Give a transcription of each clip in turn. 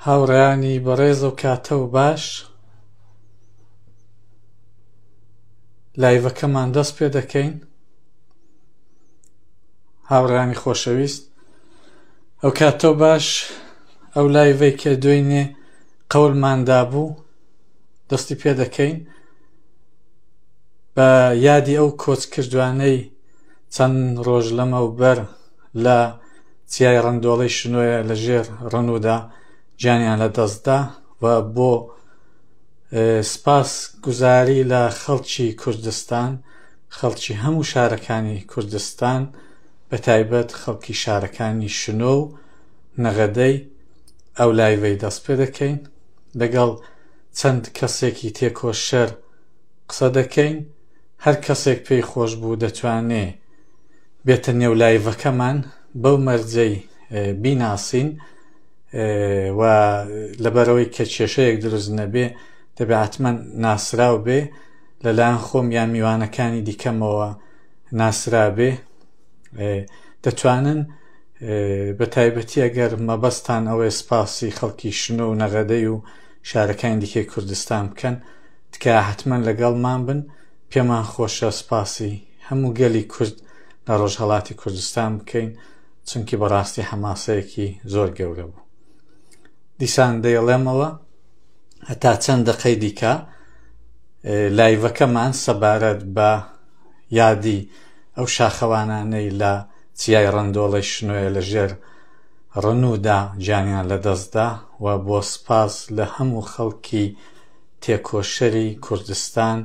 هاوڕێیانی بەڕێز و کاتە و باش لایڤەکەمان دەست پێ دەکەین هاوڕێیانی خۆشەویست ئەو کاتە و باش ئەو لایڤەی کە دوێنێ قەولمان دابوو دەستی پێ دەکەین بە یادی ئەو کۆچکردوانەی چەند ڕۆژ لەمەوبەر لە چیای ڕەندۆڵەی شنۆیە لە ژێر ڕنوودا گیانیان لە دەستدا و بۆ سپاس گوزاری لە خەڵکی کوردستان خەڵکی هەموو شارەکانی کوردستان بە تایبەت خەڵکی شارەکانی شنۆ و نەغەدەی ئەو لایڤەی دەست پێ دەکەین لەگەڵ چەند کەسێکی تێکۆشەر قسە دەکەین هەر کەسێک پێی خۆش بوو دەتوانێ بێتە نێو لایڤەکەمان بەو مەرجەی بیناسین و لەبەرەوەی کە کێشەیەک دروست نەبێ دەبێ حتمما ناسراو بێ لەلایەن خۆم یان میوانەکانی دیکەمەوە ناسرابێ دەتوانن بە تایبەتی ئەگەر مەبەستان ئەوەیە سپاسی خەڵکی شنۆ و نەغەدەی و شارەکانی دیکەی کوردستان بکەن تکایە حتمما لەگەڵمان بن پێمان خۆشە سپاسی هەموو گەلی کورد لە ڕۆژهەڵاتی کوردستان بکەین چونکی بەڕاستی حەماسەیەکی زۆر گەورە بوو دیسان دەیڵێمەوە هەتا چەند دەقەی دیکە لایڤەکەمان سەبارەت بە یادی ئەو شاخەوانانەی لە چیای ڕەندۆڵەی شنۆیە لە ژێر ڕنوودا گیانیان لەدەستدا و بۆ سپاس لە هەموو خەڵکی تێکۆشەری کوردستان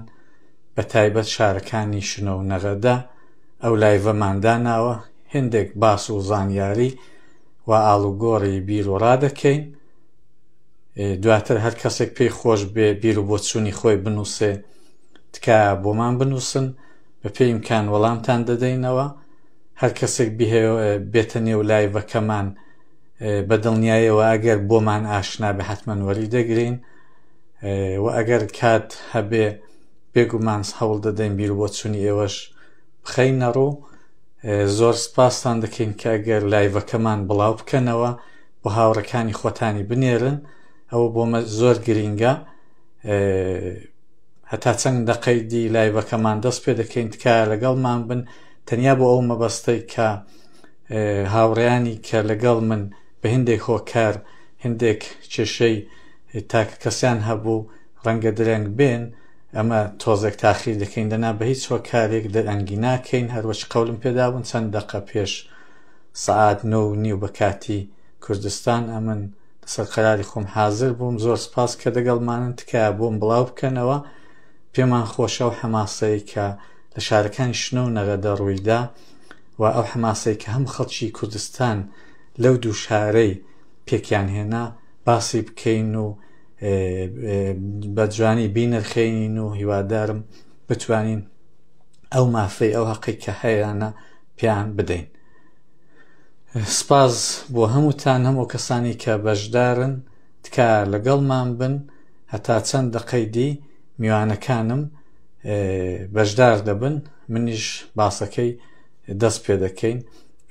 بە تایبەت شارەکانی شنۆ و نەغەدە ئەو لایڤەمان داناوە هێندێک باس و زانیاری و ئاڵوگۆڕی بیر و ڕا دەکەین دواتر هەر کەسێک پێی خۆش بێ بیر و بۆچوونی خۆی بنووسێ تکایە بۆمان بنووسن بە پێی ئیمکان وەڵامتان دەدەینەوە هەر کەسێک بێتە نێو لایڤەکەمان بە دڵنیایەوە ئەگەر بۆمان ئاشنا بێ حتمما وەری دەگرین و ئەگەر کات هەبێ بێگومان هەوڵ دەدەین بیر و بۆچوونی ئێوەش بخەینە ڕوو زۆر سپاستان دەکەین کە ئەگەر لایڤەکەمان بڵاو بکەنەوە بۆ هاوڕەکانی خۆتانی بنێرن ئەوە بۆمە زۆر گرینگە هەتا چەند دەقەی دی لایڤەکەمان دەست پێ دەکەین تکایە لەگەڵمان بن تەنیا بۆ ئەو مەبەستەی کە هاوڕێیانی کە لەگەڵ من بە هندێک هۆکار هندێک کێشەی تاکە کەسیان هەبوو ڕەنگە درەنگ بێن ئەمە تۆزێک تاخیر دەکەین دەنا بە هیچ هۆکارێک دەرەنگی ناکەین هەروەچ قەولم پێدابوون چەند دەقە پێش سەعات نۆ و نیو بە کاتی کوردستان ئەمن لەسەر قەراری خۆم حازر بووم زۆر سپاس کە دەگەڵمانن تکایە بۆم بڵاو بکەنەوە پێمان خۆشە ئەو حەماسەی کە لە شارەکانی شنۆ و نەغەدە ڕوویدا و ئەو حەماسەی کە هەموو خەڵکی کوردستان لەو دوو شارەی پێکیان هێنا باسی بکەین و بە جوانی بینرخێنین و هیوادارم بتوانین ئەو مافەی ئەو هەقی کە هەیانە پێیان بدەین سپاس بۆ هەمووتان هەموو کەسانی کە بەشدارن تکایە لەگەڵمان بن هەتا چەند دەقەی دی میوانەکانم بەشدار دەبن منیش باسەکەی دەست پێ دەکەین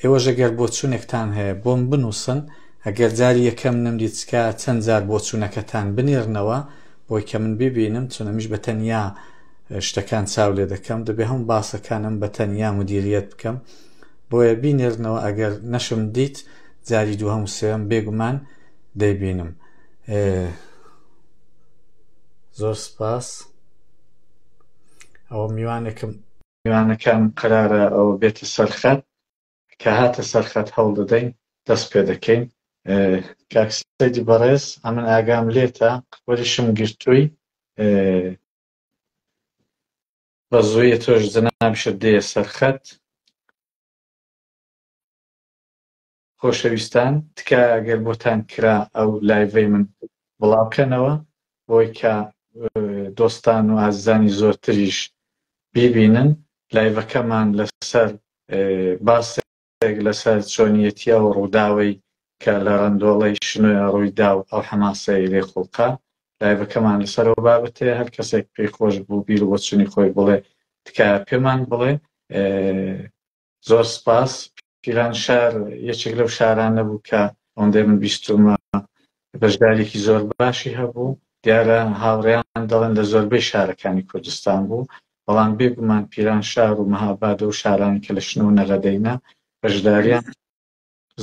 ئێوەش ئەگەر بۆچوونێکتان هەیە بۆم بنووسن ئەگەر جاری یەکەم نەمدی تکایە چەند جار بۆچوونەکەتان بنێرنەوە بۆی کە من ببینم چون ئەمیش بە تەنیا شتەکان چاو لێ دەکەم دەبێ هەموو باسەکانم بە تەنیا مدیریەت بکەم بۆیە بینێرنەوە ئەگەر نەشم دیت جاری دووهەم و سێم بێگومان دەیبینم زۆر سپاس ئەوە میوانێکم میوانەکان قەرارە ئەوە بێتە سەرخەت کە هاتە سەرخەت هەوڵ دەدەین دەست پێ دەکەین کاک سەیدی بەڕێز ئەمن ئاگام لێتە وەریشم گرتووی بە زوویە تۆش جەنابیشت دێیە سەر خەت. خۆشەویستان تکایە گەر بۆتان کرا ئەو لایڤەی من بڵاو کەنەوە بۆی کە دۆستان و ئازیزانی زۆرتریش بیبینن لایڤەکەمان لەسەر باسێک لەسەر چۆنیەتی ئەو ڕووداوەی کە لە ڕەندۆڵەی شنۆیە ڕوویدا و ئەو حەماسەی لێ خوڵقا لایڤەکەمان لەسەر ئەو بابەتەیە هەر کەسێک پێی خۆش بوو بیر و بۆچوونی خۆی بڵێ تکایە پێمان بڵێ زۆر سپاس پیرانشار یەکێک لەو شارانە بوو کە ئەوەندەی من بیستوومە. بەشداریکی زۆر باشی هەبوو. دیارە هاوڕێیان دەڵێن لە زۆربەی شارەکانی کوردستان بوو، بەڵام بێگومان پیرانشار و مەهاباد و شارانی کە لە شنۆ و نەغەدەینە بەشداریان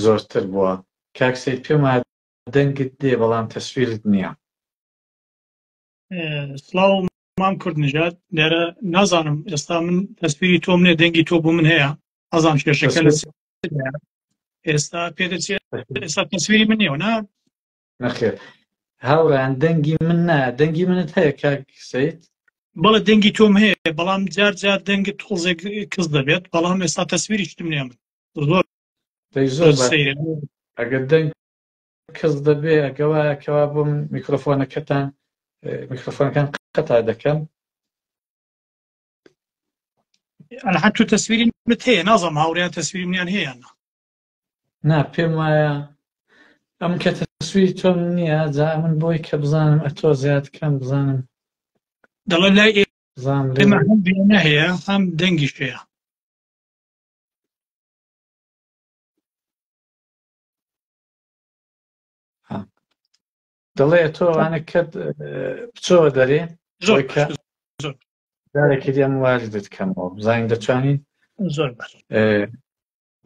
زۆرتر بووە. کاک سەید پێم وایە دەنگت دێ بەڵام تەسویرت نییە. سڵاو مام کورد نژاد دیارە نازانم ئێستا من تەسویری تۆم نیە دەنگی تۆ بۆ من هەیە ئازان کێشەکە لە ئێستا پێدەچێت ئێستا تەسویری من نییە نا نەخێر هاوڕێیان دەنگی من نا دەنگی منت هەیە کاک سید بەڵێ دەنگی تۆم هەیە بەڵام جار جار دەنگت تۆزێک کز دەبێت بەڵام ئێستا تەسویری شتم نییە من زۆر دەی زۆر سەیرە ئەگەر دەنگ کز دەبێ ئەگە وایە کەوا بۆ من میکرۆفۆنەکەتان میکرۆفۆنەکان قەتا دەکەم ئەنا حەتو تەسویری منت هەیە نازانم هاوڕێیان تەسویری منیان هەیە یان نا نا پێم وایە ئەم کە تەسویری تۆم نییە جا من بۆی کە بزانم ئەتۆ زیاد کەم بزانم دەڵێ لای بزانم ئێمە هەم وێنە هەیە هەم دەنگیش هەیە دەڵێ تۆ ئەوانە کەت بچۆوە دەرێ زۆر کە جارێکی دی ئەم واردت کەمەوە بزانین دەتوانین زۆر باش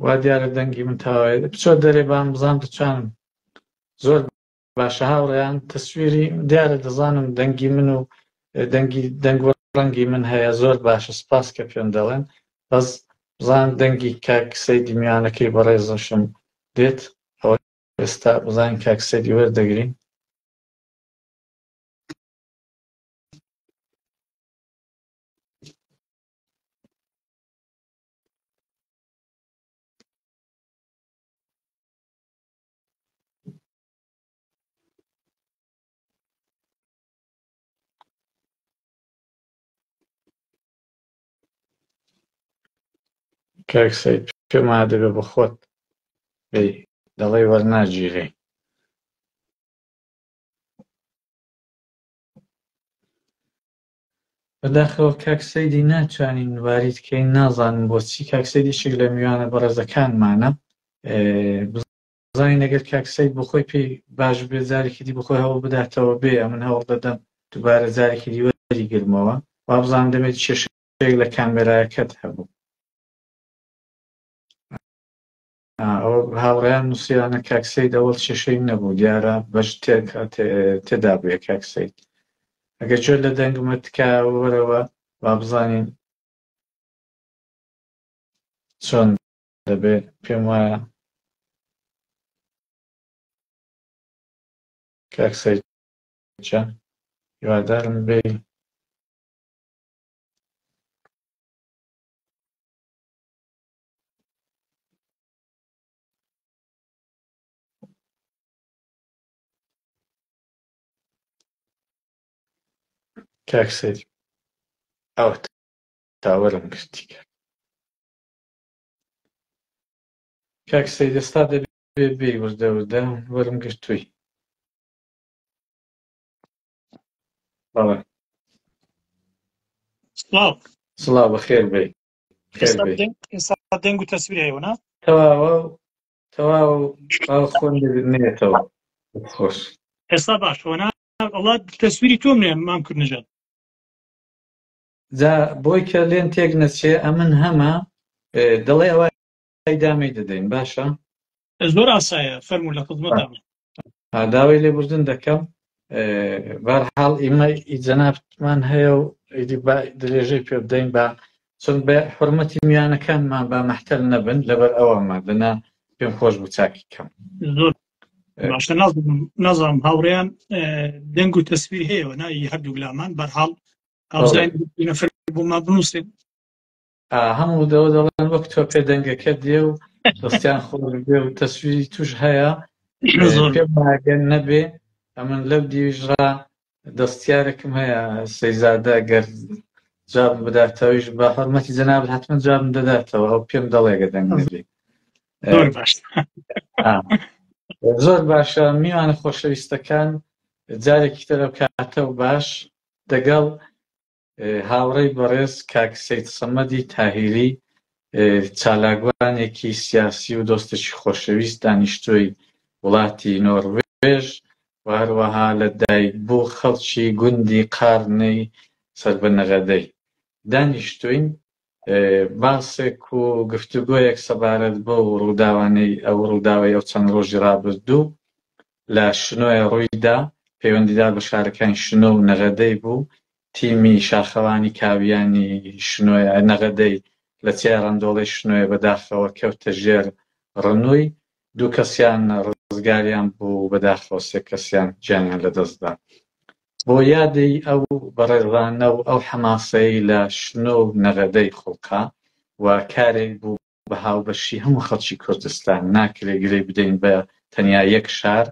وا دیارە دەنگی من تاوایە بچۆ دەرێ بام بزان دەتوانم زۆر باشە هاوڕێیان تەسویری دیارە دەزانم دەنگی من و دەنگی دەنگ و ڕەنگی من هەیە زۆر باشە سپاس کە پێم دەڵێن بەس بزان دەنگی کاک سەیدی میانەکەی بەڕێزشم دێت ئەوە ئێستا بزانین کاک سەیدی وەردەگرین. کاک سەید پێم وایە دەبێ بە خۆت بێی دەڵێی وەرناگیرێی. بەداخەوە کاک سەیدی ناتوانین وارید کەین نازانم بۆچی کاک سەید یەکێک لە میوانە بەڕێزەکانمانە بزانین ئەگەر کاک سەید بۆ خۆی پێی باش بێ جارێکی دی بۆخۆی هەوڵ بداتەوە بێ ئەمن هەوڵ دەدەم دووبارە جارێکی دی وەریگرمەوە وابزانم دەمێت کێشەیەک لە کامێرایەکەت هەبوو. ئەوە هاوڕێیان نووسیانە کاک سەید ئەوەڵ کێشەی نەبوو دیارە بەش تێدا بووە کاک سەید ئەگەر گوێ لە دەنگمە تکایە وەرەوە با بزانین چۆن دەبێ پێم وایە کاک سەید جان هیوادارم بێ کاک سەید ئەوە تاوەرم گرتی کاک کاک سەید ئێستا دەبێ بێی وردە وردە وەرم گرتووی بەڵێ سڵاو سڵاو بەخێر بێی خێر ئێستا بێی دەنگ ئێستا دەنگ و تەسویر هەیە نا تەواوە و تەواو ئاو خۆم دەبینێتەوە خۆش ئێستا باشەوە نا ئەڵا تەسویری تۆم نیە مام کورد نژاد جا بۆی کە لێن تێک نەچێ ئەمن هەمە دەڵێ ئەوە ئیدامەی دەدەین باشە زۆر ئاسایە فەرموو لە خزمەتان داوای لێبوردن دەکەم بەرحاڵ ئیمە ئی جەنابتمان هەیە و ئیدی با درێژەی پێ بدەین با چون بە حرمەتی میانەکانمان با مەحتەل نەبن لەبەر ئەوەمە دەنا پێم خۆش بوو چاکی کەم زۆر باشە نازانم نازانم هاوڕێیان دەنگ و تەسویر هەیە و نا ئی هەردوو لامان بەرحاڵ ئاوزای نەفر بۆمان بنووسێت هەموو دەوە دەڵێن وەک تۆ پێ دەنگەکە دێ و دەستیان خۆش بێ و تەسویری توش هەیە زۆر پێم وایە نەبێ ئەمن لەو دیویشڕا دەستیارێکم هەیە سەیزادە گەر جوابم بداتەوەیش بە حرمەتی جەنابت حتمما جوابم دەداتەوە ئەو پێم دەڵێگە دەنگ نەبێ زۆر باش زۆر باشە میوانە خۆشەویستەکان جارێکی تر ئەو کاتە و باش دەگەڵ هاوڕێی بەڕێز کاک سەید سەمەدی تاهیری چالاکوانێکی سیاسی و دۆستێکی خۆشەویست دانیشتووی وڵاتی نۆروێژ. و هەروەها لە دایکبوو خەڵکی گوندی قارنەی سەر بە نەغەدەی دانیشتووین باسێک و گفتوگۆیەک سەبارەت بەو ڕووداوانەی ئەو ڕووداوەی ئەو چەند ڕۆژی ڕابردوو لە شنۆیە ڕوویدا پەیوەندیدار بە شارەکانی شنۆ و نەغەدەی بوو تیمی شاخەوانی کاویانی شنۆیە نەغەدەی لە چیای ڕەندۆڵەی شنۆیە بەداخەوە کەوتە ژێر ڕنووی دوو کەسیان ڕزگاریان بوو و بەداخەوە سێ کەسیان گیانیان لەدەستدا. بۆ یادی ئەو بەڕێزانە و ئەو حەماسەی لە شنۆ و نەغەدەی خوڵقا و کارێک بوو بە هاوبەشی هەموو خەڵکی کوردستان، ناکرێ گرێی بدەین بە تەنیا یەک شار،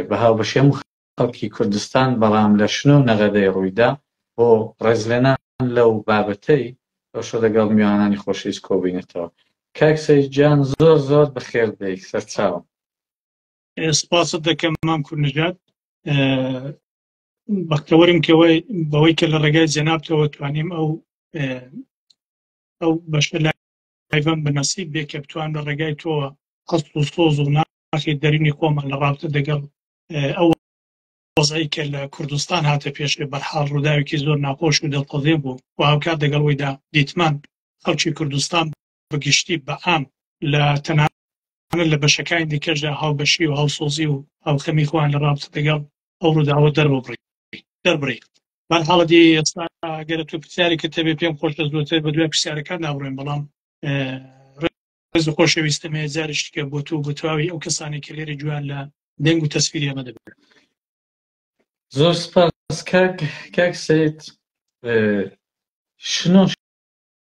بە هاوبەشی هەموو خەڵکی کوردستان، بەڵام لە شنۆ و نەغەدەی ڕوویدا، بۆ ڕێزلێنان لەو بابەتەی ئەوشۆ لەگەڵ میوانانی خۆشەویست کۆبووینەتەوە. کاک سەید گیان زۆر زۆر بەخێر بێی سەرچاوم. سپاست دەکەم مام کوردنژاد. بەختەوەرم کەوەی بەوەی کە لە ڕێگای جەنابتەوە توانیم ئەو ئەو بەشە لایڤم بە نەسیب بێ کە بتوان لە ڕێگای تۆوە هەست و سۆز و ناخی دەرونی خۆمان لە ڕابتە دەگەڵ ئەو وەزعی کە لە کوردستان هاتە پێشێ بەرحاڵ ڕووداوێکی زۆر ناخۆش و دڵتەزێن بوو و هاوکات دەگەڵ ویدا دیتمان خەڵکی کوردستان بە گشتی بە عام لە تەنانەت لە بەشەکانی دیکەشدا هاوبەشی و هاوسۆزی و هاوخەمی خۆیان لە ڕابتە دەگەڵ ئەو ڕووداوە دەرببڕی دەربڕی بەرحاڵە دی ئێستا گەرە تۆ پرسیارێکت هەبێ پێم خۆشە زۆرتر بە دوای پرسیارەکان نابڕێن بەڵام ڕێز و خۆشەویستم هەیە جارێکی دیکە بۆ تۆ و بۆ تەواوی ئەو کەسانەی کە لێرە گوێیان لە دەنگ و تەسفیری ئێمە دەبێت. زۆر سپاس کاک کاک سید شنۆ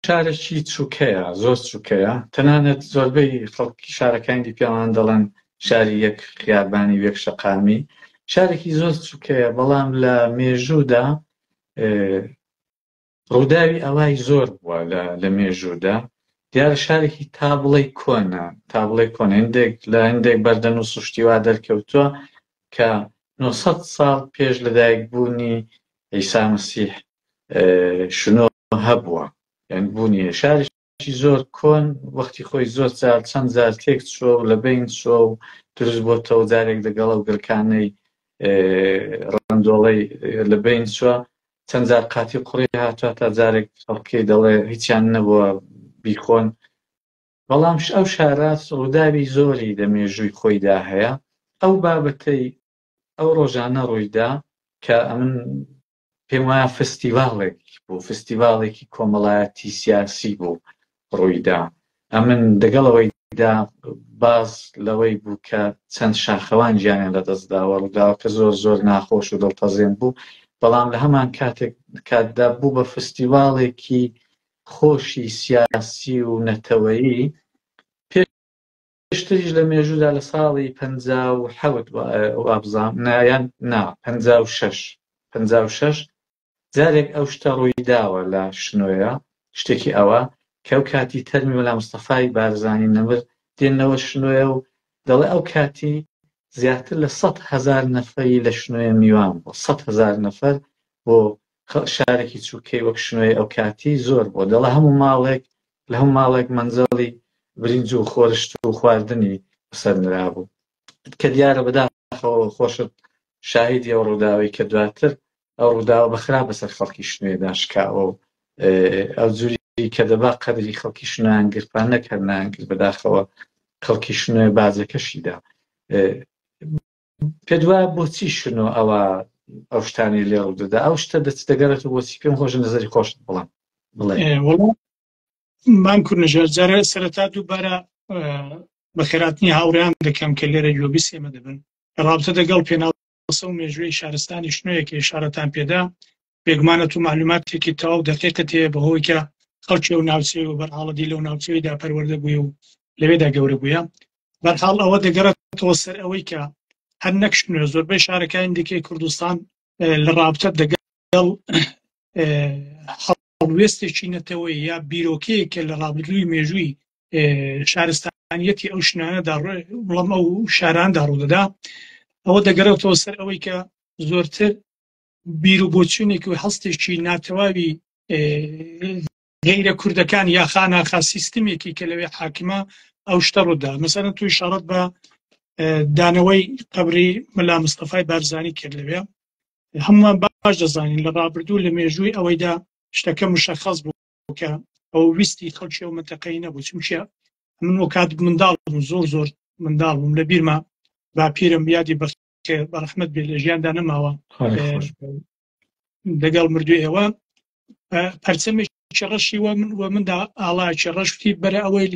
شارێکی چووکەیە زۆر چووکەیە تەنانەت زۆربەی خەڵکی شارەکانی دی پێمان دەڵێن شاری یەک خیابانی و یەک شەقامی شارێکی زۆر چووکەیە بەڵام لە مێژوودا ڕووداوی ئەوای زۆر بووە لە لە مێژوودا دیارە شارێکی تا بڵێی کۆنە تا بڵێی کۆنە هەندێک لە هەندێک بەردەنووس و شتی وا دەرکەوتووە کە 900 ساڵ پێش لەدایک بوونی عیسا مەسیح شنۆ هەبووە یان بوونی هەیە شارێکی زۆر کۆن وەختی خۆی زۆر جار چەند جار تێک چووە و لە بین چووە و دروست بۆتەوە جارێک دەگەڵ ئەو گڕکانەی ڕەندۆڵەی لە بین چووە چەند جار قاتی قوڕی هاتووە تا جارێک خەڵکی دەڵێ هیچیان نەبووە بیخۆن بەڵام ئەو شارە ڕووداوی زۆری لە مێژووی خۆیدا هەیە ئەو بابەتەی ئەو ڕۆژانە ڕوویدا کە ئەمن پێم وایە فستیڤاڵێک بوو فستیڤاڵێکی کۆمەڵایەتی سیاسی بوو ڕوویدا ئەمن دەگەڵ ئەوەیدا باس لەوەی بوو کە چەند شاخەوان گیانیان لەدەستداوە ڕووداوەکە زۆر زۆر ناخۆش و دڵتەزێن بوو بەڵام لە هەمان کاتێک کاتدا بوو بە فستیڤاڵێکی خۆشی سیاسی و نەتەوەیی پێشتریش لە مێژوودا لە ساڵی 57 وابزانم نا یان نا 56 56 جارێک ئەو شتە ڕووی داوە لە شنۆیە شتێکی ئەوە کە ئەو کاتی تەرمی مەلا مستەفای بارزانی نەمر دێنەوە شنۆیە و دەڵێ ئەو کاتی زیاتر لە 100 هەزار نەفەری لە شنۆیە میوان بوو 100 هەزار نەفەر بۆ شارێکی چووکەی وەک شنۆی ئەو کاتی زۆر بوو دەڵێ هەموو ماڵێک لە هەموو ماڵێک مەنجەڵی برنج و خۆرشت و خواردنی بەسەر نرابوو کە دیارە بەداخەوە خۆشت شاهیدی ئەو ڕووداوەی کە دواتر ئەو ڕووداوە بە خراپ بەسەر خەڵکی شنۆیدا شکاوە و ئەو جوری کە دەبا قەدری خەڵکی شنۆیان گرتبا نەک هەر نایانگرت بەداخەوە خەڵکی شنۆ باجەکەشیدا پێت وایە بۆچی شنۆ ئەوە ئەو شتانەی لێ ڕوودەدا ئەو شتە دەچ دەگەڕێتەوە بۆچی پێم خۆشە نظری خۆشت بڵێم بڵێ وەڵا مام کوردنژاد جارێ سەرەتا دووبارە بەخێراتنی هاوڕێیان دەکەم کە لێرە گوێبیستی ئێمە دەبن لە ڕابتە دەگەڵ پێناسە و مێژووی شارستانی شنۆیە کە ئیشارەتان پێدا بێگومانە تو معلوماتێکی تەواو دەقیقت هەیە بەهۆی کە خەڵکی ئەو ناوچەیە و بەرحاڵەدی لەو ناوچەیەدا پەروەردە بوویە و لەوێدا گەورە بوویە بەرحاڵ ئەوە دەگەڕێتەوە سەر ئەوەی کە هەر نەک شنۆ زۆربەی شارەکانی دیکەی کوردستان لە ڕابتە دەگەڵ هەڵوێستێکی نەتەوەیی یا بیرۆکەیەک کە لە ڕابردووی مێژووی شارستانیەتی ئەو شنانەدا بڵم ئەو شاراندا ڕوودەدا ئەوە دەگەڕێتەوە سەر ئەوەی کە زۆرتر بیر و بۆچوونێک و هەستێکی ناتەواوی غیرە کوردەکان یا خاناخا سیستمێکی کە لەوێ حاکمە ئەو شتە ڕوودا مەسەلەن تو ئیشارەت بە دانەوەی قەبری مەلا مستەفای بارزانی کرد لەوێ. هەمووان باش دەزانین لە ڕابردوو لە مێژووی ئەوەیدا شتەکە مشەخەس بوو کە ئەو ویستی خەڵکی ئەو منتەقەی نەبوو، چونکە من وە کات منداڵ بووم، زۆر زۆر منداڵ بووم، لە بیرمە باپیرم یادی بەخێر بە ڕەحمەت بێ لە ژیاندا نەماوە، لەگەڵ مردووی ئێوە پەرچەمێکی ڕەشی وە من وە مندا ئاڵایەکی ڕەشتی بەرە ئەوەی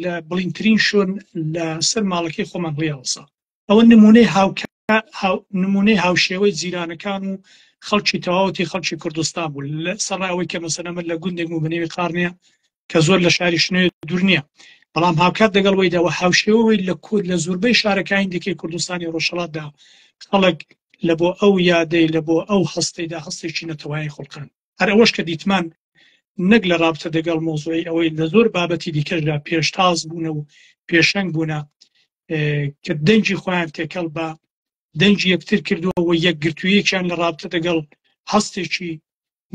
لە بڵینترین شوێن لە سەر ماڵەکەی خۆمان هەڵیاوسا. ئەوە نمونەی هاوکا نمونەی هاوشێوەی جیرانەکان و خەڵکی تەواوەتی خەڵکی کوردستان بوو، لە سەرڕای ئەوەی کە مەسەلەن من لە گوندێک بوو بە نێوی قارنیە کە زۆر لە شاری شنۆ دوور نییە، بەڵام هاوکات لەگەڵ وەیدا و هاوشێوەی لە کورد لە زۆربەی شارەکانی دیکەی کوردستانی ڕۆژهەڵاتدا خەڵک لە بۆ ئەو یادەی لە بۆ ئەو هەستەیدا هەستێکی نەتەوایی خوڵقاند. هەر ئەوەش کە دیتمان نەک لە ڕابتە دەگەڵ مۆزوعی ئەوەی لە زۆر بابەتی دیکەشدا پێشتاز بوونە و پێشەنگ بوونە کە دەنگی خۆیان تێکەڵ بە دەنگی یەکتر کردووە و یەکگرتوویەکیان لە ڕابتە دەگەڵ هەستێکی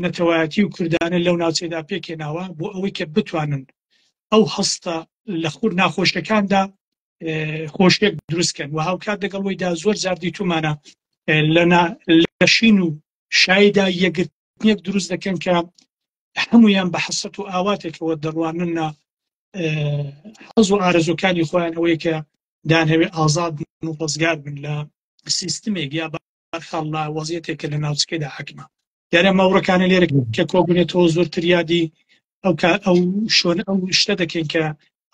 نەتەوایەتی و کوردانە لەو ناوچەیەدا پێکهێناوە بۆ ئەوەی کە بتوانن ئەو هەستە لە خور ناخۆشیەکاندا خۆشیەک دروستکەن و هاوکات دەگەڵ وەیدا زۆر جار دیتومانە لە شین و شایدا یەکگرتنێک دروست دەکەن کە هەمویان بە حەسرەت و ئاواتێکەوە دەڕواننە حەز و ئارەزوەکانی خۆیان، ئەوەیە کە دانەوێ ئازاد بن و ڕزگار بن لە سیستمێک یا بەرحاڵ لە وەزیەتێک کە لە ناوچەکەدا حاکمە. دیارە ماوڕەکانە لێرە کە کۆبوونێتەوە زۆرتر یادی ئەو ئەو شۆن ئەو شتە دەکەین کە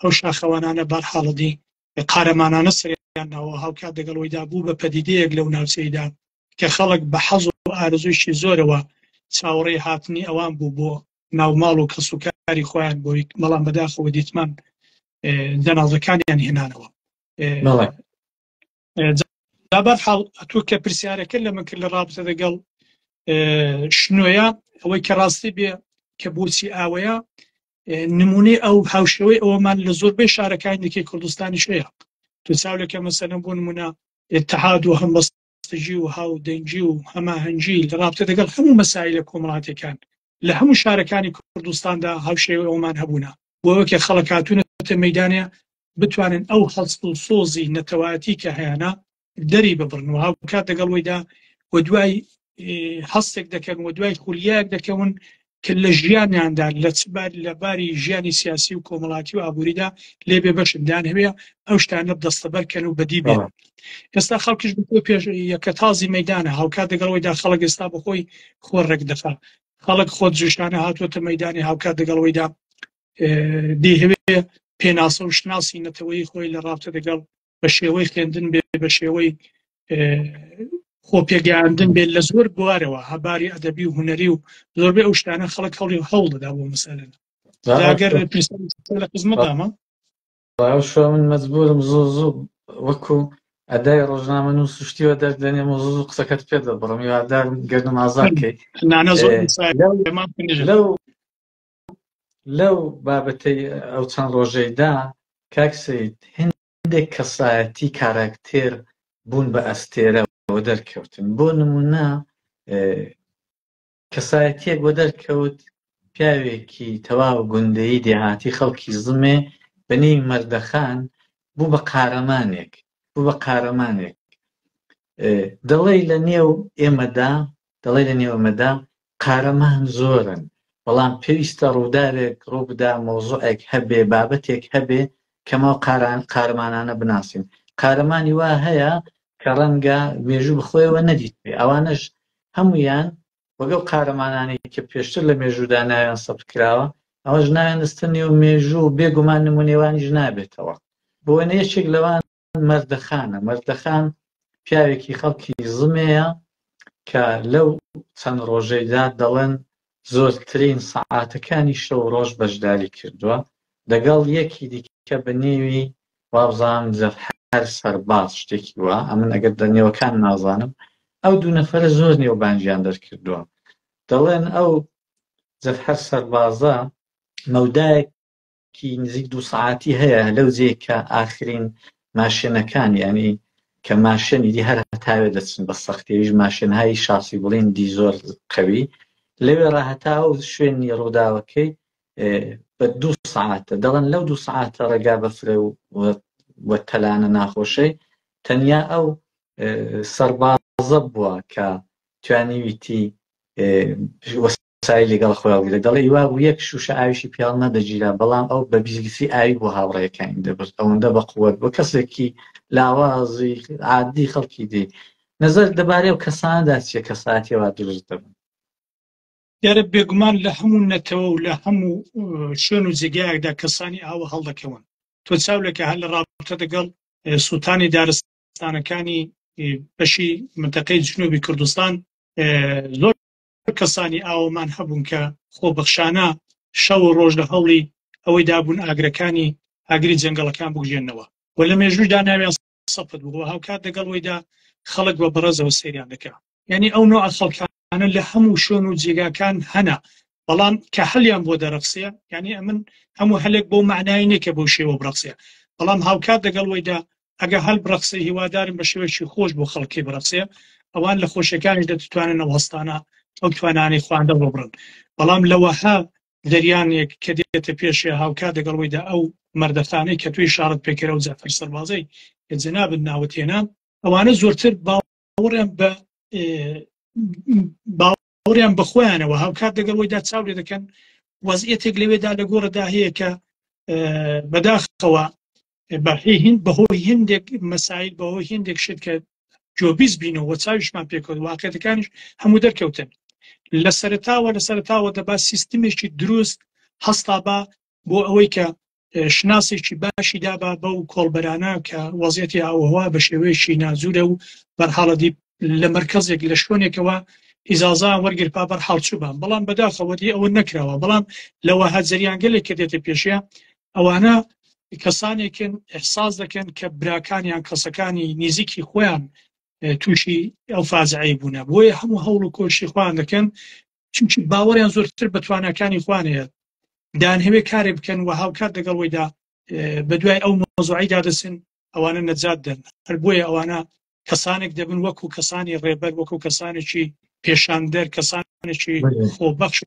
ئەو شاخەوانانە بەرحاڵەدی قارەمانانە سەریان ناوە، هاوکات دەگەڵ وەیدا بوو بە پەدیدەیەک لەو ناوچەیدا کە خەڵک بە حەز و ئارەزوویەکی زۆرەوە چاوەڕێی هاتنی ئەوان بوو بۆ ناوماڵ و کەسوکاری خۆیان بۆی، بەڵام بەداخەوە دیتمان جەنازەکانیان هێنانەوە. بەرحاڵ ئەتۆ کە پرسیارەکە لە من کرد لە ڕابتە دەگەڵ شنۆیە، ئەوەی کە ڕاستی بێ کە بۆچی ئاوەیە نمونەی ئەو هاوشێوەی ئەوەمان لە زۆربەی شارەکانی دیکەی کوردستانیش هەیە. تو چاو لەکە مەسەلەن بۆ نمونە اتحاد و هەمبەستگی و هاودەنگی و هەماهەنگی لە ڕابتە دەگەڵ هەموو مەسایلە کۆمەڵاتیەکان لە هەموو شارەکانی کوردستاندا هاوشێوەی ئەومان هەبوونە، بۆ ئەوەی کە خەڵک هاتوونەتە مەیدانێ بتوانن ئەو هەست و سۆزی نەتەوایەتی کە هەیانە دەری ببڕن و هاوکات دەگەڵ وەیدا و دوای هەستێک دەکەن و دوای خولیایەک دەکەون کە لە ژیانیاندا لە چ بار لە باری ژیانی سیاسی و کۆمەڵاتی و ئابووریدا لێ بێ بەشن، دان هەوێ ئەو شتانە دەستەبەر کەن و بەدی بێن. ئێستا خەڵکیش بۆ پێش یەکە تازی مەدانە، هاوکات دەگەڵ وەیدا خەڵک ئێستا بەخۆی خۆ ڕێک دەخا، خەڵک خۆت جوشانە هاتووەتە مەدانی، هاوکات دەگەڵ وەیدا دەیهەوێ پێناسە و شناسی نەتەوەی خۆی لە ڕابتە دەگەڵ بە شێوەی خوێندن بێ، بە شێوەی خۆ پێگەیاندن بێت لە زۆر بوارەوە، هەباری ئەدەبی و هونەری و زۆربەی ئەو شتانە خەڵک هەوڵی هەوڵ دەدا بۆ مەسەلەن. ئەگەر لە خزمەتدامە شو من مەجبورم زوو زوو وەکو ئەدای ڕۆژنامە نووس شتیوە دەردێنێم و زوو زوو قسەکەت پێ دەبڕم، هیوادارم گەردم ئازاد کەی. نانە زۆر لەو لەو بابەتەی ئەو چەند ڕۆژەیدا کاک سەید هەندێک کەسایەتی کاراکتێر بوون بە ئەستێرە وە دەرکەوتن. بۆ نمونە کەسایەتیەک وە دەرکەوت پیاوێکی تەواو گوندەیی دێهاتی خەڵکی زمێ بە نێوی مەردەخان بوو بە قارەمانێک بوو بە قارەمانێک دەڵێی لە نێو ئێمەدا دەڵێ لە نێو ئێمەدا قارەمان زۆرن، بەڵام پێویستە ڕووداوێک ڕووبدا، مەوزوعێک هەبێ، بابەتێک هەبێ کە ماو قارەمانانە بناسین. قارەمانی وا هەیە کە ڕەنگە مێژوو بەخۆیەوە نەدیتبێ، ئەوانەش هەموویان وەک ئەو قارەمانانەی کە پێشتر لە مێژوودا ناویان سەبت کراوە، ئەوەش ناویان دەستە نێو مێژوو و بێگومان نموونەی وانیش نابێتەوە. بۆ وێنە یەکێک لەوان مەردەخانە. مەردەخان پیاوێکی خەڵکی زمێیە کە لەو چەند ڕۆژەیدا دەڵێن زۆرترین سەعاتەکانی شەو ڕۆژ بەشداری کردووە، دەگەڵ یەکی دیکە بە نێوی وابزانم جەفحەر سەرباز شتێکی وا، ئەمن ئەگەر دە نێوەکان نازانم، ئەو دوو نەفەرە زۆر نێوبانگیان دەرکردووە. دەڵێن ئەو جەفحەر سەربازە مەودایەک کی نزیک دوو سەعاتی هەیە لەو جێی کە ئاخرین ماشێنەکان یانی کە ماشێن ئیدی هەر هەتاوێ دەچن بە سەختی ئەویش ماشێنهای شاسی بڵیندی زۆر قەوی لەوێ ڕا هەتا ئەو شوێنی ڕووداوەکەی بە دوو سەعاتە دەڵێن لەو دوو سەعاتە ڕێگا بەفرە و و تەلانە ناخۆشەی. تەنیا ئەو سەربازە بووە کە توانیویتی وەسایل لەگەڵ خۆی هەڵگرێت دەڵێ وا بوو یەک شوشە ئاویشی پیاڵ نەدەگیرا بەڵام ئەو بە بیزلیسی ئاوی بۆ هاوڕێیەکانی دەبرد ئەوەندە بە قووەت بۆ کەسێکی لاوازی عادی خەڵکی دی نظر دەبارەی ئەو کەسانەدا چیە کەساتیەوە دروست دەبن دیارە بێگومان لە هەموو نەتەوە و لە هەموو شوێن و جێگایەکدا کەسانی ئاوە هەڵدەکەون تۆ چاو لەکە هەر لە ڕابتە دەگەڵ سووتانی دارستانەکانی بەشی منتەقەی جنوبی کوردستان زۆر کەسانی ئاوەمان هەبوون کە خۆبەخشانە شەو و ڕۆژ لە هەوڵی ئەوەی دابوون ئاگرەکانی ئاگری جەنگەڵەکان بگژێنەوە و لە مێژووشدا ناویان سەپت بوو هاوکات دەگەڵ وەیدا خەڵک بە بەڕێزەوە سەیریان دەکا یعنی ئەو نوع خەڵکانە لە هەموو شوێن و جێگاکان هەنا بەڵام کە هەلیان بۆ دەرەخسێ یعنی ئەمن هەموو هەلێک بۆ معنای نییە کە بۆ شێوە بڕەخسێ بەڵام هاوکات دەگەڵ وەیدا ئەگە هەل بڕەخسێ هیوادارم بە شێوەیەکی خۆش بۆ خەڵکی بڕەخسێ ئەوان لە خۆشیەکانیش دەتوانن ئەو هەستانە ئەو توانانەی خۆیان دەبڕن بەڵام لەوەها زریانێک کە دێتە پێشێ هاوکات دەگەڵ وەیدا ئەو مەردەخانەی کە توی شارت پێکرا و جەعفەر سەربازەی کە جەنابت ناوت هێنا ئەوانە زۆرتر باوەڕیان بە باوەڕیان بە خۆیانەوە هاوکات دەگەڵ وەیدا چاو لێ دەکەن وەزیەتێک لەوێدا لە گۆڕدا هەیە کە بەداخەوە بەهی هند بەهۆی هندێک مەسایل بەهۆی هندێک شت کە جۆبیز بینەوە چاویشمان پێکەوت واقعەکانیش هەموو دەرکەوتن لە سەرتاوە لە سەرتاوە دەبا سیستمێکی دروست هەستا بە بۆ ئەوەی کە شناسێکی باشی دابا بەو کۆڵبەرانە کە وەزیەتی ئاوهوا بە شێوەیەکی نازورە و بەرحاڵەدی لە مرکزێک لە شوێنێکەوە ئیزازان وەرگرپا بەر حاڵچوبان بەڵام بەداخەوە دی ئەوە نەکراوە بەڵام لەوەها جەریانگەلێک کە دێتە پێشە ئەوانە کەسانێکن ئیحساس دەکەن کە براکانیان کەسەکانی نزیکی خۆیان تووشی ئەو فازعی بوونە بۆیە هەموو هەوڵ و کۆشی خۆیان دەکەن چونکی باوەڕیان زۆرتر بە تواناکانی خۆیان هەیە دانهەوێ کارێک بکەن و هاوکات لەگەڵ وەیدا بە دوای ئەو مۆزوعیدا دەچن ئەوانە نەجات دەن هەر بۆیە ئەوانە کەسانێک دەبن وەکو کەسانی ڕێبەر وەکو کەسانێکی پێشاندەر کەسانێکی خۆبەخش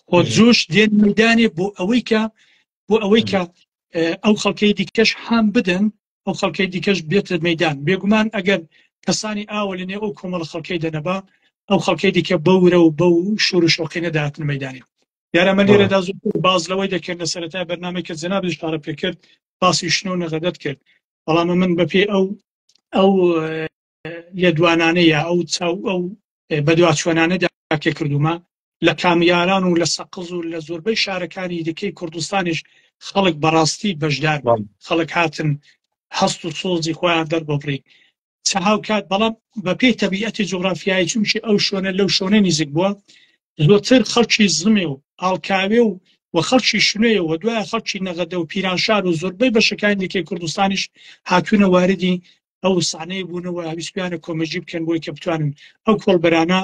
خۆجۆش دێن مەدانێ بۆ ئەوەی کە بۆ ئەوەی کە ئەو خەڵکەی دیکەش هام بدەن ئەو خەڵکەی دیکەش بێتە مەدان بێگومان ئەگەر کەسانی ئاوە لە نێو ئەو کۆمەڵە خەڵکەی دەنەبا ئەو خەڵکەی دیکە بەورە و بەو شور و شۆقی نەداتن مەدانی دیارە من لێرەدا زۆر باز لەوەی دەکرد لە سەرەتای بەرنامەی کە جەنابیش پارە پێکرد باسی شنۆ و نەغەدەت کرد بەڵام من بەپێی ئەو ئەو لێدوانانە یا ئەو چاو ئەو بەدواچوەنانەدا کە کردومە لە کامیاران و لە سەقز و لە زۆربەی شارەکانی دیکەی کوردستانیش خەڵک بەڕاستی بەشدار بوون خەڵک هاتن هەست و سۆزی خۆیان دەرببڕی چ هاوکات بەڵام بەپێی تەبیعەتی جوغرافیایی چونکی ئەو شوێنە لەو شوێنە نزیک بووە زۆرتر خەڵکی زمێ و ئاڵکاوێ و و خەڵکی شنۆیە و دوای خەڵکی نەغەدە و پیرانشار و زۆربەی بەشەکانی دیکەی کوردستانیش هاتوونە واردی ئەو سانەی بوونەوە ویستویانە کۆمەجی بکەن بۆی کە بتوانن ئەو کۆڵبەرانە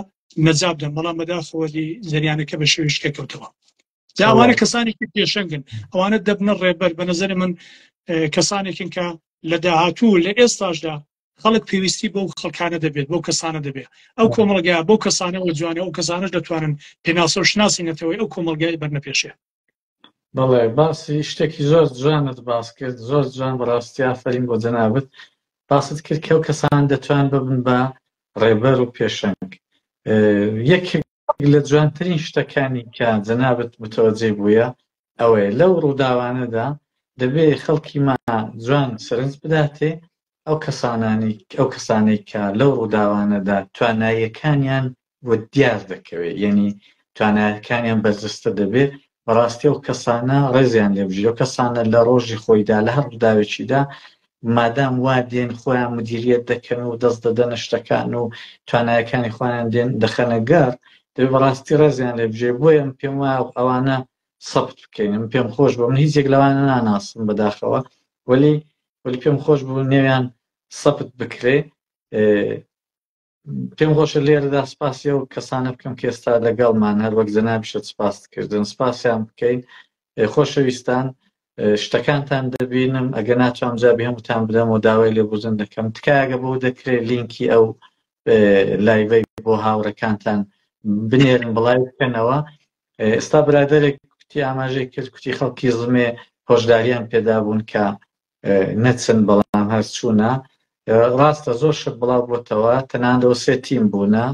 نەجاب دەن بەڵام بەداخەوە دی زریانەکە بە شێوەی شکە کەوتەوە جا ئەوانە کەسانێکی پێشەنگن ئەوانە دەبنە ڕێبەر بە نظری من کەسانێکن کە لە داهاتوو لە ئێستاشدا خەڵک پێویستی بەو خەڵکانە دەبێت بەو کەسانە دەبێت ئەو کۆمەڵگا بەو کەسانەوە جوانە ئەو کەسانش دەتوانن پێناسە و شناسی نەتەوەی ئەو کۆمەڵگای بەرنە پێشێ. بەڵێ باسی شتێکی زۆر جوانت باس کرد زۆر جوان بەڕاستی ئافەرین بۆ جەنابت باست کرد کە ئەو کەسان دەتوان ببن بە ڕێبەر و پێشەنگ یەکێک لە جوانترین شتەکانی کە جەنابت متەوەجێ بوویە ئەوەیە لەو ڕووداوانەدا دەبێ خەڵکی ما جوان سەرنج بداتێ ئەو کەسانانی ئەو کەسانەی کە لەو ڕووداوانەدا تواناییەکانیان بۆ دیار دەکەوێت یعنی توانایەکانیان بەرجەستە دەبێت بەڕاستی ئەو کەسانە ڕێزیان لێ بگیرێ ئەو کەسانە لە ڕۆژی خۆیدا لە هەر ڕووداوێکیدا مادام وا دێن خۆیان مدیریەت دەکەن و دەست دەدەنە شتەکان و توانایەکانی خۆیان دێن دەخەنە گەڕ دەبێ بەڕاستی ڕێزیان لێ بگیرێ بۆیە من پێم وایە ئەوانە سەبت بکەین من پێم خۆش بوو من هیچ یەک لەوانە ناناسم بەداخەوە وەلی وەلی پێم خۆش بوو نێویان سەبت بکرێ پێم خۆشە لێرەدا سپاسی ئەو کەسانە بکەم کە ئێستا لەگەڵمان هەر وەک جەنابیشت سپاست کردن سپاسیان بکەین خۆشەویستان شتەکانتان دەبینم ئەگە ناتوانم جوابی هەمووتان بدەم و داوای لێبوردن دەکەم تکایە بۆ دەکرێت لینکی ئەو لایڤەی بۆ هاوڕێکانتان بنێرن بڵاوی بکەنەوە ئێستا برادێک کوتی ئاماژەی کرد کوتی خەڵکی زمێ هۆشداریان پێدابوون کە نەچن بەڵام هەر چوونە. ڕاستە زۆر شت بڵاو بۆتەوە تەنانەوە سێ تیم بوونە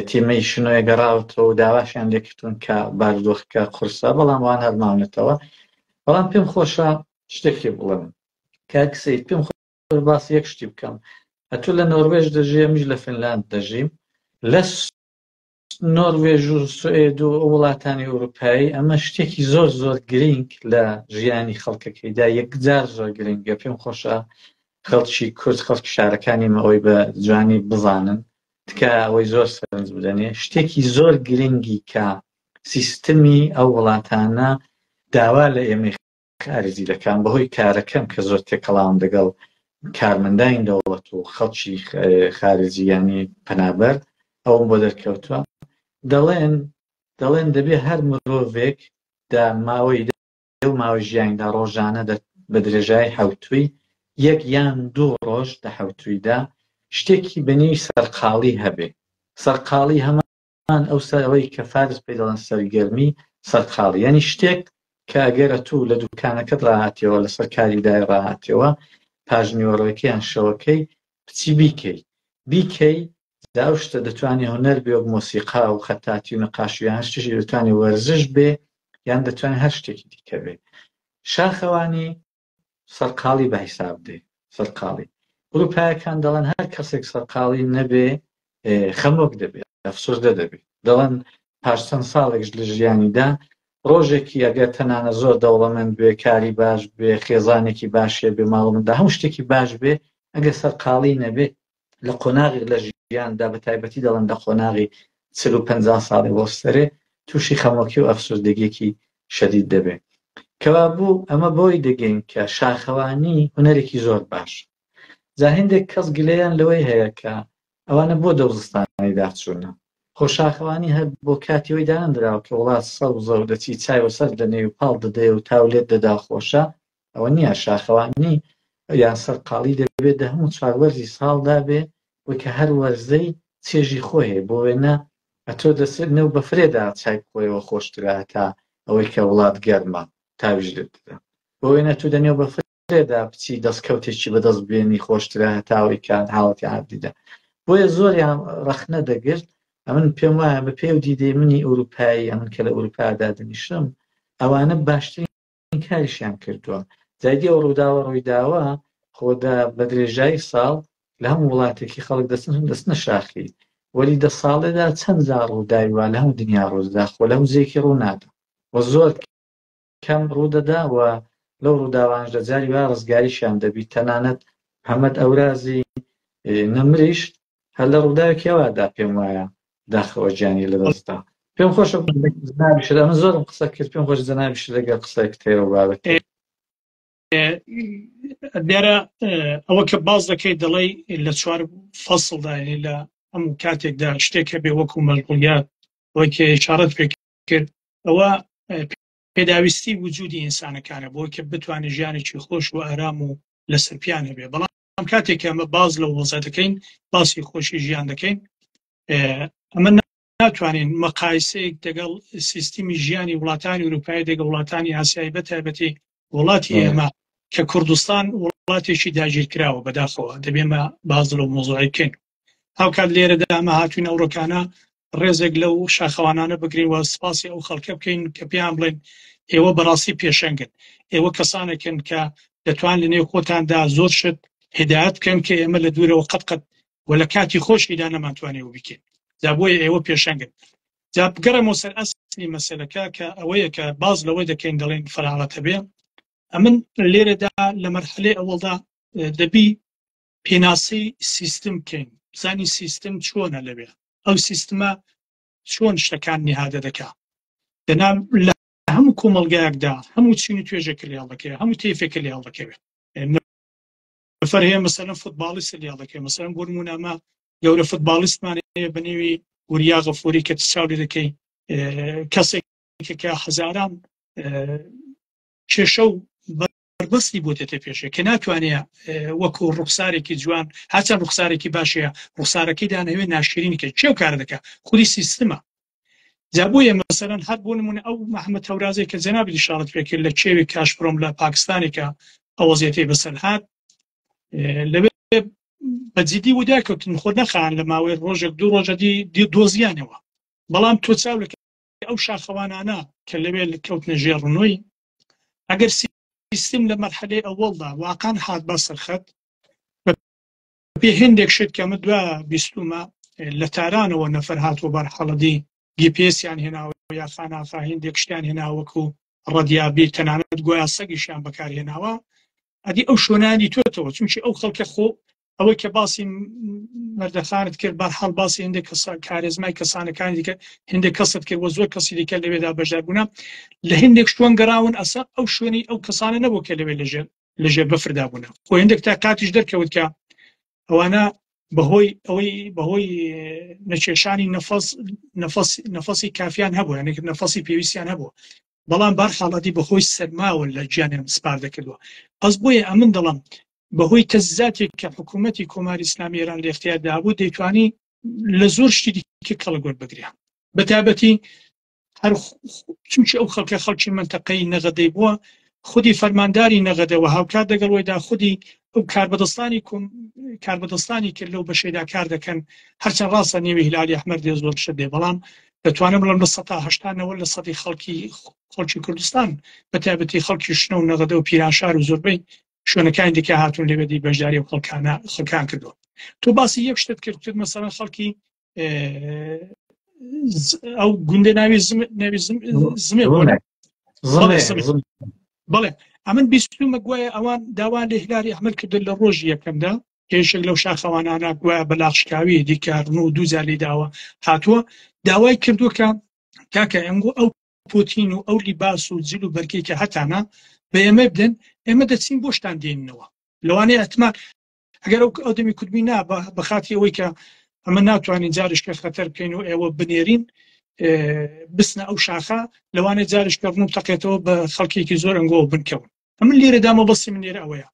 تیمەی شنۆیە گەڕاوەتەوە و داواشیان لێکردون کە بارودۆخەکە قورسە بەڵام وان هەر ماونەتەوە بەڵام پێم خۆشە شتێکی بڵێم کاک سید پێم خۆش باسی یەک شتی بکەم ئەتۆ لە نۆروێژ دەژی ئەمیش لە فنلاند دەژیم لە نۆروێژ و سوئێد و ئەو وڵاتانی ئەوروپایی ئەمە شتێکی زۆر زۆر گرینگ لە ژیانی خەڵکەکەیدا یەکجار زۆر گرنگە پێم خۆشە خەڵکی کورد خەڵکی شارەکانی مە ئەوەی بە جوانی بزانن تکایە ئەوەی زۆر سەرنج بدەنێ شتێکی زۆر گرنگی کە سیستمی ئەو وڵاتانە داوا لە ئێمەی خارجی دەکەم بەهۆی کارەکەم کە زۆر تێکەڵاوم دەگەڵ کارمەندانی دەوڵەت و خەڵکی خارجی یانی پەنابەر ئەوم بۆ دەرکەوتووە دەڵێن دەڵێن دەبێ هەر مرۆڤێک دا ماوەی لەو ماوەی ژیانیدا ڕۆژانە بە درێژایی حەوتووی یەک یان دوو ڕۆژ دە حەوتوویدا شتێکی بە نێوی سەرقاڵی هەبێ سەرقاڵی هەمان ئەو سەرەوەی کە فارس پێی دەڵێن سەرگەرمی سەرقاڵی یعنی شتێک کە ئەگەر ئەتوو لە دوکانەکەت ڕاهاتیەوە لەسەر کاری دای ڕاهاتیەوە پاش نیوەڕۆیەکە یان شەوەکەی بچی بیکەی بیکەی جا ئەو شتە دەتوانێ هونەر بێ وەک مۆسیقا و خەتاتی و نەقاشی یان هەر شتێکی دەتوانێ وەرزش بێ یان دەتوانێ هەر شتێکی دیکە بێ شاخەوانی سەرقاڵی بە حیساب دێ سەرقاڵی ئوروپایەکان دەڵێن هەر کەسێک سەرقاڵی نەبێ خەمۆک دەبێ ئەفسوردە دەبێ دەڵێن پاش چەند ساڵێکش لە ژیانیدا ڕۆژێکی ئەگەر تەنانە زۆر دەوڵەمەند بێ کاری باش بێ خێزانێکی باشێ بێ ماڵ و منداڵ هەموو شتێکی باش بێ ئەگەر سەرقاڵی نەبێ لە قۆناغێک لە ژیاندا بە تایبەتی دەڵێن لە قۆناغی 40 و 50 ساڵی بۆ سەرێ تووشی خەمۆکی و ئەفسوردگیەکی شەدید دەبێ کەوابوو ئەمە بۆی دەگەین کە شاخەوانی هونەرێکی زۆر باش جا هێندێک کەس گلەیان لەوەی هەیە کە ئەوانە بۆ دەو زستانەی داچوونە خۆ شاخەوانی هەر بۆ کاتی ئەوەی دانەنراوە کە وڵات سەوزە و دەچی چای وەسەر دەنێی و پاڵ دەدەی و تاو لێت دەدا خۆشە ئەوە نییە شاخەوانی یان سەرقاڵی دەبێت دە هەموو چوار وەرزی ساڵدا بێ و کە هەر وەرزەی چێژی خۆی هەیە بۆ وێنە ئەتۆ دەچێت نێو بەفرێدا چای بخۆیەوە خۆشترە هەتا ئەوەی کە وڵات گەرمە تاویش لێت دەدا بۆ وێنە تۆ دەنێو بەفر تێدا بچی دەستکەوتێکی بەدەست بێنی خۆشترە هەتاوەی کە حاڵەتی عادیدا بۆیە زۆریان ڕەخنە دەگرت ئەمن پێم وایە بە پێ و دیدەی منی ئەوروپایی ئەمن کە لە ئەوروپادا دەنیشم ئەوانە باشترین کاریشیان کردووە جایدی ئەو ڕووداوە ڕوویداوە خۆدا بە درێژایی ساڵ لە هەموو وڵاتێکی خەڵک دەچن دەچنە شاخی وەلی دە ساڵێدا چەند جار ڕووداوی وا لە هەموو دنیا ڕوودەدا خۆ لە هەموو جێیەکی ڕوو نادا و زۆر کەم ڕوودەدا و لەو ڕووداوانەشدا جاری وا ڕزگاریشیان دەبی تەنانەت محەمەد ئەورازی نەمریش هەر لە ڕووداوێکی ئەودا پێم وایە داخەوە گیانی لەدەستدا پێم خۆشە جەنابیشت ئەمە زۆرم قسە کرد پێم خۆش جەنابیشت لەگەڵ قسەیەک تێرە و بابەتی دیارە ئەوە کە باز دەکەیت دەڵێی لە چوار فەسڵدا یعنی لە هەموو کاتێکدا شتێک هەبێ وەکو مەشغولیات ئەوەی کە ئیشارەت پێ کرد ئەوە پێداویستی وجودی ئینسانەکانە بۆ کە بتوانێت ژیانێکی خۆش و ئارام و لەسەر پیان هەبێ بەڵام کاتێک کە ئەمە باز لەو وەزع دەکەین باسی خۆشی ژیان دەکەین ئەمە ناتوانین مەقایسەیەک دەگەڵ سیستمی ژیانی وڵاتانی ئەوروپایی دەگەڵ وڵاتانی ئاسیایی بە تایبەتی وڵاتی ئێمە کە کوردستان وڵاتێکی داگیرکراوە بەداخەوە دەبێمە باز لەو مۆزوعی بکەین هاوکات لێرەدا ئەمە هاتوین ئەوڕۆکانە ڕێزێک لەو شاخەوانانە بگرین و سپاسی ئەو خەڵکە بکەین کە پێیان بڵێن ئێوە بەڕاستی پێشەنگن ئێوە کەسانێکن کە دەتوان لە نێو خۆتاندا زۆر شت هدایەت بکەن کە ئێمە لە دوورەوە قەت قەت و لە کاتی خۆشیدا نەمانتوانێ و بکەین جا بۆیە ئێوە پێشەنگن جا بگەڕێمەوە سەر ئەسلی مەسەلەکە کە ئەوەیە کە باز لەوەی دەکەین دەڵێن فەراغەت هەبێ ئەمن لێرەدا لە مەرحەلەی ئەوەڵدا دەبی پێناسەی سیستم بکەین بزانین سیستم چۆنە لەوێ ئەو سیستمە چۆن شتەکان نیهادە دەکا دەنا لە هەموو کۆمەڵگایەکدا هەموو چین و توێژێک لێ هەڵدەکەوێت هەموو تێفێک لێ هەڵدەکەوێت نەفەر هەیە مەسەلەن فوتباڵیست لێ هەڵدەکەوێت مەسەلەن بۆ نموونە ئەمە گەورە فوتباڵیستمان هەیە بە نێوی وریا غەفوری کە چاو لێ دەکەی کەسێک کە هەزاران کێشە و بەربەستی بۆ دێتە پێشێ کە ناتوانێ وەکو ڕوخسارێکی جوان هەرچەند ڕوخسارێکی باشەیە ڕوخسارەکەی دانەوێ ناشرینی کە کێ کار دەکا خودی سیستمە جا بۆیە مەسەلەن هەر بۆ نمونە ئەو محەممەد هەورازێک کە جەنابی ئیشارەت پێ کرد لە کێوی کاشپرۆم لە پاکستانێکە ئەو وەزیەتەی بەسەر هات لەوێ. بە جدی ودا کەوتن خۆ نەخان لە ماوەی ڕۆژێک دوو ڕۆژە دی دۆزیانەوە بەڵام تۆ چاو لە ئەو شاخەوانانە کە لەوێ کەوتنە ژێر ڕنۆی ئەگەر سیستم لە مەرحەلەی ئەوەڵدا واقعا هات بە سەرخەت بە هێندێک شت کە ئەمە دوا بیستومە لە تارانەوە نەفەر هاتووە بەرحەڵەدی گیپێسیان هێناوە یا خانافا هێندێک شتیان هێناوەکو ڕەدیابی تەنانەت گۆیا سەگیشیان بەکارهێناوە ئەدی ئەو شوێنانی تۆتەوە چونکی ئەو خەڵکە خۆ ئەوەی کە باسی مەردەخانت کرد بەرحاڵ باسی هەندێک کەسا کارێزمای کەسانەکانی دیکە هەندێک کەست کرد وە زۆر کەسی دیکە لەوێدا بەشدار بوونە لە هەندێک شوێن گەڕاون ئەسا ئەو شوێنی ئەو کەسانە نەبوو کە لەوێ لەژێر لەژێر بەفردا بوونە خۆ هەندێک تا کاتیش دەرکەوت کە ئەوانە بەهۆی ئەوەی بەهۆی نەکێشانی نەفەس نەفەس نەفەسی کافیان هەبوو یعنی نەفەسی پێویستیان هەبوو بەڵام بار حاڵەتی بەهۆی سەرماوە لە گیانیان سپار دەکردووە پس بۆیە ئەمن دەڵم بەهۆی تەزیزاتێک کە حکوومەتی کۆماری ئیسلامی ئێران لە اختیاردا بوو دەیتوانی لە زۆر شتی دیکە کەڵک وەربگرێ بە تایبەتی هەر چونکی ئەو خەڵکە خەڵکی منتەقەی نەغەدەی بووە خودی فەرمانداری نەغەدەوە هاوکات دەگەڵ وەیدا خودی ئەو کاربەدەستانی کاربەدەستانی کرد لەو بەشێدا کار دەکەن هەرچەند ڕاستە نێوی هیلالی ئەحمەر دێ زۆر شت دێ بەڵام دەتوانم بڵێم لە سەتا هەشتانەوە لە سەدی خەڵکی خەڵکی کوردستان بە تایبەتی خەڵکی شنە و نەغەدە و پیرانشار و زۆربەی شوێنەکانی دیکە هاتوون لەوێ دی بەشداری و خەڵکانە خەڵکان کردووە تۆ باسی یەک شتت کرد کرد مەسەڵەن خەڵکی ئەو گوندە ناوی ناوی زمێ بڵێ ئەمن بیستومە گوایە ئەوان داوان لە هلاری ئەحمد کردن لە ڕۆژی یەکەمدا کێشێک لەو شاخەوانانە گوایە بە لاقشکاوی دیکارن و دوو جاری داوە هاتووە داوای کردووە کە کاکە ئەنگۆ ئەو پوتین و ئەو لیباس و جل و بەرگەی کە هەتانە بە ئێمە بدەن ئێمە دەچین بۆشتان دێننەوە لەوانەیە ئەتمان ئەگەر ئەو ئەو دەمی کوردمی نا بە خاتی ئەوەی کە ئەمە ناتوانین جارشکە خەتەر بکەین و ئێوە بنێرین بسنە ئەو شاخە لەوانەیە جارشکە ڕنوو بتەقێتەوە بە خەڵکێکی زۆر ئەنگۆ بنکەون ئەمن لێرەدا مەبەستی من لێرە ئەوەیە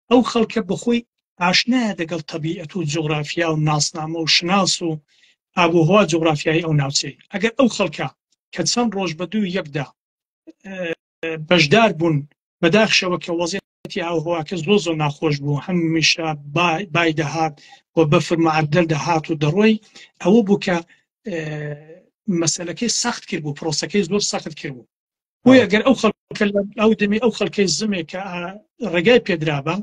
ئەو خەڵکە بەخۆی ئاشنایە دەگەڵ تەبیعەت و جوغرافیا و ناسنامە و شناس و ئابوهوا جوغرافیایی ئەو ناوچەی ئەگەر ئەو خەڵکە کە چەند ڕۆژ بە دوو یەکدا بەشدار بوون بەداخشەوە کە وەزیەتی ئاوهواکە زۆر زۆر ناخۆش بوو هەمیشە بای دەهات و بەفر معدل دەهات و دەڕۆی ئەوە بوو کە مەسەلەکەی سەخت کرد بوو پرۆسەکەی زۆر سەخت کرد بوو بۆیە گەر ئەو خەڵکە ئەو دەمی ئەو خەڵکەی زمێک کە ڕێگای پێدرابا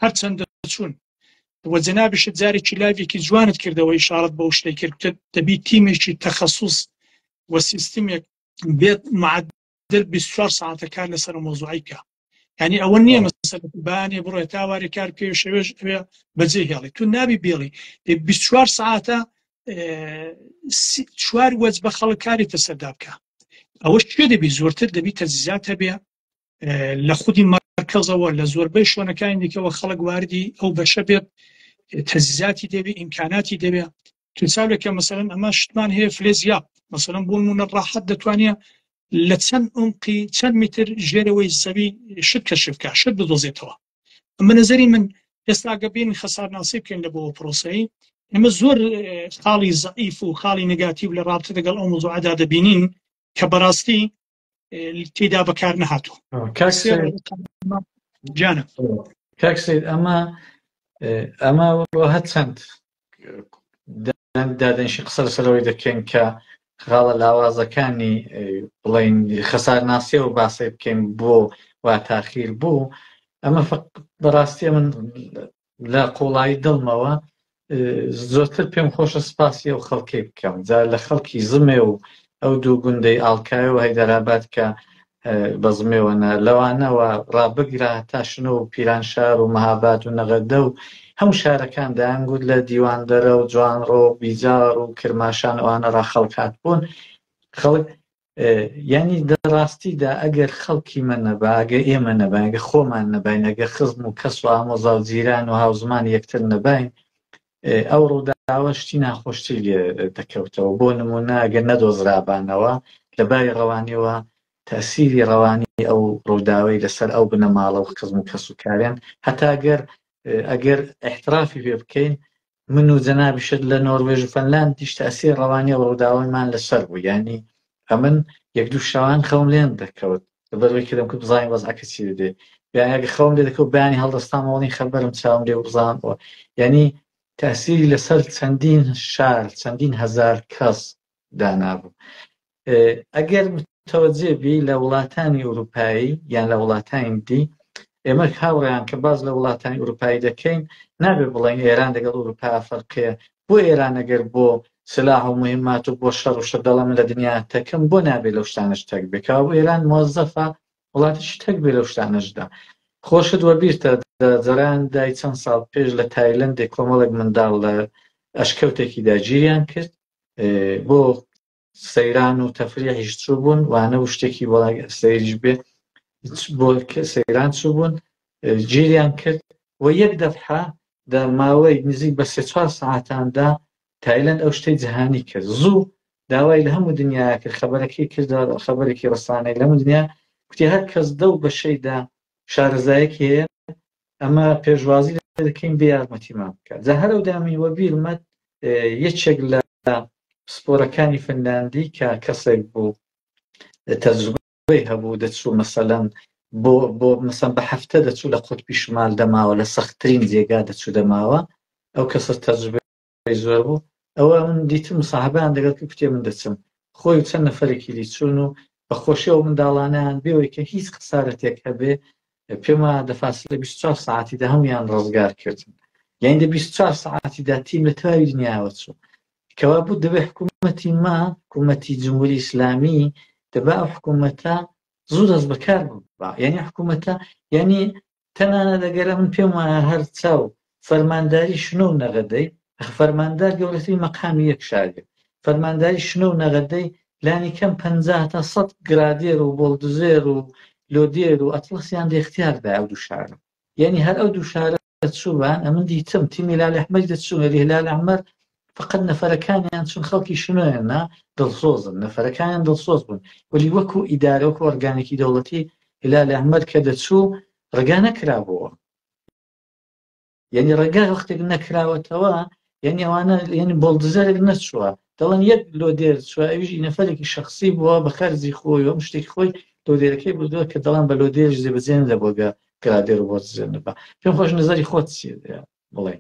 هەرچەندە چوون وە جەنابیشت جارێکی لایڤێکی جوانت کردەوە ئیشارەت بەو شتەی کرد کە دەبی تیمێکی تەخەسوس و سیستمێک بێت معدل 24 ساعتە کار لەسەر مۆزوعی بکە یعنی ئەوە نییە مەسەلە بانێ بڕۆێ تاوارێ کار بکەی و شەوێش ئەوێ بەجێ هێڵی تو نابی بێڵی 24 ساعتە چوار وەج بە خەڵک کاری تەسەردا بکە ئەوەش کوێ دەبی زۆرتر دەبی تەجهیزات هەبێ لە خودی مەرکەزەوە لە زۆربەی شوێنەکانی دیکەوە خەڵک واردی ئەو بەشە بێت تەجهیزاتی دەبێ ئیمکاناتی دەبێ تو چاولێکە مەسەلەن ئەمە شتمان هەیە فلێزیا مەسەلەن بۆ نمونە ڕاحەت دەتوانێت لە چەند عمقی چەند میتر ژێرەوەی زەوی شت کەشف بکە شت بدۆزێتەوە ئەمە نظری من ئێستا گە بین خەسارناسی بکەین لە بۆ پرۆسەی ئێمە زۆر خاڵی زەعیف و خاڵی نگاتیو لە ڕابتە دەگەڵ ئەو مۆزوعەدا دەبینین کە بەڕاستی تێدا بەکار نەهاتوو جانە کاک سید ئەمە ئەمە هەرچەند دادەنیشین قسە لەسەرەوەی دەکەین کە خاڵە لاوازەکانی بڵین خەسارناسیەوە باسی بکەین بۆ وا تاخیر بوو ئەمە بەڕاستی من لە قوڵایی دڵمەوە زۆرتر پێم خۆشە سپاسی ئەو خەڵکەی بکەم جا لە خەڵکی زمێ و ئەو دوو گوندەی ئاڵکایە و هەیدەراباد کە بە زمێوە نە لەوانەوە ڕابگرە تا شنۆ و پیرانشار و مەهاباد و نەغەدە و هەموو شارەکان دەیانگوت لە دیواندەرە و جوانڕۆ و بیجاڕ و کرماشان ئەوانە ڕا خەڵک هاتبوون خەڵک یانی دە ڕاستیدا ئەگەر خەڵکی مە نەبا، ئەگەر ئێمە نەباین، ئەگەر خۆمان نەباین، ئەگەر خزم و کەس و ئامۆزا و جیران و هاوزمانی یەکتر نەباین، ئەو ڕووداوە شتی ناخۆشتری لێ دەکەوتەوە. بۆ نموونە ئەگەر نەدۆزرابانەوە، لە باری ڕەوانیەوە تەئسیری ڕەوانی ئەو ڕووداوەی لەسەر ئەو بنەماڵە و خزم و کەس و کاریان، هەتا گەر ئەگەر ئیحترافی پێ بکەین، من و جەنابیشت لە نۆروێژ و فەنلاندیش تەئسیر ڕەوانی ئەو ڕووداوەمان لەسەر بوو یانی ئەمن یەک دوو شەوان خەوم لێ نەدەکەوت لەبەر ئەوەی کە دەمکوت بزانین وەزعەکە چی دەبێ. یان خەوم لێ دەکەوت بەیانی هەڵدەستامەوەنی خەبەرم چاوم لێ بزان یعنی تاسیری لەسەر چەندین شار چەندین هەزار کەس دانابوو. ئەگەر متەوەجێ بی لە وڵاتانی ئوروپایی یان لە وڵاتانی دی، ئێمە هاوڕێیان کە باس لە وڵاتانی ئوروپایی دەکەین نابێ بڵێین ئێران دەگەڵ ئوروپا فەرقەیە. بۆ ئێران ئەگەر بۆ سلاح و مهمات و بۆ شەڕ و شە دەڵێ من لە دنیا تەکم، بۆ نابێ لەو شتانەش تەک بێ؟ کەوابوو ئێران مۆزەفە وڵاتێکی تەک بێ لەو شتانەشدا. خۆشت وەبیرتە دە جەران دای چەند ساڵ پێش لە تایلەندێ کۆمەڵێک منداڵ لە ئەشکەوتێکیدا گیریان کرد، بۆ سەیران و تەفریحیش چووبوون، وانە و شتێکی بۆ سەیریش بێ بۆ سەیران چووبوون، گیریان کرد و یەک دەفحە دە ماوەی نزیک بە سێ چوار سەعاتاندا تایلەند ئەو شتەی جیهانی کرد. زوو داوای لە هەموو دنیا کرد، خەبەرەکەی کرد، خەبەرێکی ڕسانەی لە هەموو دنیا کوتی هەر کەس دەو بەشەیدا شارەزایەکی هەیە ئەمە پێشوازی دەکەین بێ یارمەتیمان بکات. جا هەر ئەو دامی وەبیرمەت یەکێک لە پسپۆرەکانی فنلاندی کە کەسێک بوو تەجروبەی هەبوو، دەچوو مەسەلەن بۆ بۆ مەسەن بە هەفتە دەچوو لە قوتبی شمال دەماوە، لە سەختترین جێگا دەچوو دەماوە، ئەو کەسە تەجروبەی زۆر بوو. ئەوە من دیتم مصاحبەیان دەگەڵ کرد، کوتێ من دەچم. خۆی و چەند نەفەرێکی دی چوون و بە خۆشی ئەو منداڵانەیان بێەوەی کە هیچ خسارەتێک هەبێ، پێم وایە دە فاسلە 24 سەعاتیدا هەمویان ڕزگار کردن. یعنی دە 24 سەعاتیدا تیم لە تەواوی دنیاوە چوو. کەوا بوو دەبێ حکوومەتی ما، حکوومەتی جمهوری ئیسلامی، دەبا ئەو حکوومەتە زوو دەست بەکار ببا. یعنی حکوومەتە، یعنی تەنانەت ئەگەر من پێم وایە هەر چاو فەرمانداری شنۆ و نەغەدەی، فەرماندار گەورەترین مەقامی یەک شارێ، فەرمانداری شنۆ و نەغەدەی لانی کەم 50 تا 100 گرادێر و بۆڵدزێر و لۆدێر و ئەتڵەسیان لە اختیاردا ئەو دوو شارە. یعنی هەر ئەو دوو شارە چووبان، ئەمن دیتم تیمی هلال ئەحمەری دەچوون، وەلی هلال ئەحمەر فقط نەفەرەکانیان چون خەڵکی شنۆیان نا دڵسۆزن، نەفەرەکانیان دڵسۆز بوون، وەلی وەکو ئیدارە وەکو ئۆرگانێکی دەوڵەتی هلال ئەحمەر کە دەچوو ڕێگا نەکرابووە. یعنی ڕێگا وەختێک نەکراوەتەوە، یعنی ئەوانە یعنی بۆڵدزەرێک نەچووە، دەڵێن یەک لۆدێر چووە، ئەویش نەفەرێکی شخصی بووە بە خەرجی خۆی و شتێکی خۆی لۆدێرەکەی بردووە کە دەڵێن بە لۆدێریش جێبەجێ نەبووە گە گرادێر و بۆڵدزێر نەبا. پێم خۆش نظری خۆت چییە بڵێ؟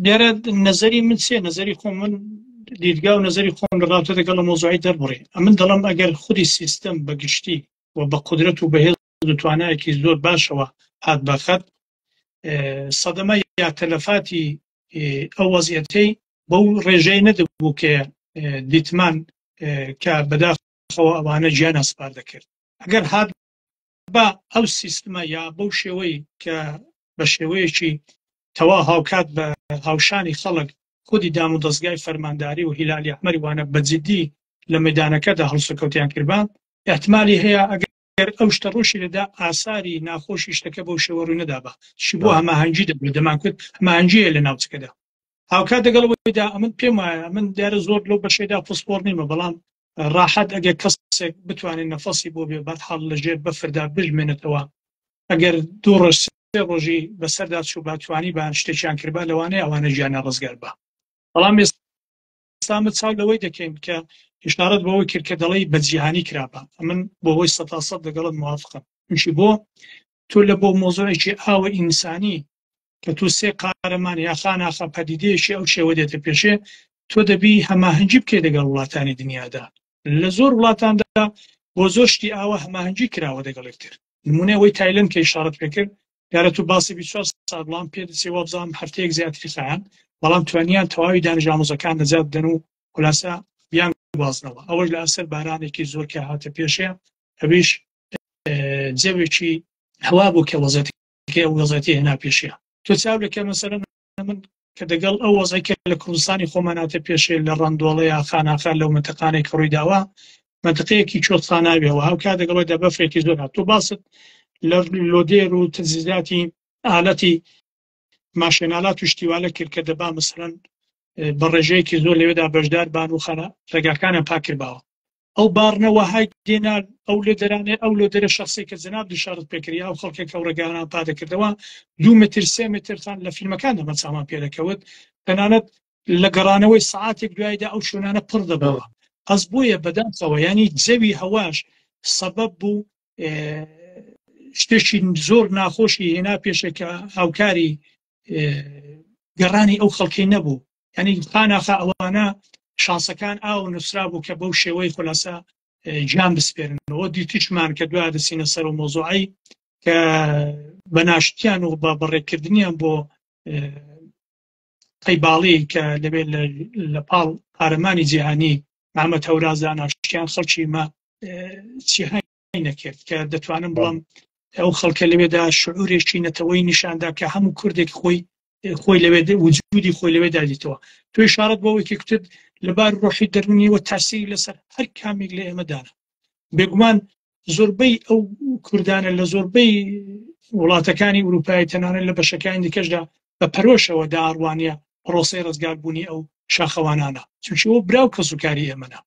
لێرە نظری من چیە؟ نظری خۆم من دیدگا و نظری خۆم لە ڕابطە لەگەڵ مۆزوعی دەربڕی. ئەمن دەڵێم ئەگەر خودی سیستەم بە گشتی و بە قودرەت و بەهێز و توانایەکی زۆر باشەوە هات بە خەت، سەدەمە یا تەلەفاتی ئەو وەزیەتەی بەو ڕێژەی نەدەبوو کە دیتمان کە بەداخەوە ئەوانە گیان ئەسپار دەکرد. ئەگەر هات بە ئەو سیستمە یا بەو شێوەی کە بە شێوەیەکی تەوا هاوکات بە هاوشانی خەڵک خودی دام و دەستگای فەرمانداری و هیلالی ئەحمەری وانە بە جدی لە مەدانەکەدا هەڵسوکەوتیان کردبا، احتمالی هەیە ئەگەر ئەو شتە ڕووشی لەدا ئاساری ناخۆشی شتەکە بەو شێوە ڕووی نەدابا. چی بۆ هەماهەنگی دەبوو، دەمانکوت هەماهەنگیە لە ناوچەکەدا. هاوکات دەگەڵ ئەوەیدا ئەمن پێم وایە، من دیارە زۆر لەو بەشەیدا پسپۆر نیمە، بەڵام ڕاحەت ئەگەر کەسێک بتوانێت نەفەسی بۆ بێ بەرحاڵ لەژێر بەفردا بژمێنێتەوە، ئەگەر دوو ڕۆژ سێ ڕۆژی بەسەردا چوو با توانی بان شتێکیان کردبا، لەوانەیە ئەوانە گیانیان ڕزگار بە. بەڵام ئێستا ئەمە چاو لەوەی دەکەین کە ئیشارەت بەوەی کرد کە دەڵێی بە جیهانی کرابا، ئەمن بۆ ئەوەی سەتا سەد لەگەڵت موافقم. چونکی بۆ تۆ لە بۆ مۆزوعێکی ئاوە ئینسانی کە تۆ سێ قارەمان یا خاناخە پەدیدەیەکی ئەو شێوە دێتە پێشێ، تۆ دەبی هەماهەنگی بکەیت لەگەڵ وڵاتانی دنیادا. لە زۆر وڵاتاندا بۆ زۆر شتی ئاوا هەماهەنگی کراوە دەگەڵ یەکتر. نمونە ئەوەی تایلەند کە ئیشارەت پێکرد، دیارە تۆ باسی 24 ساعت، بەڵام پێ دەچێ وابزانم هەفتەیەک زیاتری خایاند، بەڵام توانیان تەواوی دانش ئامۆزەکان نەجات بدەن و خولاسە بیان گوازنەوە. ئەوەش لە ئەسەر بارانێکی زۆر کە هاتە پێشێ، ئەویش جەوێکی هەوا بوو کە وەزعەتەکەی ئەو وەزعەتی هێنا پێشێ. تۆ چاو لە کە مەسەلەن من کە دەگەڵ ئەو وەزعی کە لە کوردستانی خۆمان هاتە پێشێ لە ڕەندۆڵە یا خاناخان لەو منتەقانەی کە ڕووی داوە، منتەقەیەکی چۆتخاناویەوە، هاوکات دەگەڵ بەفرێکی زۆر هات. تۆ باست لە لۆدێر و تەجهیزاتی ئالەتی ماشێنالات و شتیوالە کرد کە دەبا مەسەلەن بە ڕێژەیەکی زۆر لەوێدا بەشدار بان و خەنە ڕێگاکانیان پاک کردباوە. ئەو باڕنە وەهای دێنا ئەو لێدەرانێ ئەو لۆدەرە شخصی کە جەناب دیشارت پێکرد ئەو خەڵکێک ئەو ڕێگانان پا دەکردەوە 2 متر 3 مترتان لە فیلمەکان دەمە چامان پێدەکەوت، تەنانەت لە گەڕانەوەی سەعاتێک دوایدا ئەو شوێنانە پڕ دەبەوە. ئەس بۆیە بەداخەوە ینی جەوی هەواش سەبەب بوو. شتێکی زۆر ناخۆشی هێنا پێشە کە هاوکاری گەڕانی ئەو خەڵکی نەبوو یعنی خاناخا ئەوانە شانسەکان ئاو نووسرا بوو کە بەو شێوەی خلاصە گیان بسپێرنەوە دیتیشمان کە دوا دەچینە سەر و مۆزوعی کە بە ناشتیان و بە بەڕێکردنیان بۆ قەیباڵی کە لەوێ لە پاڵ قارەمانی جیهانی مامە تەورازدا ناشتیان خەڵکی مە چیهای نەکرد کە دەتوانم بڵم ئەو خەڵکە لەوێدا شعورێکی نەتەوەی نیشاندا کە هەموو کوردێک خۆی خۆی لەوێ وجودی خۆی لەوێدا دیتەوە تۆ ئیشارەت بۆ ئەوەی کرد لەبار ڕۆحی دەرونیەوە تاسیری لەسەر هەر کامێک لە ئێمە دانا بێگومان زۆربەی ئەو کوردانە لە زۆربەی وڵاتەکانی ئوروپای تەنانەت لە بەشەکانی دیکەشدا بە پەرۆشەوە داڕوانیە پرۆسەی ڕزگاربوونی ئەو شاخەوانانە چونکی ئەو برا و کەسوکاری ئێمەە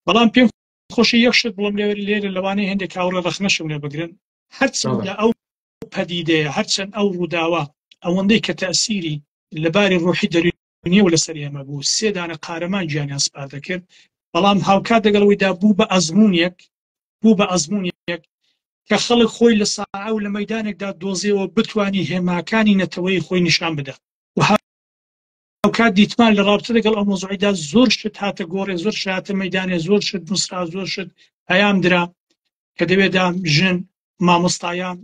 بەڵام پێم خۆشی یەک شت بڵم لێ لێرە لەوانەیە هێندێک هاوڕێ ڕەخنەشم لێ بگرن هەرچەندە ئەو پەدیدەیە هەرچەند ئەو ڕووداوە ئەوەندەی کە تەسیری لەباری ڕۆحی دەروونیەوە لەسەر ئێمە بوو سێ دانە قارەمان گیانیان سپاردە کرد بەڵام هاوکات لەگەڵەوەیدا بوو بە ئەزموونێک بوو بە ئەزموونێک کە خەڵک خۆی لە ساعە و لە مەدانێکدا دۆزیەوە بتانی هێماکانی نەتەوەی خۆی نیشان بدات و هاوکات دیتمان لە ڕابتە لەگەڵ ئەو مۆزوعیدا زۆر شت هاتە گۆڕێ زۆر شت هاتە مەدانێ زۆر شت نووسرا زۆر شت پەیام درا کە دەوێدا ژن مامۆستایان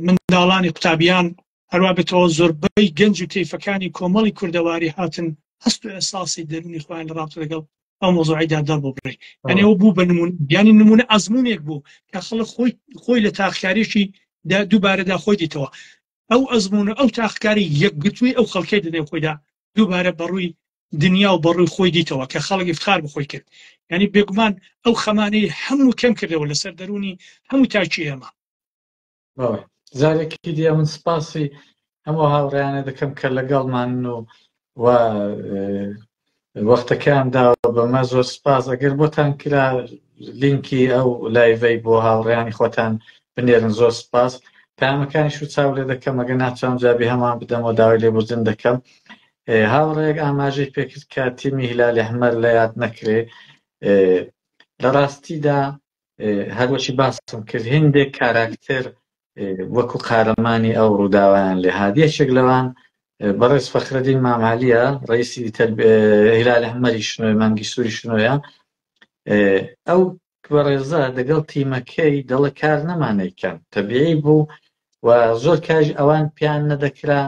منداڵانی قوتابیان هەروە بێتەوە زۆربەی گەنج و تەیفەکانی کۆمەڵی کوردەواری هاتن هەست و ئەساسی دەرونی خۆیان لە ڕابتە لەگەڵ ئەو مۆزوعیدا دەرببڕی یعنی ئەو بوو بە نمونە یعنی نمونە ئەزمونێک بوو کە خەڵک خۆی خۆی لە تاقیکاریی دووبارەدا خۆی دیتەوە ئەو ئەزمونە ئەو تاقیکاری یەکگرتووی ئەو خەڵکەی دەنێو خۆیدا دووبارە بەڕووی دنیا و بەڕووی خۆی دیتەوە کە خەڵک ئیفتخار بەخۆی کرد یعنی بێگومان ئەو خەمانەی هەموو کەم کردەوە لەسەر دەرونی هەموو تاکی ئێمە. بەڵێ جارێکی دیە من سپاسی هەموو هاوڕێیانە دەکەم کە لەگەڵمان و و وەختەکەیان داوە بەمە زۆر سپاس ئەگەر بۆتان کرا لینکی ئەو لایڤەی بۆ هاوڕێیانی خۆتان بنێرن زۆر سپاس پامەکانیش و چاو لێ دەکەم ئەگەر ناتوانم جوابی هەمان بدەمەوە داوای لێبوردن دەکەم هاوڕێیەک ئاماژەی پێکرد کە تیمی هیلالی ئەحمەر لە یاد نەکرێ لە ڕاستیدا هەروەکی باسم کرد هندێک کاراکتەر وەکو قارەمانی ئەو ڕووداوایان لێ هات یەکێک لەوان بەڕێز فەخرەدین مامالیە ڕئیسی هیلال ئەحمەری شنۆی مانگی سووری شنۆیە ئەو بەڕێزە دەگەڵ تیمەکەی دەڵێ کار نەما نەیکەن تەبیعی بوو و زۆر کاریش ئەوان پێیان نەدەکرا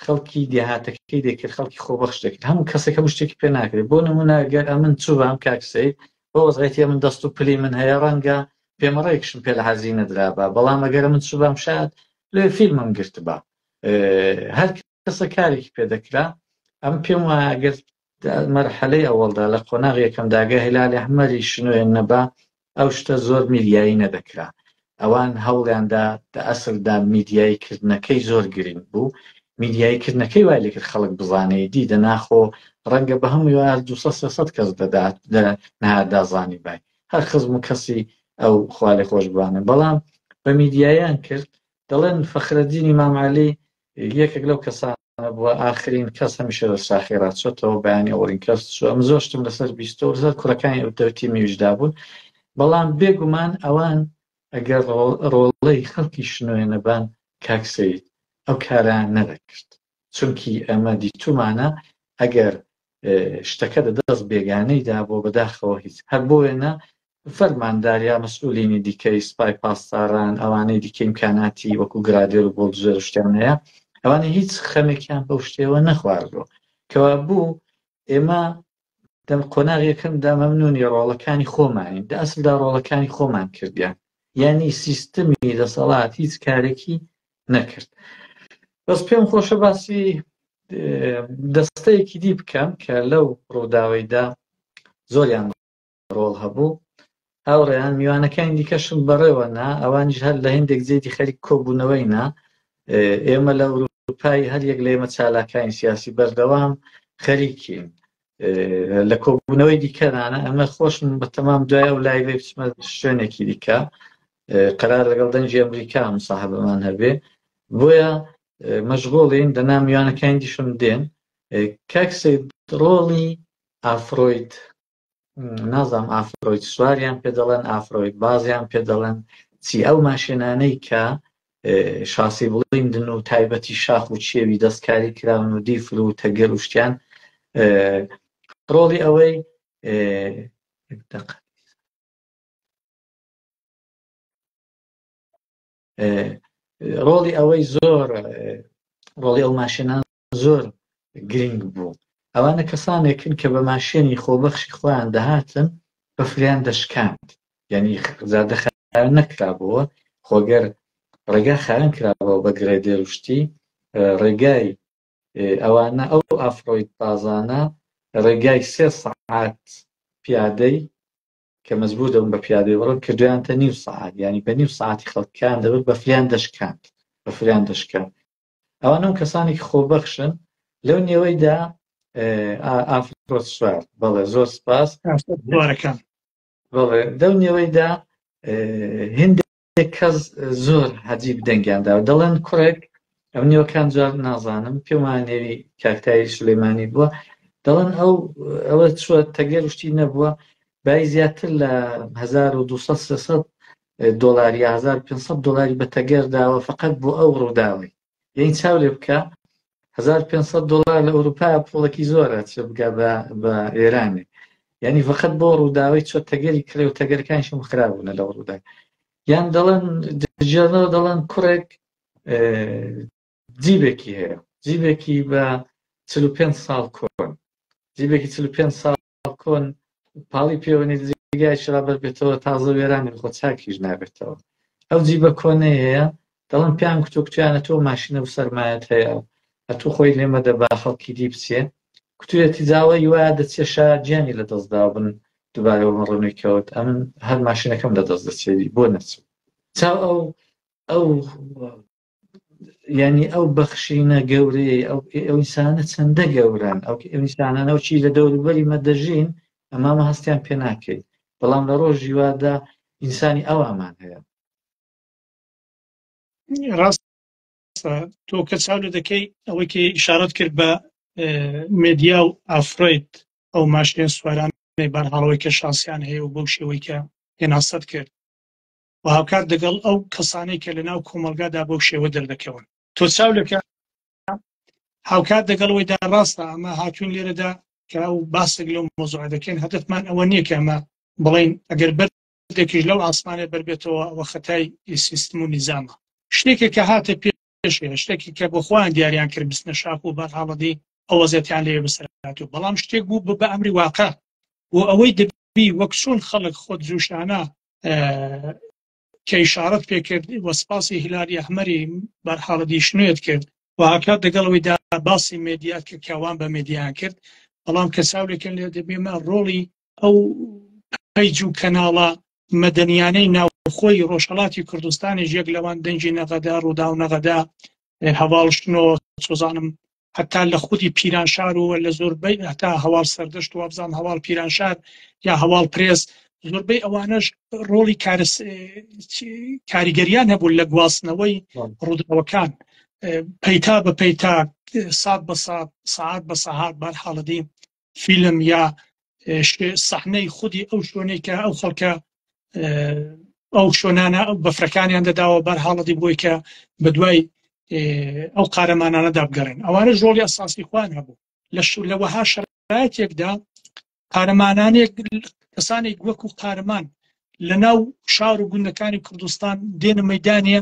خەڵکی دێهاتەکەی دەکرد خەڵکی خۆبەخش دەکرد هەموو کەسێک هەموو شتێکی پێ ناکرێت بۆ نمونە گەر ئەمن چوبام کاک سەید بۆ وەزعێتی ئەمن دەست و پلی من هەیە ڕەنگە پێمەڕێکشم پێ لە حەزی نەدرابا بەڵام ئەگەر من چوبام شاید لێ فیلمم گرتبا هەر کەسە کارێکی پێ دەکرا ئەم پێم وایە گەر مەرحەلەی ئەوەڵدا لە قۆناغی یەکەمدا گەر هیلالی ئەحمەری شنۆیە نەبا ئەو شتە زۆر میدیایی نەدەکرا ئەوان هەوڵیاندا دە ئەسلدا میدیایی کردنەکەی زۆر گرنگ بوو میدیایی کردنەکەی وای لێکرد خەڵک بزانێ دی دەناخۆ ڕەنگە بە هەمووی هەر 200 300 کەس دەدات دە نهاردا زانیبای هەر خزم و کەسی ئەو خوالێ خۆشبوانە بەڵام بە میدیایان کرد دەڵێن فەخرەدینی مام عەلی یەکێک لەو کەسانە بووە ئاخرین کەس هەمیشە لە ساخی ڕاچۆتەوە بەیانی ئەوڵین کەس چوو ئەم زۆر شتم لەسەر بیستەوە لەسەر کوڕەکانی ئەو دەوتی میوشدا بوون بەڵام بێگومان ئەوان ئەگەر ڕۆڵەی خەڵکی شنۆیە نەبان کاک سەید ئەو کارەیان نەدەکرد چونکی ئەمە دیتومانە ئەگەر شتەکە دە دەست بێگانەیدا بۆ بەداخەوە هیچ هەر بۆیە فەرماندار یا مەسئولینی دیکەی سپای پاسداران ئەوانەی دیکە ئیمکاناتی وەکو گرادێر و بۆڵدزێر و شتیان هەیە ئەوانە هیچ خەمێکیان بەو شتەوە نەخواردووە کەوابوو ئێمە دەم قۆناغ یەکەمدا مەمنونی ڕۆڵەکانی خۆمانین دە ئەسلدا ڕۆڵەکانی خۆمان کردیان یعنی سیستمی دەسەڵات هیچ کارێکی نەکرد بەس پێم خۆشە باسی دەستەیەکی دی بکەم کە لەو ڕووداوەیدا زۆریان ڕۆڵ هەبوو هاوڕێیان میوانەکانی دیکەشم بەڕێوە نا ئەوانیش هەر لە هندێک جێدی خەریک کۆبوونەوەی نا ئێمە لە ئەوروپای هەر یەک لە ئێمە چالاکانی سیاسی بەردەوام خەریکین لە کۆبوونەوەی دیکەدانە ئەمە خۆشم بە تەمام دوای ئەو لایڤەی بچمە شوێنێکی دیکە قەرار لەگەڵ دەنگی ئەمریکا مساحبەمان هەبێ بۆیە مەشغوڵین دەنا میوانەکانی دیشم دێن کاک سید ڕۆڵی ئافرۆید نازانم ئافرۆید سواریان پێ دەڵێن ئافرۆید بازیان پێ دەڵێن. چی ئەو ماشێنانەی کە شاسی بڵیندن و تایبەتی شاخ و چێوی دەستکاری کراون و دیفر و تەگەر و شتیان ڕۆڵی ئەوەی دقە ڕۆڵی ئەوەی زۆر ڕۆڵی ئەو ماشێنان زۆر گرنگ بوو ئەوانە کەسانێکن کە بە ماشێنی خۆبەخشی خۆیان دەهاتن بەفریان دەشکاند یعنی زادە خاوێن نەکرابەوە خۆگەر ڕێگا خاوێن کرابەوە بە گرێدێر و شتی ڕێگای ئەوانە ئەو ئافرۆید بازانە ڕێگای سێ سەعات پیادەی کە مەجبور دەبوون بە پیادەی بڕۆن کردویانتە نیو سەعات یعنی بە نیو سەعاتی خەڵکیان دەبرد بەفریان دەشکاند بەفریان دەشکاند ئەوانە و کەسانێکی خۆبەخشن لەو نێوەیدا ئافرۆت سوار بەڵێ زۆر سپاس سوارەکان بەڵێ لەو نێوەیدا هندێک کەس زۆر عەجیب دەنگیان دا دەڵێن کوڕێک ئەم نێوەکان جار نازانم پێم وایە نێوی کاک تاهیر سولەیمانی بووە دەڵێن ئەو ئەوە چووە تەگەر شتی نەبووە بای زیاتر لە 1200 300 دۆلار یا 1500 دۆلاری بە تەگەر داوە فقط بۆ ئەو ڕووداوی یعنی چاو لێ بکە 1500 دۆلار لە ئەوروپا پوڵێکی زۆرە چ بگا بە ئێرانێ یعنی فقط بۆ ڕووداوی چۆ تەگەری کرێ و تەگەرەکانیشم خراپبوونە لەو ڕوودا یان دەڵێن دژێنەوە دەڵێن کوڕێک جیبێکی هەیە جیبێکی بە 45 ساڵ کۆن جیبێکی 45 ساڵ کۆن پاڵی پێوەنی جێگای شرا بەربێتەوە تازە وێرانی خۆ چاکیش نابێتەوە ئەو جیبە کۆنەی هەیە دەڵم پیان کوتۆ کوتیانە تۆ ماشینە و سەرمایەت هەیە ئەتوو خۆی لێمە دەبا خەڵکی دی بچێ کوتویەتی جاوە وایە دەچێ شا گیانی لە دەستدا بن دووبارە بم ڕوونی کەوت ئەمن هەر ماشینەکەم لە دەست دەچێت بۆ نەچم چاو ئەو ئەو یعنی ئەو بەخشینە گەورەیە ئەو ئەو ئینسانە چەندە گەورەن ئەو ئینسانانە و چی لە دەوروبەری مە دەژین ئەمامە هەستیان پێ ناکەیت بەڵام لە ڕۆژی وادا ئینسانی ئەوامان هەیە ڕاستە تۆ کە چاو لە دەکەی ئەوەی کە ئیشارەت کرد بە مێدیا و ئافرەت ئەو ماشێن سوارانەی بارهاڵەوەی کە شانسیان هەیە و بەو شێوەی کە پێناسەت کرد و هاوکات دەگەڵ ئەو کەسانەی کە لە ناو کۆمەڵگادا بەو شێوە دەردەکەون تۆ چاو لەکە هاوکات دەگەڵ ئەوەیدا ڕاستە ئەمە هاتوین لێرەدا کە ئەو باسێک لەو مۆزوع دەکەین هەدەفمان ئەوە نییە کە ئەمە بڵین ئەگەر بەردێکیش لەو ئاسمانێ بەربێتەوە ئەوە خەتای سیستم و نیزامە شتێکێک کە هاتە پێشێ شتێکی کە بۆ خۆیان دیاریان کرد بستنە شاخ و بەرحاڵەدی ئەو وەزیەتیان لێ بەسەرهاتوو بەڵام شتێک بوو بە ئەمری واقع و ئەوەی دەبی وەک چۆن خەڵک خۆت جوشانە کە ئیشارەت پێکرد و سپاسی هیلالی ئەحمەری بەرحاڵەدی شنوێت کرد و هاکات دەگەڵ ئەوەیدا باسی مێدیات کرد کە ئەوان بە مێدیان کرد بەڵام کە چاولێکن لێ دەبێمە ڕۆڵی ئەو پەیج و کەناڵە مەدەنیانەی ناوخۆی ڕۆژهەڵاتی کوردستانیش یەک لەوان دەنگی نەغەدا ڕووداو نەغەدا هەواڵ شنۆ سۆزانم هەتا لە خودی پیرانشار و لە زۆربەی هەتا هەواڵ سەردەشت و وابزانم هەواڵ پیرانشار یا هەواڵ پرێس زۆربەی ئەوانەش ڕۆڵی کاریگەریان هەبوو لە گواستنەوەی ڕووداوەکان پەیتا بە پەیتا سات بە سات سەعات بە سەعات بار حاڵەدی فیلم یا سەحنەی خودی ئەو شوێنەی کە ئەو خەڵکە ئەو شوێنانە ئەو بەفرەکانیان دەداوە بەر حاڵەتی بۆی کە بە دوای ئەو قارەمانانەدا بگەڕێن ئەوانە ڕۆڵی ئەساسی خۆیان هەبوو لە لە وەها شەرایتێکدا قارەمانانێک کەسانێک وەکو قارەمان لە ناو شار و گوندەکانی کوردستان دێنە مەدانە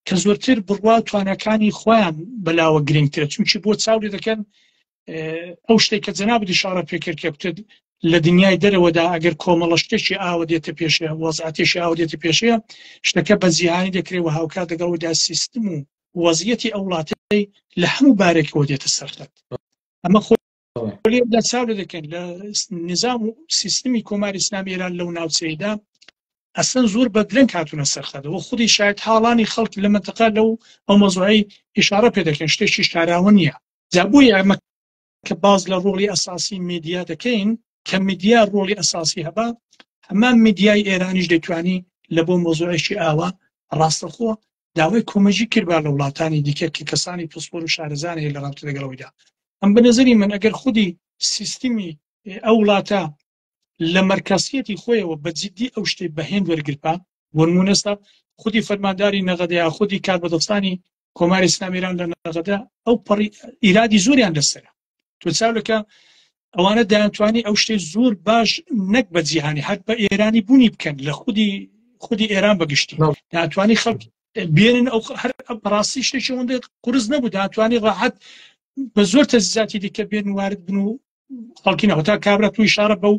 کە زۆرتر بڕوا توانەکانی خۆیان بەلاوە گرنگترە چونکی بۆ چاولی دەکەن ئەو شتێک کە جەنابت ئیشارە پێکرد کە بتت لە دنیای دەرەوەدا ئەگەر کۆمەڵە شتێکی ئاوە دێتە پێشێ وەزعاتێکی ئاوە دێتە پێشێ شتەکە بە جیهانی دەکرێت و هاوکات لەگەڵدا سیستم و وەزیەتی ئەو وڵاتەی لە هەموو بارێکەوە دێتە سەرخەت ئەمە خۆ لێدا چاو لێ دەکەن لە نظام و سیستمی کۆماری ئیسلامی ئێران لەو ناوچەیەدا ئەسڵەن زۆر بە درەنگ هاتوونە سەرخەتەوە خودی شاید حاڵانی خەڵک لە منتەقە لەو ئەو مەزوعی ئیشارە پێ دەکەن شتێکی شاراوە نییە جا بۆیە ئەمە کە باز لە ڕۆڵی ئەساسی میدیا دەکەین کە میدیا ڕۆڵی ئەساسی هەبا هەمان میدیای ئێرانیش دەتوانی لە بۆ مۆزوعێکی ئاوا ڕاستەخۆ داوای کۆمەجی کردبا لە وڵاتانی دیکە کە کەسانی پسپۆر و شارەزان هەیە لە ڕابطە لەگەڵەوەیدا ئەم بە نظری من ئەگەر خودی سیستمی ئەو وڵاتە لە مەرکەزیەتی خۆیەوە بە جدی ئەو شتەی بە هێند وەرگرپا بۆ نمونە ئێستا خودی فەرمانداری نەغەدە یا خودی کاربەدەستانی کۆماری ئیسلامی ئێران لە نەغەدە ئەو پەڕی ئیرادی زۆریان لەسەرە. تۆ چاو لەکە ئەوانە دەیانتوانی ئەو شتەی زۆر باش نەک بە جیهانی هەر بە ئێرانی بوونی بکەن لە خودی خودی ئێران بەگشتی دەیانتوانی خەڵک بێنن ئەو هەر بەڕاستی شتێکی ئەوەندە قورس نەبوو دەیانتوانی ڕاحەت بە زۆر تەجهیزاتی دیکە بێن وارد بن و خەڵکی نەوە تا کابرا تو ئیشارە بەو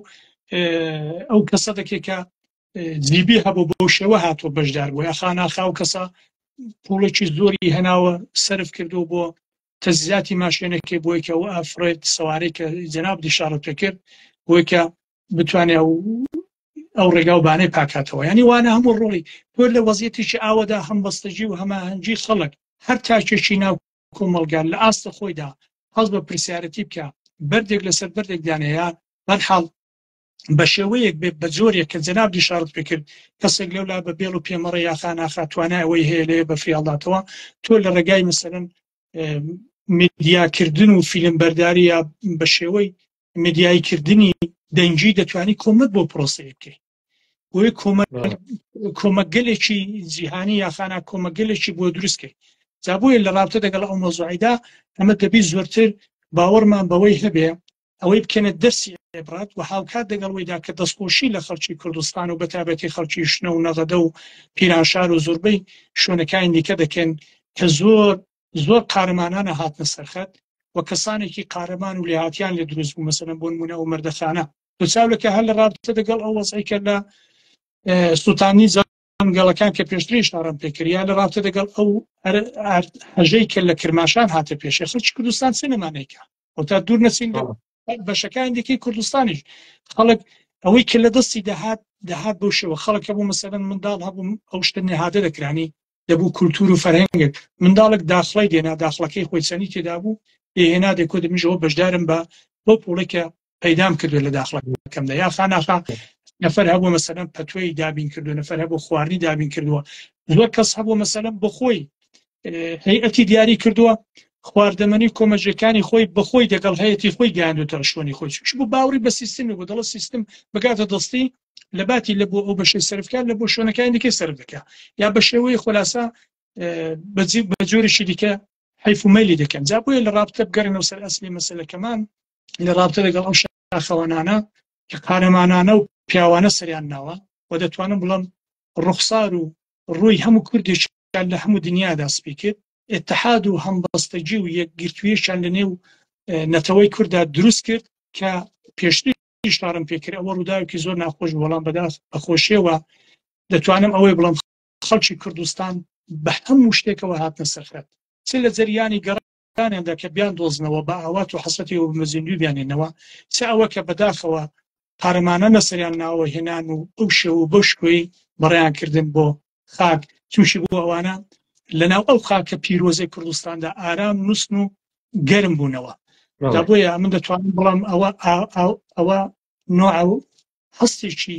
ئەو کەسە دەکەی کە جیبی هەبوو بەو شێوە هاتووە بەشدار بوو یاخا ناخا و کەسە پوڵێکی زۆری هەناوە سەرف کردو بۆ تەجهیزاتی ماشێنەکەی بۆی کە ئەو ئافرەت سەوارەی کە جەناب ئیشارەت پێ کرد بۆی کە بتوانێ ئەو ئەو ڕێگا و بانەی پاکاتەوە ینی وانە هەموو ڕۆڵی تۆ لە وەزیەتێکی ئاوەدا هەمبەستەگی و هەماهەنگی خەڵک هەر تاکێکی ناو کۆمەڵگا لە ئاستە خۆیدا هەڵ بە پرسیارەتی بکە بەردێک لەسەر بەردێک دانەیە بەرحاڵ بە شێوەیەک بێ بە جۆرێک کە جەناب ئیشارەت پێ کرد کەسێک لەولا بە بێڵ و پێمەڕە یاخا ناخا توانای ئەوەی هەیە لێ بەفری هەڵداتەوە تۆ لە ڕێگای مەسەلەن میدیاکردن و فیلم بەرداری یا بە شێوەی میدیاییکردنی دەنگی دەتوانی کۆمەک بۆ پرۆسەیە بکەیت بۆیە کۆمەکگەلێکی جیهانی یاخانا کۆمەکگەلێکی بۆ دروست کرد جا بۆیە لە ڕابتە دەگەڵ ئەو مەوزوعیدا ئەمە دەبی زۆرتر باوەڕمان بەوەی هەبێ ئەوەی بکەنە دەرسی عیبرەت و هاوکات دەگەڵ وەیدا کە دەستخۆشی لە خەڵکی کوردستان و بەتایبەتی خەڵکی شنە و نەغەدە و پیرانشار و زۆربەی شوێنەکانی دیکە دەکەن کە زۆر زۆر قارەمانانە هاتنە سەرخەت و کەسانێکی قارەمان و لێهاتیان لێ دروست بوو مەسەلەن بۆ نمونە ئەو مەردەخانە تۆ چاو لەکە هەر لە ڕابتە دەگەڵ ئەو وەزعی کە لە سوتانی جەنگەڵەکان کە پێشتر ئیشارەم پێکرد یا لە ڕابتە دەگەڵ ئەو هەژەی کە لە کرماشان هاتە پێشێ خەڵکی کوردستان چ نەمانێکە و تا دوور نەچین لە بەشەکانی دیکەی کوردستانیش خەڵک ئەوەی کە لە دەستی دەهات دەهات بەو شێوە خەڵک هەبوو مەسەلەن منداڵ هەبوو ئەو شتە نهادە دەکرانی دەبوو کولتور و فەرهەنگێک منداڵێک داخڵی دێنا داخڵەکەی خۆی چەنی تێدا بوو دێهێنا دەکۆ دەمیشەوە بەشدارم بە بەو پوڵێک کە پەیدام کردو لە داخڵەکەمدا یا خاناخا نەفەر هەبوو مەسەلەن پەتوەی دابین کردو نەفەر هەبوو خواردنی دابین کردووە زۆر کەس هەبوو مەسەلەن بەخۆی هەیئەتی دیاری کردووە خواردەمەنی کۆمەجەکانی خۆی بەخۆی دەگەڵ هەیەتی خۆی گەیاندوتە شوێنی خۆی چ بۆ باوەڕی بە سیستمی بۆ دەڵە سیستم بگاتە دەستی لە باتی لە بۆ ئەو بەشەی سەرفکار لە بۆ شوێنەکانی دیکە سەرف دەکا یا بە شێوەی خلاصە بە جۆرێکی دیکە حیف و مەلی دەکەن جا بۆیە لە ڕابتە بگەڕێنەوە سەر ئەسلی مەسەلەکەمان لە ڕابتە لەگەڵ ئەو شاخەوانانە کە قارەمانانە و پیاوانە سەریان ناوە و دەتوانم بڵم ڕوخسار و ڕووی هەموو کوردێکیان لە هەموو دنیادا سپی کرد اتحاد و هەمبەستەگی و یەکگرتوویەکیان لە نێو نەتەوەی کورددا دروست کرد کە پێشتر ئیشارەم پێکرد ئەوە ڕووداوێکی زۆر ناخۆش بوو بەڵام بەداخ بەخۆشیەوە دەتوانم ئەوەی بڵم خەڵکی کوردستان بە هەموو شتێکەوە هاتنە سەرخەت چ لە جەریانی گەڕانیاندا کە بیان دۆزنەوە بە ئاوات و حەسرەتی و بە زیندووی بیانێنەوە چ ئەوە کە بەداخەوە قارەمانە لەسەریان ناوە هێنان و ئەو شێوە و بەو شکۆی بەڕێیان کردن بۆ خاک چونکی بۆ ئەوانە لەناو ئەو خاکە پیرۆزەی کوردستاندا ئارام نووسن و گەرم بوونەوە دا بۆیە من دەتوانم بڵام ئەوە ئەوە نوع و هەستێکی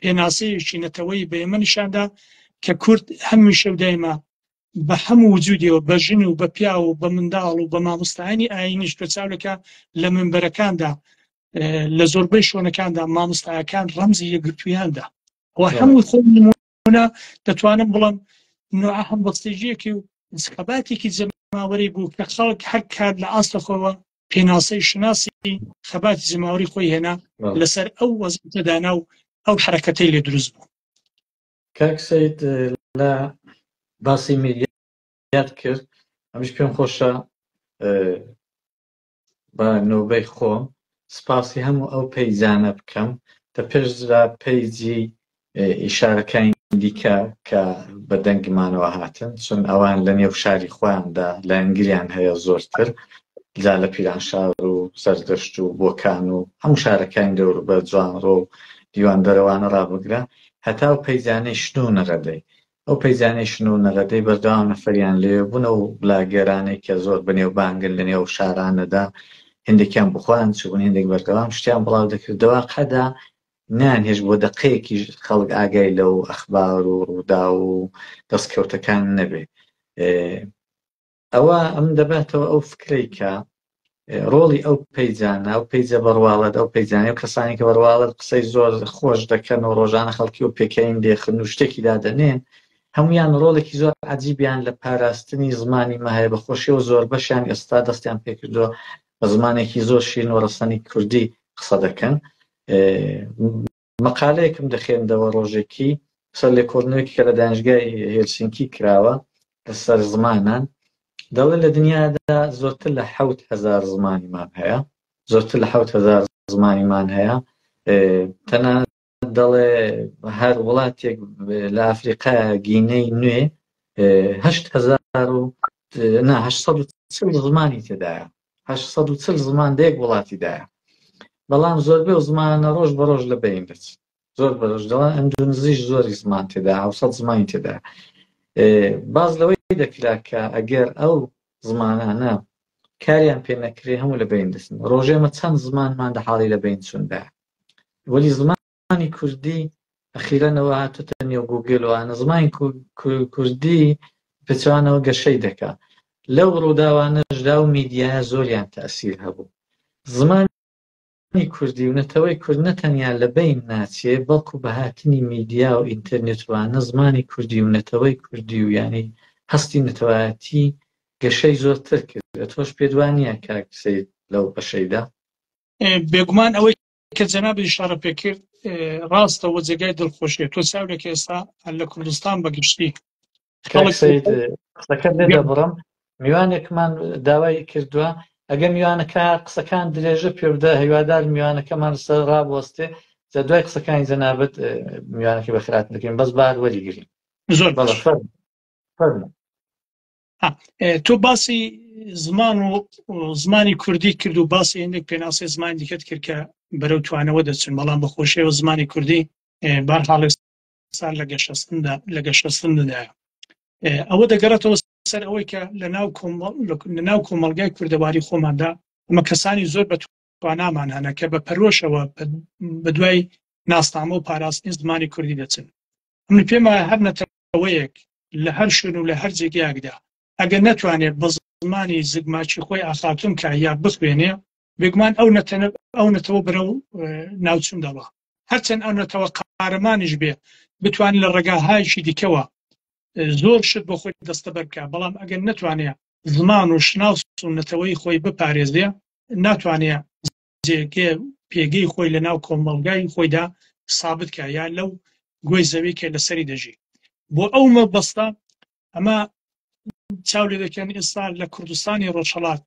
پێناسەیەکی نەتەوەی بە ئێمە نیشاندا کە کورد هەمیشە و دایما بە هەموو وجودیەوە بە ژن و بە پیاو و بە منداڵ و بە مامۆستایانی ئایینیش کە چاولەکە لە منبەرەکاندا لە زۆربەی شوێنەکاندا مامۆستایەکان ڕەمزی یەکگرتوویاندا و هەموو خۆ نمونە دەتوانم بڵم نوع هەمبەستەگیەکی و خەباتێکی جەماوەری بوو کە خەڵک هەر کار لە ئاستە خۆوە پێناسەی شوناسی خەباتی جەماوەری خۆی هێنا لەسەر ئەو وەزعەتە دانا و ئەو حرەکەتەی لێ دروست بوو. کاک سەید لە باسی میدیات کرد ئەمیش پێم خۆشە بە نۆبەی خۆم سپاسی هەموو ئەو پەیجانە بکەم دە پێشدا پەیجی ئیشارەکانی دیکە کە بە دەنگمانەوە هاتن چون ئەوان لە نێو شاری خۆیاندا لایەنگریان هەیە زۆرتر جا لە پیرانشار و سەردەشت و بۆکان و هەموو شارەکانی دەوروبەر جوانڕۆ و دیواندەرەوانە ڕابگرە هەتا ئەو پەیجانەی شنۆ و نەغەدەی ئەو پەیجانەی شنۆ و نەغەدەی بەردەوام نەفەریان لێ بوون ئەو بلاگێرانەی کە زۆر بەنێوبانگن لە نێو شارانەدا هێندێکیان بخۆیان چوون هێندێک بەردەوام شتیان بڵاو دەکرد دەواقعدا نەیانهێشت بۆ دەقەیەکیش خەڵک ئاگای لەو ئەخبار و ڕووداو و دەستکەوتەکان نەبێ. ئەوە ئەم دەباتەوە ئەو فکرەی کە ڕۆڵی ئەو پەیجانە ئەو پەیجە بەڕواڵەت ئەو پەیجانەی و کەسانی کە بەڕواڵەت قسەی زۆر خۆش دەکەن و ڕۆژانە خەڵکی و پێکەین دێخن و شتێکی دادەنێن. هەمویان ڕۆڵێکی زۆر عجیبیان لە پاراستنی زمانی مە هەیە. بە خۆشیەوە زۆر بەشیان ئێستا دەستیان پێکردووە بە زمانێکی زۆر شیرین و ڕەسەنی کوردی قسە دەکەن. مەقالەیەکم دەخێندەوە ڕۆژێکی سەر لێکۆڵینەوەیەکی کە لە دانیشگای هێلسینکی کراوە لەسەر زمانان، دەڵێ لە دنیادا زۆرتر لە 7000 زمانی مان هەیە، زۆرتر لە 7000 زمانی مان هەیە. تەنانەت دەڵێ هەر وڵاتێک لە ئەفریقا گینەی نوێ 8000 و نا 840 زمانی تێدایە، 840 زمان لە یەک وڵاتیدایە. بەڵام زۆربەی ئەو زمانە ڕۆژ بە ڕۆژ لە بەین دەچن، زۆر بە ڕۆژ. دەڵێن ئەندونزیش زۆری زمان تێدا، 700 زمانی تێدا. باز لەوەی دەکرا کە ئەگەر ئەو زمانانە کاریان پێ نەکرێ هەموو لە بەین دەچن. ڕۆژێمە چەند زمانمان لە حاڵی لە بەین چووندا، وەلی زمانی کوردی ئەخیرەنەوە هاتوتە نێو گوگل وانە زمانی کوردی پێچوانەوە گەشەی دەکا. لەو ڕووداوانەشدا و میدیایە زۆریان تەسیر هەبوو. زمانی کوردی و نەتەوەی کورد نەتەنیا لە بەین ناچێ، بەڵکو بە هاتنی میدیا و ئینتەرنێت وانە زمانی کوردی و نەتەوەی کوردی و یانی هەستی نەتەوایەتی گەشەی زۆرتر کرد. ئەتۆش پێت وا نییە کاک سەید لەو بەشەیدا؟ بێگومان ئەوەی کە جەنابت ئیشارە پێ کرد ڕاستە و جێگای دڵخۆشیە. تۆ چاولێک ئێستا لە کوردستان بەگشتی کاک سەید قسەکەت لێ دەبڕم، میوانێکمان داوای کردووە ئەگەر میوانەکە قسەکان درێژە پێ بدە، هیوادار میوانەکەمان لەسەر ڕابوەستێ، جا دوای قسەکانی جەنابت میوانەکە بەخێرهاتن دەکەین، بەس بار وەریگرین. زۆر باش. فەرموو. تۆ باسی زمان و زمانی کوردی کرد و باسی هەندێک پێناسەی زمانی دیکەت کرد کە بەرەو توانەوە دەچن، بەڵام بە خۆشیەوە زمانی کوردی بارحاڵ ئێستا لە گەشەستندا لە گەشەستندایە. ئەوە دەگەڕێتەوە سەر ئەوەی کە لە ناو کۆمەڵگای کوردەواری خۆماندا ئەمە کەسانی زۆر بە توانامان هەنە کە بە پەرۆشەوە بە دوای ناسنامە و پاراستنی زمانی کوردی دەچن. من پێم وایە هەر نەتەوەیەک لە هەر شوێن و لە هەر جێگایەکدا ئەگەر نەتوانێت بە زمانی زگماکی خۆی ئاخاوتن بکات یا بخوێنێ، بێگومان ئەو نەتەوە بەرەو ناوچوون دەڕوا. هەرچەند ئەو نەتەوە قارەمانیش بێ بتوانێت لە ڕێگاهایەکی دیکەوە زۆر شت بۆ خۆی دەستەبەر بکات، بەڵام ئەگەر نەتوانێت زمان و شناس و نەتەوەی خۆی بپارێزێ، ناتوانێت جێگەی پێگەی خۆی لە ناو کۆمەڵگای خۆیدا سابت کە یا لەو گۆی زەوی کە لەسەری دەژی. بۆ ئەو مەبەستە ئەمە چاو لێ دەکەن ئێستا لە کوردستانی ڕۆژهەڵات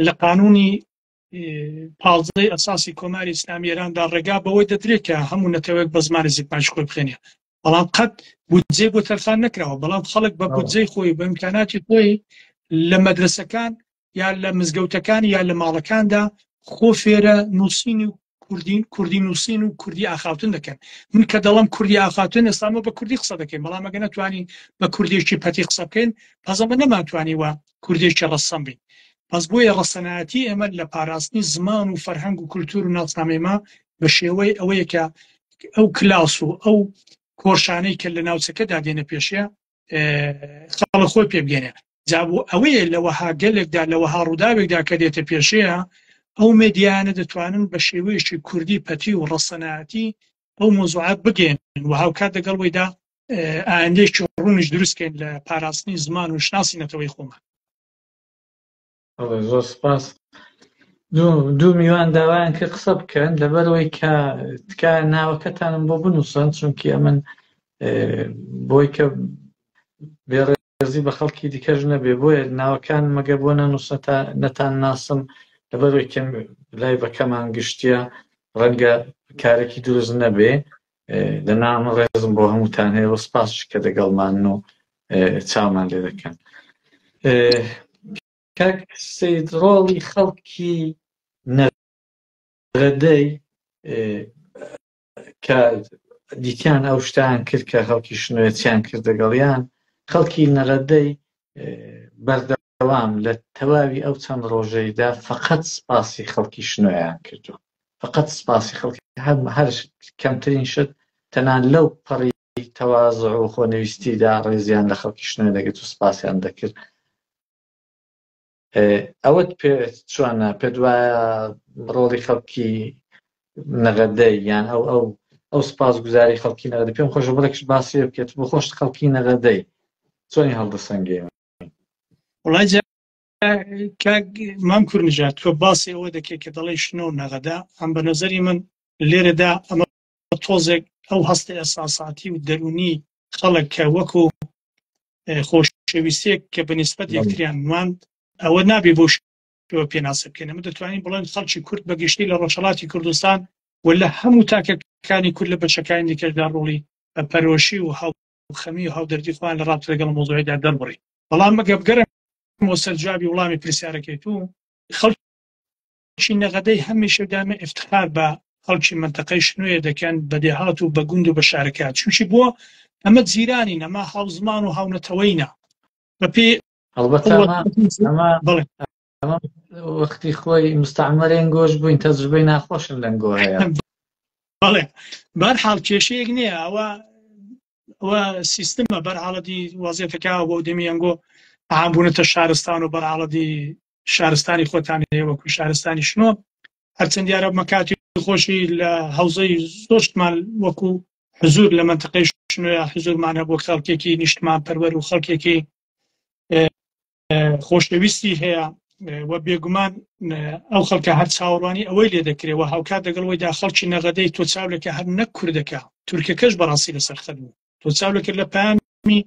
لە قانونی پازدەی ئەساسی کۆماری ئیسلامی ئێراندا ڕێگا بەوەی دەدرێت کە هەموو نەتەوەیەک بە زمانی زگماکی خۆی بخوێنێ، بەڵام قەت بودجەی بۆ تەرخان نەکراوە. بەڵام خەڵک بە بودجەی خۆی بە ئیمکاناتی خۆی لە مەدرسەکان یا لە مزگەوتەکان یا لە ماڵەکاندا خۆ فێرە نووسین و کوردی کوردی نووسین و کوردی ئاخاوتن دەکەن. من کە دەڵم کوردی ئاخاوتن ئێستا ئەمە بە کوردی قسە دەکەین، بەڵام ئەگەر نەتوانین بە کوردێکی پەتی قسە بکەین پس ئەمە نەمانتوانیوە کوردێکی ڕەسەن بین. پس بۆیە ڕەسەنایەتی ئێمە لە پاراستنی زمان و فەرهەنگ و کولتور و ناسنامەی ما بە شێوەی ئەوەیە کە ئەو کلاس و ئەو کۆرشانەی کە لە ناوچەکەدا دێنە پێشێ خەڵک خۆی پێ بگەێنێ. جا بۆ ئەوەیە لە وەها گەلێکدا لە وەها ڕووداوێکدا کە دێتە پێشەیە ئەو مێدیانە دەتوانن بە شێوەیەکی کوردی پەتی و ڕەسەنایەتی ئەو مۆزوعات بگەێنن و هاوکات لەگەڵ وەیدا ئایندەیەکی ڕوونیش دروستکەین لە پاراستنی زمان و شناسی نەتەوەی خۆمان. بەڵێ زۆر سپاس. دوو میوان داوایان کرد قسە بکەن، لەبەرەوەی کە تکایە ناوەکەتانم بۆ بنووسن، چونکی ئەمن بۆی کە بێڕێزی بە خەڵکی دیکەش نەبێ، بۆیە ناوەکان مەگە بۆ نەنووسن تا نەتان ناسم، لەبەرەوەی کە لایڤەکەمان گشتیە ڕەنگە کارێکی دروست نەبێ. دەنا من ڕێزم بۆ هەمووتان هەیە و سپاس کە دەگەڵمان و چاومان لێ دەکەن. کاک سید ڕۆڵی خەڵکی نەغەدەی کە دیتیان ئەو شتیان کرد کە خەڵکی شنۆیەتیان کرد دەگەڵیان، خەڵکی نەغەدەی بەردەوام لە تەواوی ئەو چەند ڕۆژەیدا فقط سپاسی خەڵکی شنۆیان کردو، فقط سپاسی خەڵکی هەر کەمترین شت تەنان لەو پەڕی تەوازع و خۆنەویستیدا ڕێزیان لە خەڵکی شنۆ دەگرت و سپاسیان دەکرد. ئەوەت پێ چۆنە؟ پێت وایە ڕۆڵی خەڵکی نەغەدەی یان ئەو ئەو ئەو سپاسگوزاری خەڵکی نەغەدە پێم خۆشە بڵێکش باسی بکەێت بۆ خۆشت خەڵکی نەغەدەی چۆنی هەڵدەسەنگێ وڵای کاک مام کوردنژاد تۆ باسی ئەوە دەکەی کە دەڵێی شنۆ و نەغەدە ئەم بە نەزەری من لێرەدا ئەمە تۆزێک ئەو هەستە ئێساساتی و دەروونی خەڵک کە وەکو خۆشەویستێک کە بە نسبەت یەکتریان نواند ئەوە نابێ بۆ شێوە پێناسە بکەین ئەمە دەتوانین بڵێن خەڵکی کورد بە گشتی لە ڕۆژهەڵاتی کوردستان و لە هەموو تاکەکانی کورد لە بەشەکانی دیکەشدا ڕۆڵی پەرۆشی و هاوخەمی و هاودەردی خۆیان لە ڕابتە لەگەڵ مەوزوعیدا دەربڕی بەڵام ئەگە بگەڕێمەوە سەر جوابی وڵامی پرسیارەکەی تو خەڵکی نەغەدەی هەمیشە دامە ئفتخار بە خەڵکی منتەقەی شنۆیە دەکەن بە دێهات و بە گوند و بە شارەکان چونکی بۆ ئەمە جیرانی نەما هاوزمان و هاونەتەوەینە بەپێی هەڵبەتە ئەمە ئەمە وەختی خۆی مستعمەرێن گۆش بووین تەجروبەی ناخۆشن لەنگۆ هەیە بەڵێ بەرحاڵ کێشەیەک نییە ئەوە ئەوە سیستمە بەرحاڵەتی وەزیەتەکە بۆ دەمی ئەنگۆ عام بوونەتە شارستان و بەرحاڵەتی شارستانی خۆتان هەیە وەکو شارستانی شنۆ هەرچەند دیارە مەکاتی خۆشی لە حوزەی زۆشتمان وەکو حزور لە منتەقەی شنۆیا حزورمان هەبوو خەڵکێکی نیشتمان پەروەر و خەڵکێکی خۆشەویستی هەیە و بێگومان ئەو خەڵکە هەر چاوەڕوانی ئەوەی لێ دەکرێت و هاوکات لەگەڵ وەیدا خەڵکی نەغەدەی تۆ چاولەکە هەر نەک کوردەکە تورکەکەش بەڕاستی لەسەر خەت بوو تۆ چاولەکە لە پامی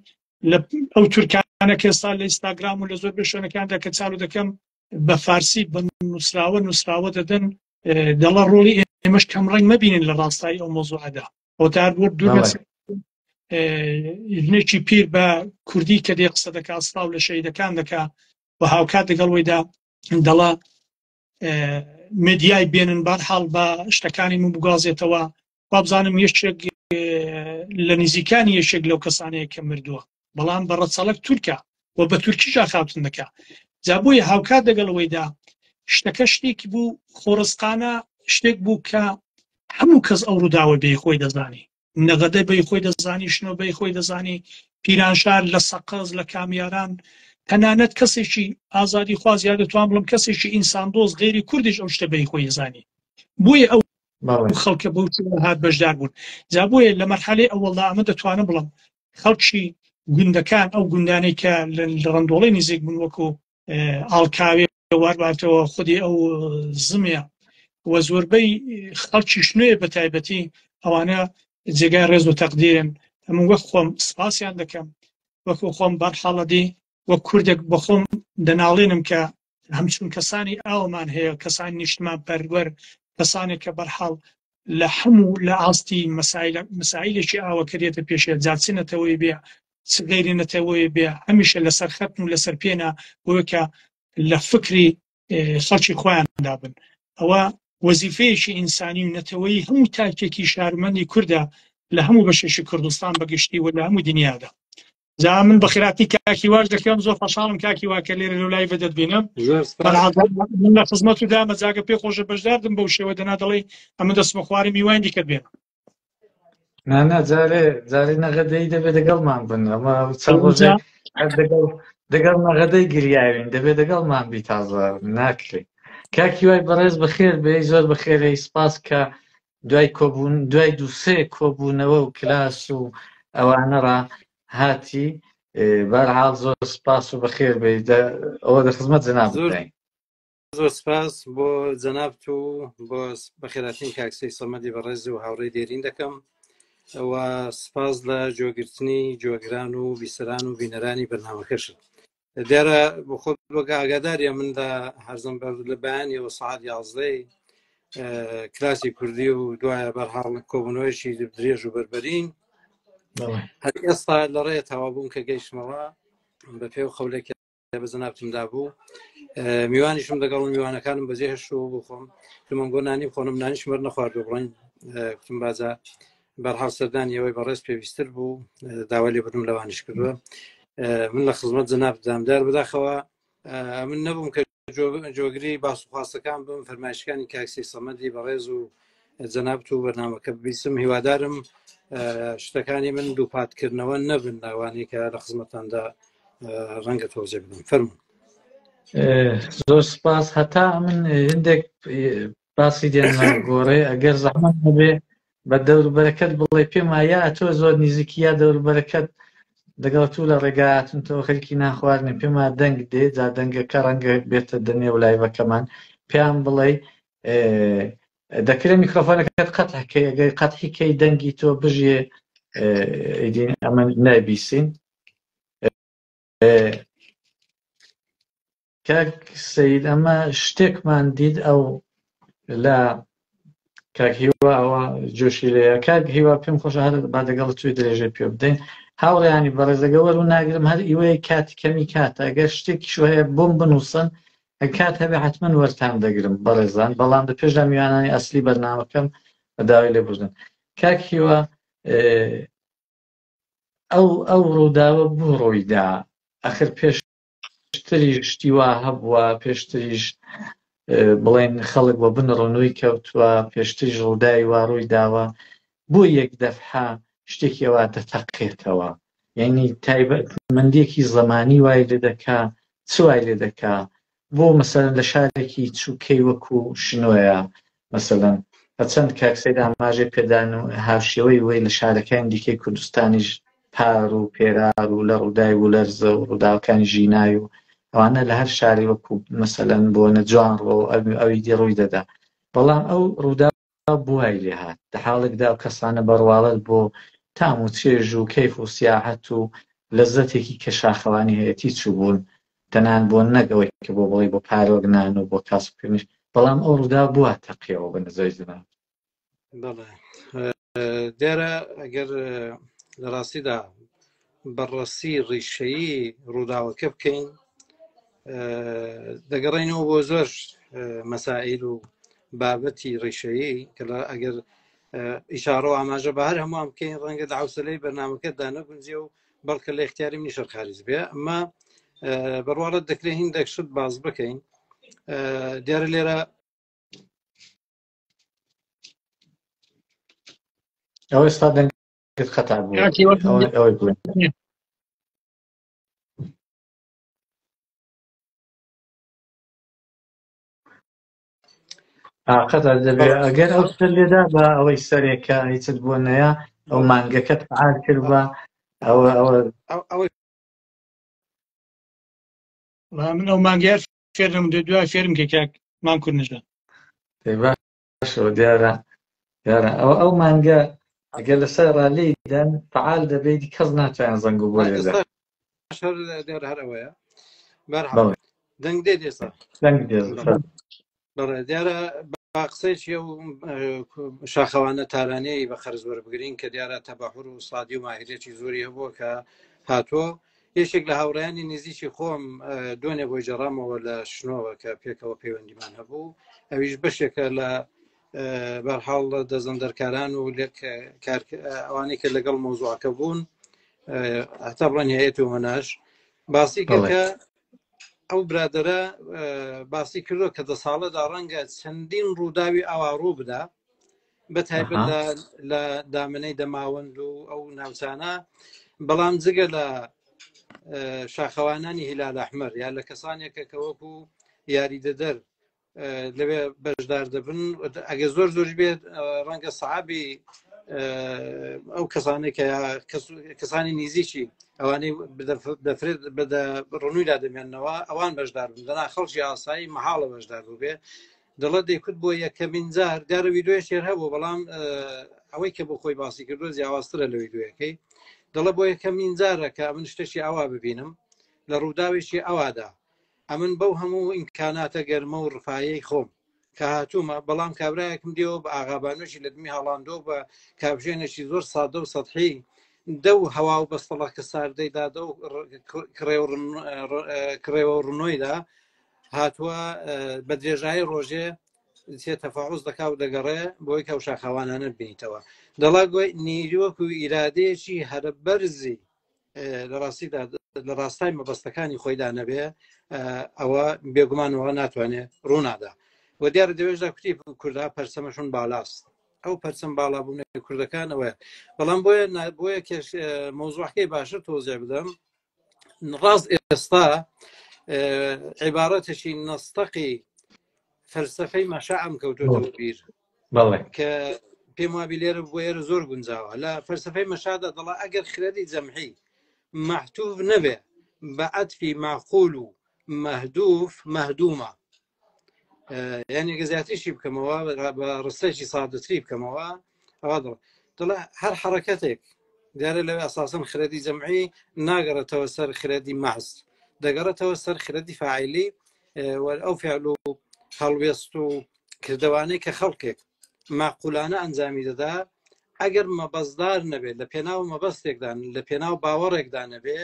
لە ئەو تورکانە کە ئێستا لە ئینستاگرام و لە زۆر بێ شوێنەکاندا کە چاو دەکەم بە فارسی بە نووسراوە نووسراوە دەدەن دەڵە ڕۆڵی ئێمەش کەم ڕەنگ مەبینن لە ڕاستایی ئەو مۆزوعەدا ئەوتار بۆ دوور ژنێکی پیر بە کوردی کە دێ قسە دەکا سڵاو لە شەیدەکان دەکا و هاوکات لەگەڵ وەیدا دەڵا مدیای بێنن بارحاڵ بە شتەکانی من بگوازێتەوە وابزانم یەکێک لە نزیکانی یەکێک لەو کەسانەیە کە مردووە بەڵام بە ڕەچەڵەک تورکە و بە تورکیش ئاخاوتن دەکا جا بۆیە هاوکات لەگەڵ ئەوەیدا شتەکە شتێکی بوو خۆڕسقانە شتێک بوو کە هەموو کەس ئەو ڕووداوە بێ خۆی دەزانی نەغەدە بەی خۆی دەزانی شنۆ بەی خۆی دەزانی پیرانشار لە سەقز لە کامیاران تەنانەت کەسێکی ئازادی خواز یا دەتوان بڵم کەسێکی ئینسان دۆست غێری کوردیش ئەو شتە بەی خۆی دەزانی بۆیە ئەو خەڵکە بەو هات بەشدار بوون جا بۆیە لە مەرحەلەی ئەوەڵدا ئەمە دەتوانم بڵم خەڵکی گوندەکان ئەو گوندانەی کە لە ڕەندۆڵی نزیک بوون وەکو ئاڵکاوێ وارباتەوە خودی ئەو زمێ و زۆربەی خەڵکی شنوێ بە تایبەتی ئەوانە جێگای ڕێز و تەقدیرن ئەمن وەک خۆم سپاسیان دەکەم وەکو خۆم بەرحاڵەدی وەک کوردێک بەخۆم دەناڵێنم کە هەمچون کەسانی ئاومان هەیە کەسانی نیشتمان پەروەر کەسانێک کە بەرحاڵ لە هەموو لە ئاستی مەسایلێکی ئاوە کە دێتە پێشێ جا چ نەتەوەی بێ چ غەیری نەتەوەی بێ هەمیشە لەسەر خەتن و لەسەر پێنە بۆیە کە لە فکری خەڵکی خۆیاندا بن ئەوە وەزیفەیەکی ئینسانی و نەتەوەیی هەموو تاکێکی شارمەندی کوردە لە هەموو بەشێکی کوردستان بەگشتی و لە هەموو دنیادا جا من بەخێراتنی کاکی واش دەکەم زۆر خۆشحاڵم کاکی وا کە لێرە لەو لایڤە دەتبینم زۆر سپاس. من لە خزمەت و دامە جاگە پێ خۆشە بەشداردم بەو شێوە دەنا دەڵێی ئەمن دەستمە خوارێ میوانی دیکەت بێنم. نا نا جارێ جارێ نەغەدەی دەبێ دەگەڵمان بن ئەمە چەند ڕۆژێک هەر دەگەڵ دەگەڵ نەغەدەی گریاوین دەبێ دەگەڵمان بی تازە ناکرێ کاک هیوای بەڕێز بەخێر بێی زۆر بەخێرێی سپاس کە دوای کۆبوون دوای دوو سێ کۆبوونەوە و کلاس و ئەوانە ڕا هاتی بەرحاڵ زۆر سپاس و بەخێر بێی ئەوە دە خزمەت جەنابت زۆر داین. زۆر سپاس بۆ جەنابت و بۆ بەخێراتنی کاک سەی سەمەدی بەڕێز و هاوڕێی دێرین دەکەم و سپاس لە جۆگرتنی جۆگران و بیسەران و بینەرانی بەرنامەکەشت دیارە بۆ خۆت وەک ئاگاداریە من لە هەرزم بەر لە بەیانیەوە سەعات یازدەی کلاسی کوردی و دوایە بەرحاڵ کۆبوونەوەیشی درێژ و بەربەرین هەر ئێستا لە ڕێ تەوا بووم کە گەیشتمەوە بە پێ و خەولێک بە جەنابتمدا بوو میوانیشم لەگەڵ میوانەکانم بەجێ هێشت و بخۆم تمەنگۆ نانی خۆنم نانیش مەر نەخواردو بڵین کوتم بازە بەرحاڵ سەردانی ئەوەی بەڕێز پێویستتر بوو داوای لێبوردنم لەوانیش کردووە من لە خزمەت جەنابتدام دیار بەداخەوە من نەبووم کە جۆگری باس و خواستەکان بم فەرمایشەکانی کاکسی سەمەدی بەڕێز و جەنابت و بەرنامەکە ببیسم هیوادارم شتەکانی من دووپاتکردنەوە نەبن لەوانەی کە لە خزمەتاندا ڕەنگە تۆزێ بدەم فەرمونون زۆر سپاس هەتا من هندێک باسی دێنمە گۆڕێ ئەگەر زەحمەت نەبێ. بە دەوروبەرەکەت بڵێ پێم وایە یا تۆ زۆر نزیکی یا دەوروبەرەکەت لەگەڵ تو لە ڕێگاتن تۆ خەریکی نان خواردنی پێم وایە دەنگ دێ جا دەنگەکە ڕەنگە بێتە دەنێو live ەکەمان پێیان بڵێ دەکرێت میکرۆفۆنەکەت قەتع کەی ئەگەر قەتحی کەی دەنگی تۆ بژێ ئیدی ئەمە نایبیسین کاک سەید ئەمە شتێکمان دیت ئەو لە کاک هیوا ئەوە جۆشی لێیە کاک هیوا پێم خۆشە هەر با دەگەڵ توی درێژەی پێ بدەین هاوڕێیانی بەڕێزەگە وەرو ناگرم هەر ئیوەیە کاتی کەمی کاتە ئەگەر شتێکیش هەیە بۆم بنووسن کات هەبێ حتمما وەرتان دەگرم بەڕێزان بەڵام لە پێشدا میوانانی ئەسلی بەرنامەکەم بە داوای لێبوردن کاک هیوا ئەو ئەو ڕووداوە بوو ڕوویدا ئەخر پێش پێشتریش شتی وا هەبووە، پێشتریش بڵێن خەڵک وە بن ڕنووی کەوتووە، پێشتریش ڕووداوی وا ڕووی داوە، بۆ یەک دەفحە شتێکی وا دەتەقێتەوە؟ یعنی تایبەتمەندییەکی زەمانی وای لێ دەکا، چ وای لێ دەکا؟ بۆ مەسەلەن لە شارێکی چووکەی وەکوو شنۆیە مەسەلەن هەرچەند کاک سەید ئاماژەی پێدان و هاوشێوەی وەی لە شارەکانی دیکەی کوردستانیش پار و پێرار و لە ڕووداوی بوولەرزە و ڕووداوەکانی ژینای و ئەوانە لە هەر شاری وەکو مەسەلەن بۆنە جوانڕۆ و ئەوی دی ڕووی دەدا بەڵام ئەو ڕووداو بوای لێ هات لە حاڵێکدا ئەو کەسانە بە ڕواڵەت بۆ تام و چێژ و کەیف و سیاحەت و لەزەتێکی کە شاخەوانی هەیەتی چووبوون تەنان بۆ نەک ئەوەی کە بۆ بڵێی بۆ پارۆک نان و بۆ کاسبکردنیش بەڵام ئەو ڕووداوە بووە تەقیەوە بە نەزەری جەناب. بەڵێ دیارە ئەگەر لە ڕاستیدا بەڕەسی ڕیشەیی ڕووداوەکە بکەین دەگەڕێنەوە بۆ زۆر مەسائل و بابەتی ڕیشەیی کە لە ئەگەر ئیشارە و ئاماژە بە هەر هەمووان بکەین ڕەنگە لە حوسلەی بەرنامەکەدا نەگونجێ و بەڵکە لە اختیاری منیشە خارج بێ ئەمە بەڕواڵەت دەکرێت هیندێک شت باز بکەین دیارە لێرە ئەوە ئێستا دەنگت خەتا بوو ئەوەی بڵێ قەتع دەبێ ئەگەر ئەو شتە لێدا بە ئەوەی سەرێکە هیچت بۆ نەیە ئەو مانگەکەت فعال کرد بە ئەوە ئەوە ئەوەی من ئەو مانگەیە فێرم دوای فێرم کە کاک مام کوردنژاد باشەوە دیارە دیارە ئەوە ئەو مانگە ئەگەر لەسەر ڕالێی دەن فعال دەبێت کەس ناتوانێت زەنگ و بۆ لێدا دیارە هەر ئەوەیە بەرحاڵ دەنگ دێت ئێستا دەنگ دێت بەڵێ دیارە با قسەیەکی ئەو شاخەوانە تارانەی بە قەرز وەربگرین کە دیارە تەبەحور و سادی و ماهرێکی زۆری هەبووە کە هاتووە یەکێک لە هاوڕیانی نزیکی خۆم دوێنێ بۆی جێڕامەوە لە شنۆوە کە پێکەوە پەیوەندیمان هەبوو ئەویش بەشێکە لە بەرحاڵ دەزەندەرکاران و لێک ئەوانەی کە لەگەڵ مۆزوعەکە بوون هەتا بڵێن هەیەت و مەناش باسی کرد کە ئەو برادرە باسی کردو کە دە ساڵەدا ڕەنگە چەندین ڕووداوی ئاوا ڕوو بدا بە تایبەت لە دامنەی دەماوەند و ئەو ناوچانە بەڵام جگە لە شاخەوانانی هیلال ئەحمەر یا لە کەسانێکە کە وەکو یاریدەدەر لەوێ بەشدار دەبن ئەگە زۆر زۆر بێت ڕەنگە سەعابی ئەو کەسانێک کە کەسانی نیزیکی ئەوانەی دەفرێت بەدە ڕنوویدا دەمێنەوە ئەوان بەشدار بن دەنا خەڵکی ئاسایی مەحاڵە بەشدار بوو بێ دەڵێ دەیکوت بۆ یەکەمین جار دیارە ویددیوی شێر هەبوو بەڵام ئەوەی کە بۆ خۆی باسی کردو جیاوازترە لە ویددیوەکەی دەڵێ بۆ یەکەمین جارە کە من شتێکی ئاوا ببینم لە ڕووداوێکی ئەوادا ئەمن بەو هەموو ئیمکاناتە گەرمە و ڕفایەی خۆم کە هاتوومە بەڵام کابراایەکم دیەوە بە ئاغابانوشی لە دمی هاڵاندۆ بە کابژێنێکی زۆر سادە و سەحی دەو هەوا و بەستەڵەکە ساردەی دادە و کڕێوە ڕنۆیدا هاتووە بە درێژایی ڕۆژێ چێ تەفاعوز دەکا و دەگەڕێ بۆی کە ئەو شاخەوانانە بینیتەوە دەڵا گوی نیروەک و ئیرادەیەکی هەرە بەرزی لە ڕاستیدا لە ڕاستای مەبەستەکانی خۆیدا نەبێ ئەوە بێگومانەوە ناتوانێت ڕوونادا و دیارە دەوێشدا کوتی کووردا پەرسەمەشون بالاست ئەو پەرچەم باڵابوونە کوردەکانەوەیە بەڵام بۆیە بۆیە کێش مۆزوعەکەی باشتر تۆزێ بدەم ڕاست ئێستا عیبارەتێکی نەستەقی فەلسفەی مەشەعم کەوتۆتەوە بیر کە پێم وابی لێرە بۆ ئێرە زۆر گونجاوە لە فەلسفەی مەشادا دەڵا ئەگەر خرەدی جەمعی مەعتوف نەبێ بە عەتفی ماقول و مەهدوف مەهدومە یعنی گە زیاتریشی بکەمەوە بە ڕستێکی سادەتری بکەمەوە ئەوە دڵ دڵە هەر حرەکەتێک دیارە لەوێ ئەساسەن خرەدی جەمعی ناگەڕێتەوە سەر خرەدی مەحز دەگەڕێتەوە سەر خرەدی فاعلی ئەو فعل و هەڵوێست و کردوانەی کە خەڵکێک ماقولانە ئەنجامی دەدا ئەگەر مەبەستدار نەبێت لە پێناو مەبەستێکدان لە پێناو باوەڕێکدا نەبێ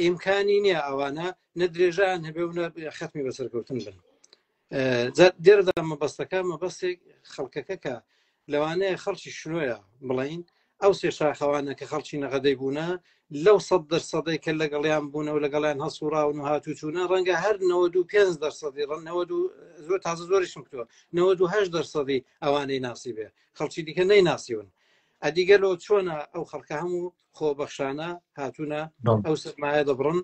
ئیمکانی نییە ئەوانە نە درێژان هەبێ و نە خەتمی بەسەرکەوتن بن دێرەدا مەبەستەکە مەبەستێک خەڵکەکە کە لەوانەیە خەڵکی شنۆیە بڵین ئەو سێ شاخەوانە کە خەڵکی نەغەدەی بوونە لەو سە دەرسەدەی کە لەگەڵیان بوونە و لەگەڵیان هەسوڕاون و هاتوچوونە ڕەنگە هەر 95 دەرسەدی ڕەن زۆر تازە زۆریشم کردووە 98 دەرسەدی ئەوانەی ناسی بێ خەڵکی دیکە نەی ناسیون ئەدیگەلۆ چۆنە ئەو خەڵکە هەموو خۆبەخشانە هاتوونە ئەو سەرمایە دەبڕن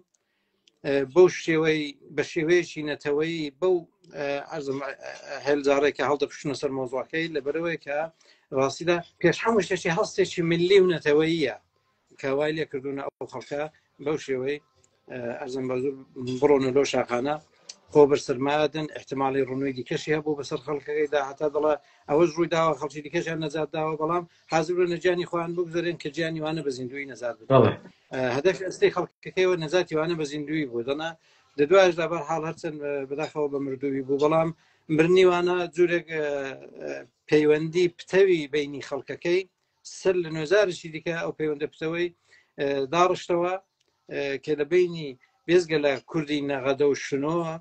بەو شێوەی بە شێوەیەکی نەتەوەیی بەو ئەزم هێلجارێک کە هەڵدەپشنە سەر مۆزواکەی لە بەرەوەی کە ڕاستیدا پێش هەموو شتێکی هەستێکی ملی و نەتەوەیە کە وای لێ کردوونە ئەو خەڵکە بەو شێوەی ئەرزم بە بڕۆنە لۆ شاخانە خۆ بەر سەرمادن احتمالی ڕونوی دیکەشی هەبوو بەسەر خەڵکەکەیدا هەتا دەڵە ئەوەش ڕووی داوە خەڵکی دیکەشیان نەجات داوە بەڵام حازر بن گیانی خۆیان بگوزارێن کە گیانی وانە بە زیندوی نەجات بدەن هەدەف ئەستی خەڵکەکەیەوە نەجاتی وانە بە زیندوی بوو دەنا لە دوایشدا بەر حاڵ هەرچەند بەداخەوە بە مردووی بوو بەڵام مرنی وانە جورێک پەیوەندی پتەوی بینی خەڵکەکەی سەر لە نوێزارشی دیکە ئەو پەیوەندە پتەوەی داڕشتەوە کە لە بینی بێزگە لە کوردی نەغەدە و شنۆوە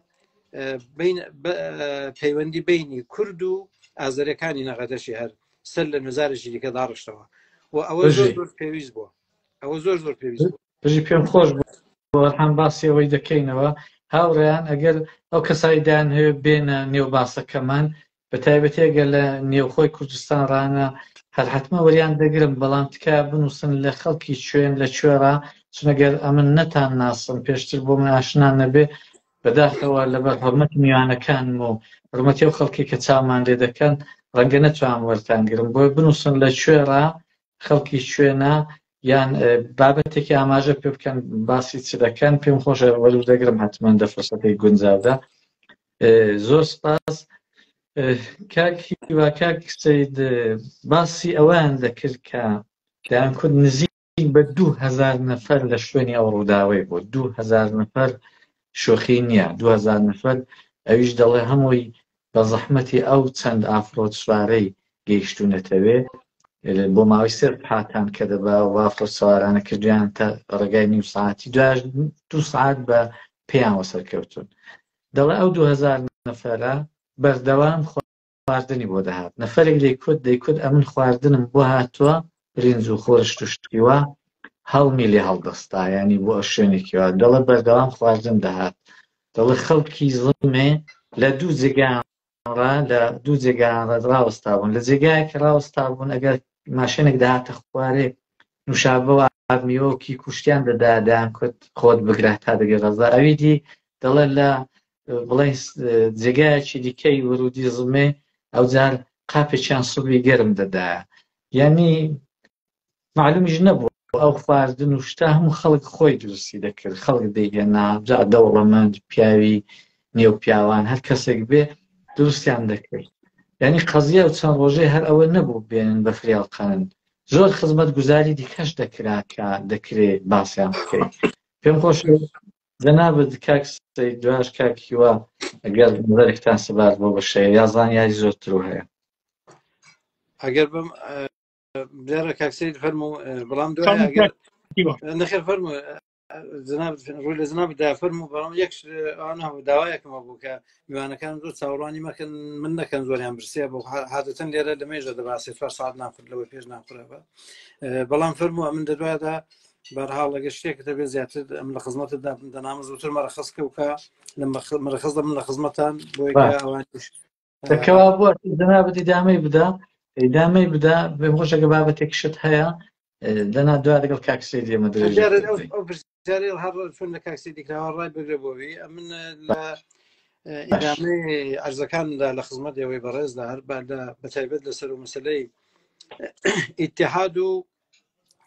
پەیوەندی بینی کورد و ئازەرەکانی نەغەدەشی هەر سەر لە نوێزارێکی دیکە داڕشتەوە و ئەوە زۆر زۆر پێویست بووە ئەوە زۆر زۆر پێویست بوو بژی پێم خۆش بوو هەم باسی ئەوەی دەکەینەوە هاوڕێیان ئەگەر ئەو کەسای دایان هەیە بێنە نێو باسەکەمان بە تایبەتی ئەگەر لە نێوخۆی کوردستان ڕانە هەر حتمما وەریان دەگرم بەڵام تکایە بنووسن لە خەڵکی کوێن لە کوێڕا چون ئەگەر ئەمن نەتان ناسم پێشتر بۆ من ئاشنا نەبێ بەداخەوە لەبەر حرمەتی میوانەکانم و حرمەتی ئەو خەڵکی کە چاومان لێ دەکەن ڕەنگە نەتوانم وەرتان گرم بۆیە بنووسن لە کوێڕا خەڵکی کوێنە یان بابەتێکی ئاماژە پێ بکەن باسی چ دەکەن پێم خۆشە وەرو دەگرم حتمما دە فرسەتێک گونجاودا زۆر سپاس کاک هیوا کاک سید باسی ئەوەیان دەکرد کە دەیان کورد نزیک بە 2000 نەفەر لە شوێنی ئەو ڕووداوەی بوو 2000 نەفەر شۆخی نییە 2000 نەفەر ئەویش دەڵێ هەمووی بە زەحمەتی ئەو چەند ئافرۆت سوارەی گەیشتونەتەوێ بۆ ماوەی سێ پاتان کە دەبا و ئافرۆت سوارانە کردویان تا ڕێگای نیو ساعتی دوای دو ساعت بە پێیانوە سەرکەوتون دەڵێ ئەو 2000 نەفەرە بەردەوام خواردنی بۆ دەهات نەفەرێک دەیکوت دەیکوت ئەمن خواردنم بۆ هاتووە برنج و خۆرشت و شتی وا هەڵمی لێ هەڵدەستا ینی بۆ ئەو شوێنێکی وا دەڵێ بەردەوام خواردن دەهات دەڵێ خەڵکی زمێ لە دوو جێگایان ڕا لە دوو جێگایان ڕا ڕاوەستا بوون لە جێگایەک ڕاوەستا بوون ئەگەر ماشێنێک دەهاتە خوارێ نوشابە و میوە و کیک و شتیان دەدا دەیان کوت خۆت بگرە تا دەگەی غەزا ئەوی دی دەڵێ لە بڵێن جێگایەکی دیکەی ورودی زمێ ئەوجار قاپێکیان سوبی گەرم دەدایە یعنی معلومیش نەبوو ئەو خواردن و شتە هەموو خەڵک خۆی دروستی دەکرد خەڵک دەیهێنا جا دەوڵەمەند پیاوی نێو پیاوان هەر کەسێک بێ دروستیان دەکرد یعنی قەزیە و چەند ڕۆژەی هەر ئەوە نەبوو بێنن بە فریاڵقەنن زۆر خزمەت گوزاری دیکەش دەکرا کە دەکرێ باسیان بکەیت پێم خۆش جەنابت کاک سەید دواش کاک هیوا ئەگەر نظرێکتان سەبارەت بۆ بەشەیە یا زانیاری زۆرتر هەیە ئەگەر بم دیارە کاک سەید فەرموو بەڵام دوای ئەگەر نەخێر فەرموو جناب ڕووی لە جناب دا فەرموو بەڵام یەک ئەوانە داوایەکم هەبوو کە میوانەکان زۆر چاوەڕوانی مەکەن من نەکەن زۆریان برسیە بۆ عادەتەن لێرە لە مێژە دەباسێ چوار ساعت ناخورد لەوە پێش ناخورەوە بەڵام فەرموو من دەدوادا بەرحاڵ لەگە شتێک دەبێت زیاتر ئەم لە خزمەتدا دەنامە زووتر مەرەخەس کە و کە لە مەرەخەس دەبم لە خزمەتان بۆی کە ئەوانیش کەوا بووە جەنابت ئیدامەی بدە ئیدامەی بدە پێم خۆشە کە بابەتێک شت هەیە دەنا دوا لەگەڵ کاک سەید ئێمە درێژە دیارە پێ بدەین. ئەو پرسیارەی هەر چۆن لە کاک سەیدی کراوە ڕای بگرە بۆوی ئەمن لە باش ئیدامەی ئەرزەکاندا لە خزمەت ئێوەی بەڕێزدا هەر بە لە بەتایبەت لەسەر و مەسەلەی ئیتحاد و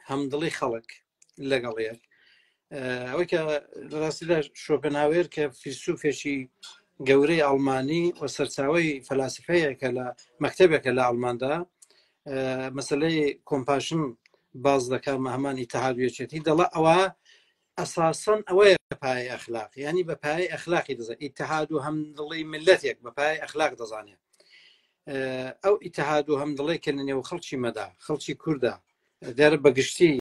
هەمدڵی خەڵک لەگەڵ یەک ئەوەی کە لە ڕاستیدا شۆپنهاوێر کە فیلسوفێکی گەورەی ئەڵمانی و سەرچاوی فەلاسفەیە کە لە مەکتتەبێکە لە ئەڵماندا مەسلەی compassion باز دەکات هەمان ئیتحاد و یەکێتی دەڵە ئەوە ئەساسەن ئەوەیە پای ئەخلاق ینی بە پای ئەخلاقی دەزان ئیتحاد و هەمدڵی ملەتێک بە پای ئەخلاق دەزانێت ئەو ئیتحاد و هەمدڵێ کە لە نێو خەڵکی مەدا خەڵکی کووردا دیارە بەگشتی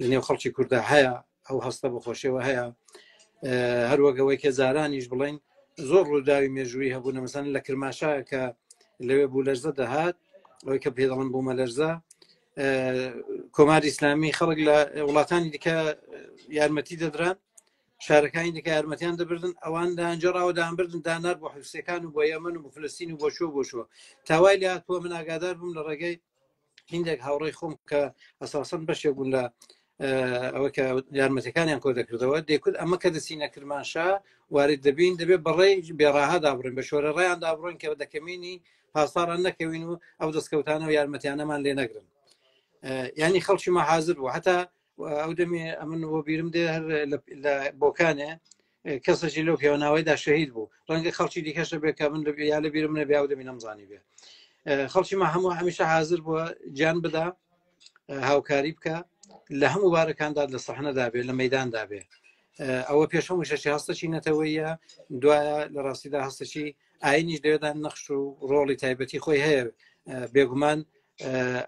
لە نێو خەڵکی کووردا هەیە ئەو هەستە بەخۆشیەوە هەیە هەروەگەوەی کە جارانیش بڵین زۆر ڕووداوی مێژووی هەبوو نەمەسەن لە کرماشا کە لەوێ بوو لەرزە دەهات ئەوەی کە پێ دەڵم بوومە لەرزە کۆماری ئیسلامی خەڵک لە وڵاتانی دیکە یارمەتی دەدران شارەکانی دیکە یارمەتیان دەبردن ئەوان دانجێڕاوە دابردن دانار بۆ حوسەکان و بۆ یەمن و بۆ فلستین و بۆ شۆ بۆ شۆ تاوای لە هاتووە من ئاگادار بووم لە ڕێگەی هندێک هاوڕێی خۆم کە ئەساسەن بەشێک بوون لە ئەوە کە یارمەتەکانیان کۆ دەکردەوە دەیکوت ئەمە کە دەچینە کرمانشا وارد دەبین دەبێت بەڕێی بێڕاها دابڕین بە شۆرە ڕێیان دابڕۆین کە دەکەمینی پاسداران نەکەوین و ئەو دەستکەوتانە و یارمەتیانەمان لێ نەگرن ینی خەڵکی مە حاضر بوو هەتا ئەو دەمی ئەمن بۆ بیرم دێ هەر لە بۆکانێ کەسێکی لەو پێوەناوەیدا شەهید بوو ڕەنگە خەڵکی دیکەشە بێ کە من یا لە بیرم نەبێ ئەو دەمی نەمزانی بێ خەڵکی ما هەموو هەمیشە حاضر بووە گیان بدا هاوکاری بکە لە هەموو بارەکاندا لە سەحنەدا بێ لە مەداندا بێ ئەوە پێش هەموو شەشی هەستەکی نەتەوەیە دوایە لە ڕاستیدا هەستەکی ئاینیش لەوێدا نەخش و ڕۆڵی تایبەتی خۆی هەیە بێگومان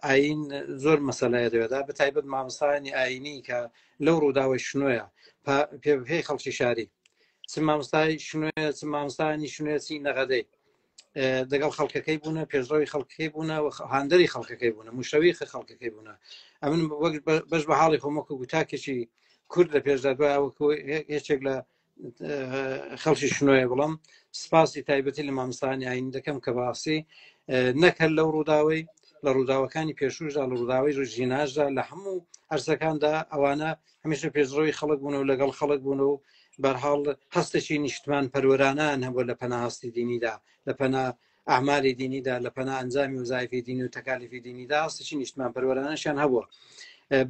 ئاین زۆر مەسەلەیە دەوێدا بە تایبەت مامۆستایانی ئاینی کە لەو ڕووداوی شنۆیە پێ پێی خەڵکی شاری چ مامۆستای شنۆیە چ مامۆستایانی شنۆیە چی نەغەدەی دەگەڵ خەڵکەکەی بوونە پێشڕەوی خەڵکەکەی بوونە و هاندەری خەڵکەکەی بوونە مشەویخە خەڵکەکەی بوونە ئەمن وەک بەش بە حاڵی خۆمەکە گوتاکێکی کورد لە پێشدا دوای وەکو یەکێک لە خەڵکی شنۆیە بڵم سپاسی تایبەتی لە مامۆستایانی ئاین دەکەم کە باسی نەکەر لەو ڕووداوی لە ڕووداوەکانی پێشوشدا لە ڕووداوی ژیناشدا لە هەموو ئەرزەکاندا ئەوانە هەمیشە پێشڕەوی خەڵک بوون و لەگەڵ خەڵک بوون و بەرحاڵ هەستێکی نیشتمان پەروەرانان هەبوو لە پەنا هەستی دینیدا لە پەنا ئەعمالی دینیدا لە پەنا ئەنجامی وزایفی دینی و تەکالیفی دینیدا هەستێکی نیشتمان پەروەرانەشیان هەبووە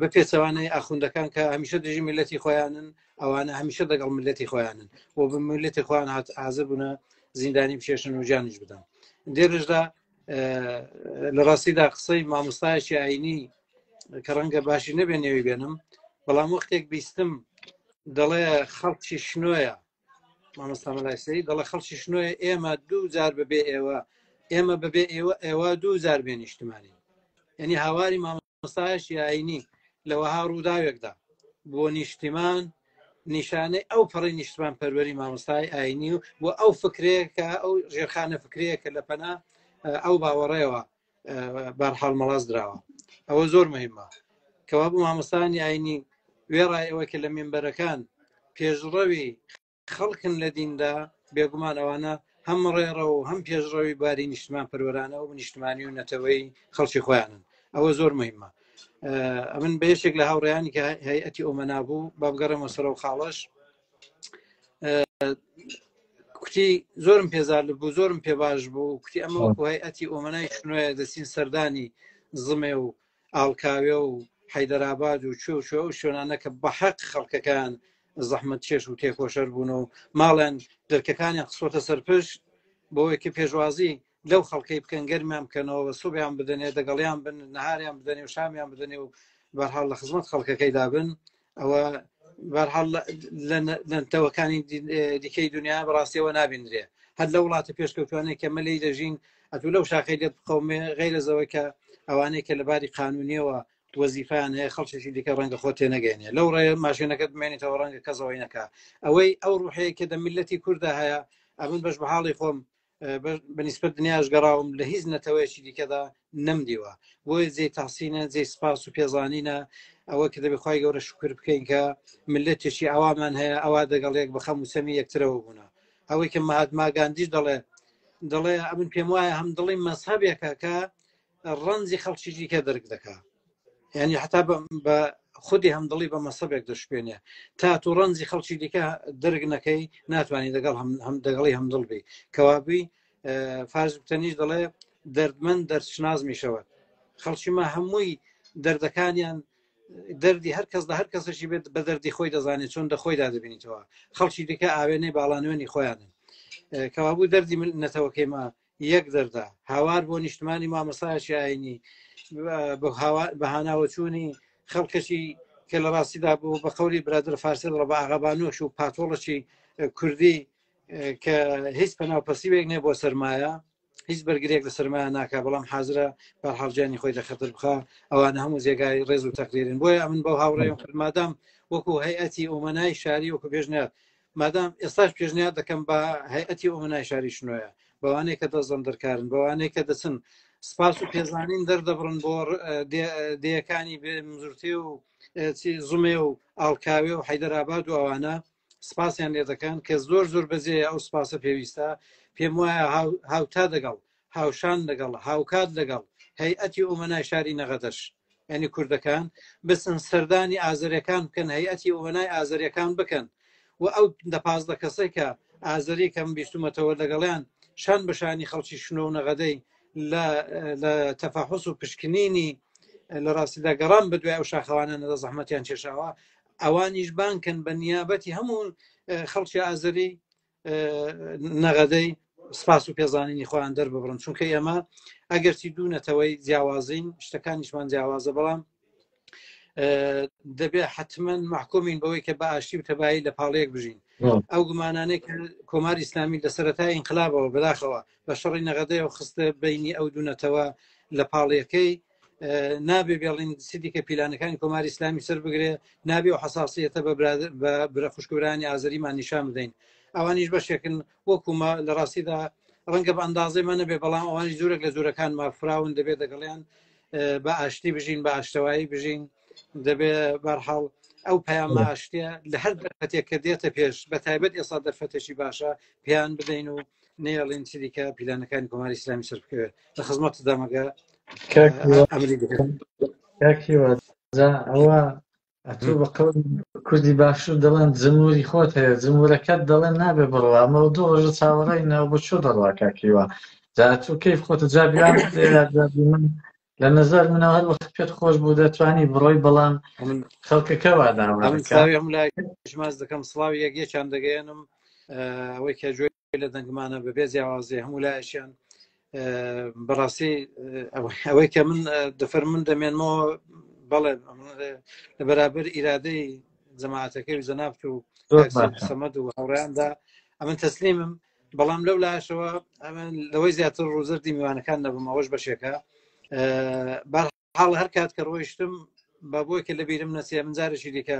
بە پێچەوانەی ئاخوندەکان کە هەمیشە دژی میلەتی خۆیانن ئەوانە هەمیشە دەگەڵ میلەتی خۆیانن و بە میلەتی خۆیان هات حاضر بوونە زیندانی بچێشن و گیانیش بدەن دێرشدا لە ڕاستیدا قسەی مامۆستایەکی ئاینی کە ڕەنگە باشی نەبێ نێوی بێنم بەڵام وەختێک بیستم دەڵێ خەڵکی شنۆیە مامۆستا مەلای سەید دەڵێ خەڵکی شنۆیە ئێمە دوو جار بەبێ ئێوە ئێمە بەبێ ئێوە ئێوە دوو جار بێ نیشتمانی یعنی هاواری مامۆستایەکی ئاینی لە وەها ڕووداوێکدا بۆ نیشتیمان نیشانەی ئەو پەڕی نیشتمان پەروەری مامۆستای ئاینی و بۆ ئەو فکرەیە کە ئەو ژێرخانە فکرەیە کە لە پەنا ئەو باوەڕەیەوە بارحاڵ مەڵاز دراوە ئەوە زۆر مهمە کەوا بوو مامۆستانی ئاینی وێڕای ئەوە کە لە مێمبەرەکان پێشڕەوی خەڵکن لە دیندا بێگومان ئەوانە هەم ڕێڕە و هەم پێشڕەوی باری نیشتمان پەروەرانە و نیشتمانی و نەتەوەی خەڵکی خۆیانن ئەوە زۆر مهمە ئەمن بە یەکێک لە هاوڕێیانی کە هەیئەتی ئۆمەنا بوو با بگەڕێمە سەرەوە خاڵەش کوتی زۆرم پێزار بوو زۆرم پێ باش بوو کوتی ئەمە وەکو هەیئەتی ئۆمەنای شنۆیە دەچین سەردانی زمێ و ئاڵکاوێ و حەیدەرئاباد و کوێ و کوێ ئەو شوێنانە کە بە حەق خەڵکەکان زەحمەت چێش و تێکۆشەر بوون و ماڵیان دەرکەکانیان خستۆتە سەر پشت بۆ ئەوەی کە پێشوازی لەو خەڵکەی بکەن گەرمیان بکەنەوە سوبیان بدەنێ دەگەڵیان بن نەهاریان بدەنێ و شامیان بدەنێ و بەرحاڵ لە خزمەت خەڵکەکەیدا بن ئەوە بەرحاڵ لە نەتەوەکانی دیکەی دنیا بەڕاستیەوە نابینرێ هەر لە وڵاتە پێشکەوتوانەی کە مەلەی دەژین ئەتو لەو شاخەی لێت بقەومێ غیرە زەوەی کە ئەوانەی کە لە باری قانونیەوە وەزیفیان هەیە خەڵکێکی دیکە ڕەنگە خۆ تێنەگەێنێ لەو ڕێ ماشێنەکەت بمێنێتەوە ڕەنگە کەسەوەی نەکا ئەوەی ئەو ڕوحەیە کە دە میلەتی کووردا هەیە ئەمن بەش بە حاڵی خۆم بەنیسبەت دنیاش گەڕاوم لە هیچ نەتەوەیەکی دیکەدا نەمدیوە بۆیە جێی تاسینە جێی سپاس و پێزانینە ئەوە کە دەبێ خوای گەورە شکر بکەین کە ملەتێکی ئەوامان هەیە ئەوا دەگەڵ یەک بە خەم و سەمی یەکترەوە بوونە ئەوەی کە مەهاتما گاندیش دەڵێ دەڵێ ئەمن پێم وایە هەم دڵی مەزهەبێکە کە ڕەنجی خەڵکی دیکە دەرک دەکا یعنی حتا بە خودی هەمدڵی بە مەسەبێک دەشپێنێ تا تو ڕەنجی خەڵکی دیکە دەرک نەکەی ناتوانانی دەگەڵ هەم دەگەڵی هەمدڵ بی کەوابی فارس بتەنیش دەڵێ دەردمەند دەرچناز میشەوە. خەڵکی ما هەمووی دەردەکانیان دەردی هەر کەس لە هەر کەسێکی بێت بە دەردی خۆی دەزانێت چۆن دە خۆیدا دەبینیتەوە خەڵکی دیکە ئاوێنەی باڵانوێنی خۆیانن کەوابوو دەردی من نەتەوەکەی ما یەک دەردە هاوار بۆ نیشتمانی مامەسایەکی ئاینی بە هاناوەچوونی خەڵکەشی کە لە ڕاستیدا بوو بە قەولی برادر فارسی دەڵێ بە ئاغابانۆش و پاتۆڵەکی کوردی کە هیچ پەناو پەسیوێک نییە بۆ سەرمایە هیچ بەرگرێک لە سەرمایە ناکە بەڵام حازرە بەرحاڵ گیانی خۆی لە خەتر بخا ئەوانە هەموو جێگای ڕێز و تەقدیرن بۆیە ئەمن بەو هاوڕێم کرد مادام وەکو هەیئەتی ئومەنای شاری وەکو پێشنیار مادام ئێستاش پێشنیار دەکەم بە هەیئەتی ئومەنای شاری شنۆیە بەوانەی کە دەست دەرکارن بەوانەی کە دەچن سپاس و پێزانین دەردەبڕن بۆ دێیەکانی مزورتێ و زومێ و ئاڵکاوێ و حەیدەرئاباد و ئەوانە سپاسیان لێ دەکەن کە زۆر زۆر بەجێ ئەو سپاسە پێویستە پێم وایە هاوتا دەگەڵ هاوشان لەگەڵ هاوکات لەگەڵ هەیئەتی ئومەنای شاری نەغەدەش یعنی کوردەکان بچن سەردانی ئازەرەکان بکەن هەیئەتی ئومەنای ئازەرەکان بکەن و ئەو دە 15 کەسێک کە ئازەری کەم بیستومەتەوە لەگەڵیان شان بەشانی خەڵکی شنۆ و نەغەدەی لە تەفاحوس و پشکنینی لە ڕاستیدا گەڕان بە دوای ئەو شاخەوانە نەدە زەحمەتیان کێشاوە ئەوانیش بانکن بە نیابەتی هەموو خەڵکی ئازەری نەغەدەی سپاس و پێزانینی خۆیان دەرببڕن چونکە ئێمە ئەگەرچی دوو نەتەوەی جیاوازین شتەکانیشمان جیاوازە بەڵام دەبێ حتمما محکومین بەوەی کە بە ئاشتی و تەبایی لە پاڵەیەک بژین ئەو گومانانەی کە کۆماری ئیسلامی لە سەرەتای ئینقلابەوە بەداخەوە بە شەڕی نەغەدەیەوە خستە بینی ئەو دوونەتەوە لە پاڵیەکەی نابێ بێڵین سیدی کە پیلانەکانی کۆماری ئیسلامی سەر بگرێ نابێ و حساسیەتە بە برا خوشکبرانی ئازەریمان نیشان بدەین ئەوانیش بەشێکن وەکومە لە ڕاستیدا ڕەنگە بە ئەندازەی مە نەبێ بەڵام ئەوانیش جورێک لە جورەکان مافراون دەبێت دەگەڵیان بە ئاشتی بژین بە ئاشتەوایی بژین دەبێ بەرحاڵ ئەو پەیامە ئاشتیە لە هەر دەرفەتێک کە دێتە پێش بە تایبەت ئێستا دەرفەتێکی باشە پێیان بدەین و نەیەڵین چیدیکە پیلانەکانی کۆماری ئیسلامی سەر بکەوێت لە خزمەت دامەگە ئەمری ئەوە ئەتۆ بە قەول کوردی باشوور دەڵێن جموری خۆت هەیە جمورەکەت دەڵێن نابێ بڕوا ئەمە دوو ڕۆژە چاوەڕێی ناو بۆ چۆ دەڕوا کاکیوا جا ئەتۆ کەیف خۆتە جا بیانت لێ جا بی من لە نظر منەوە هەر وەخت پێت خۆش بوو دەتوانی بڕۆی بەڵام خەڵکەکە وا داوا ئەمن سڵاوی هەموو لایەک ماچ دەکەم سڵاوی یەک یەکیان دەگەیەنم ئەوەی کە گوێ لە دەنگمانە بەبێ جیاوازی هەموو لایەکیان بەڕاستی ئەوەی کە من دەفەرمون دەمێنمەوە بەڵێ لە بەرابەر ئیرادەی جەماعەتەکەی و جەنابت و سەمەد و هاوڕیاندا ئەمن تەسلیمم بەڵام لەو لاشەوە ئەمن لەوەی زیاتر ڕوزەردی میوانەکان نەبم ئەوەش بەشێکە بار حاڵ هەر کات کە ڕۆیشتم بە بۆی کە لەبیرم نەچێ من جارێکی دیکە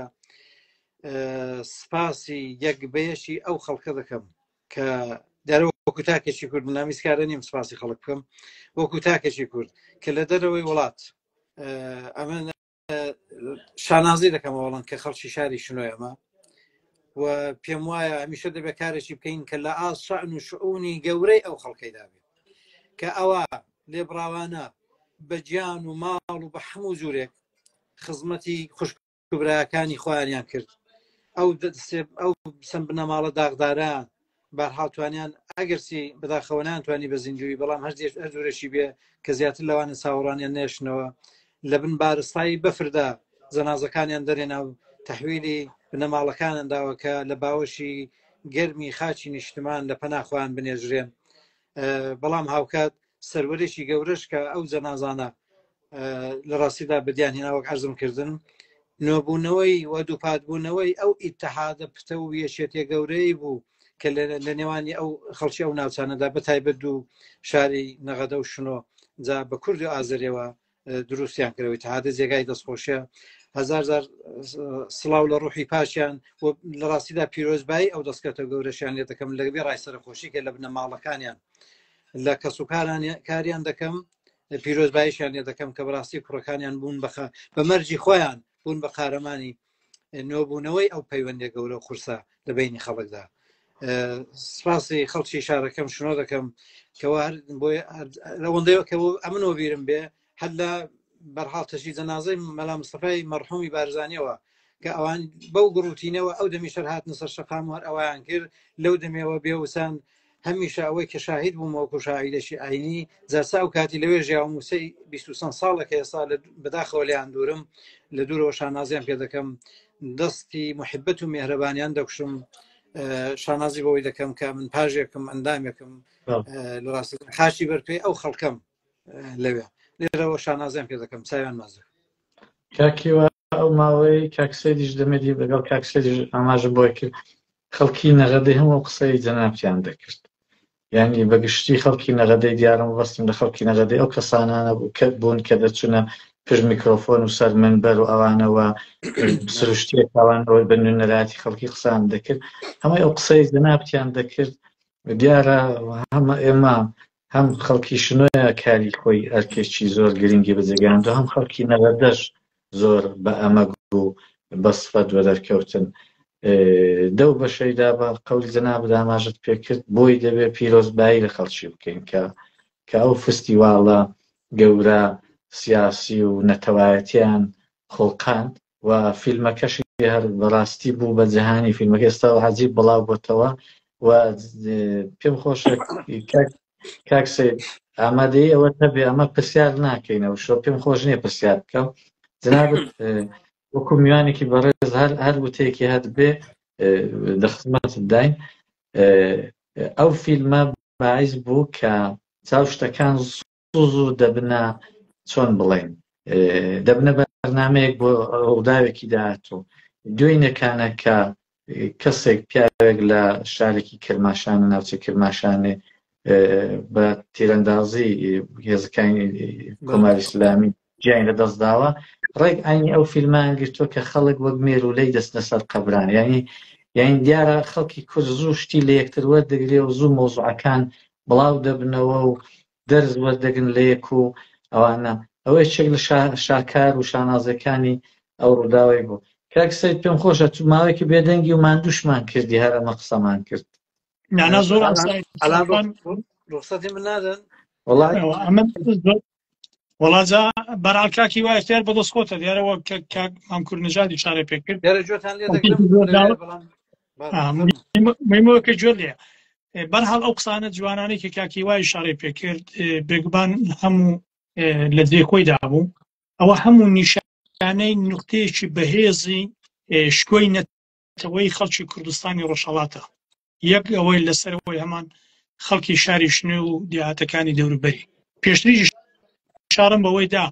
سپاسی یەک بەیەکی ئەو خەڵکە دەکەم کە دیارە وەکو تاکێکی کورد نامیز کارە نیم سپاسی خەڵک بکەم وەکو تاکێکی کورد کە لە دەرەوەی وڵات ئەمە شانازی دەکەم ئەوڵەن کە خەڵکی شاری شنۆیەمە و پێم وایە هەمیشە دەبێت کارێکی بکەین کە لە ئاست شەن و شعونی گەورەی ئەو خەڵکەیدا بێت کە ئەوە لێبڕاوانە بە گیان و ماڵ و بە هەموو جوورێک خزمەتی خوشک و براکانی خۆیانیان کرد ئەو ئەو سم بنەماڵە داغدارە بارحاڵتوانیان ئەگەرچی بەداخەوە نانتوانی بە زیندوی بەڵام هەر هەر جورێکی بێ کە زیاتر لەوانە چاوەڕانیان نێشنەوە لە بن بارستایی بەفردا جەنازەکانیان دەرێنا و تەحویلی بنەماڵەکانیان داوە کە لە باوەشی گەرمی خاچی نیشتمان لە پەنا خۆیان بنێژرێن بەڵام هاوکات سەروەرێکی گەورەش کە ئەو جەنازانە لە ڕاستیدا بەدیان هێنا وەک عەرزم کردن نۆبوونەوەی و دووپاتبوونەوەی ئەو ئیتحادە پتە و یەکێتیە گەورەی بوو کە لە نێوانی ئەو خەڵکی ئەو ناوچانەدا بە تایبەت دوو شاری نەغەدە و شنۆ جا بە کورد و ئازەرێوە دروستیان کردەوەی تەهادە جێگای دەستخۆشیە هەزار زار سڵاو لە ڕوحی پاشیان و لە ڕاستیدا پیرۆزبایی ئەو دەستکەوتە گەورەشیان لێ دەکەم لەگەێ ڕای سەرخۆشی کە لە بنەماڵەکانیان لە کەس و کاریان دەکەم پیرۆزباییشیان لێ دەکەم کە بەڕاستی کوڕەکانیان بوون بەخە بە مەرجی خۆیان بوون بە قارەمانی نۆبوونەوەی ئەو پەیوەندی گەورە و قورسە لە بینی خەڵکدا سپاسی خەڵکی شارەکەم شنۆ دەکەم کەوا هەر بۆ لەوەندەیەوە کە ئەمنەوە بیرم بێ هەر لە بەرحاڵ تەشی جەنازەی مەلا مستەفای مەرحومی بارزانیەوە کە ئەوان بەو گڕوتینەوە ئەو دەمی شەر هاتنە سەر شەقام و هەر ئەویان کرد لەو دەمێەوە بێوسان. هەمیشە ئەوەی کە شاهید بووم وەکو شاعیرێکی ئاینی جاسا ئەو کاتی لەوێ ژیاوم و سەی 20 ساڵە کە ئێستا بەداخەوە لێیان دوورم لە دوورەوە شانازیان پێ دەکەم دەستی محبەت و مێهرەبانیان دەکوشم شانازی بەوەی دەکەم کە من پاژێکم ئەندامێکم لە ڕاستی خاشی بەرپێی ئەو خەڵکەم لەوێ لێرەوە شانازیان پێ دەکەم چاویان مازە کاکیوە ئەو ماوەی کاک سەیدیش دەمێتی لەگەڵ کاک سەیدیش ئاماژە بۆی کرد خەڵکی نەغەدەی هەموو قسەی جەنابتیان دەکرد یعنی بەگشتی خەڵکی نەغەدەی دیارم بەستم لە خەڵکی نەغەدەی ئەو کەسانانە بوو کە بوون کە دەچونە پشت میکرۆفۆن و سەر منبەر و ئەوانەوە سروشتیە ئەوانەوە بە نوێنەرایەتی خەڵکی قسان دەکرد هەمووی ئەو قسەی جەنابتیان دەکرد دیارە هەمە ئێمە هەم خەڵکی شنۆیە کاری خۆی ئەرکێکی زۆر گرنگی بەجێگەیاندو هەم خەڵکی نەغەدەش زۆر بە ئەمەگ و بە سفەت وەدەرکەوتن دەو بەشەیدا بە قەولی جەنابت ئاماژەت پێکرد بۆی دەبێ پیرۆزبایی لە خەڵکی بکەین کە کە ئەو فستیواڵە گەورە سیاسی و نەتەوایەتیان خوڵقاند و فیلمەکەشی هەر بەڕاستی بوو بە جیهانی فیلمەکە ئێستا عجیب بڵاو بۆتەوە و پێم خۆشە کاک سید ئامادەی ئەوە هەبێ ئەمە پرسیار ناکەینەوە شۆ پێم خۆش نییە پرسیار بکەم جنابت وەکو میوانێکی بەڕێز هەر هەر وتەیەکی هەت بێ لە خزمەتت داین ئەو فیلمە باعیس بوو کە چاو شتەکان زوو زوو دەبنە چۆن بڵێین دەبنە بەرنمەیەک بۆ ڕووداوێکی داهاتوو دوێنێکانە کە کەسێک پیاوێک لە شارێکی کرماشان ناوچە کرماشانێ بە تیرەندازی هێزەکانی کۆماری ئیسلامی گیانی لە دەست داوە ڕێک ئاینی ئەو فیلمان گرتووە کە خەڵک وەک مێرولەی دەستنە سەر قەبران یعنی یعنی دیارە خەڵکی کورد زوو شتی لە یەکتر وەردەگرێ و زوو مۆزوعەکان بڵاو دەبنەوە و دەرس وەردەگرن لە یەک و ئەوانە ئەوە یەکێک لە شاکار و شانازەکانی ئەو ڕووداوەی بوو کاک سید پێم خۆشە تو ماوەیەکی بێدەنگی و ماندووشمان کردی هەر ئەمە قسەمان کرد نانا زۆر ڕوخسەتی من نادەن وەڵا ئەمە وەڵا جا بەرحاڵ کاکی وای اختیار بەدەست خۆتە دیارە وەک کە کاک مام کوردنژادی شارێ پێ کرد دیارە گوێتان لێ دەگرم بەڵام مهمەوە کە گوێ لێ بەرحاڵ ئەو قسانە جوانانەی کە کاکی وای شارێ پێ کرد بێگومان هەموو لە جێ خۆیدا بوو ئەوە هەموو نیشانەی نقطەیەکی بەهێزی شکۆی نەتەوەی خەڵکی کوردستانی ڕۆژهەڵاتە یەک ئەوەی لەسەرەوەی هەمان خەڵکی شاری شنۆ و دێهاتەکانی دەوروبەری پێشتریش شارم بەوەی دا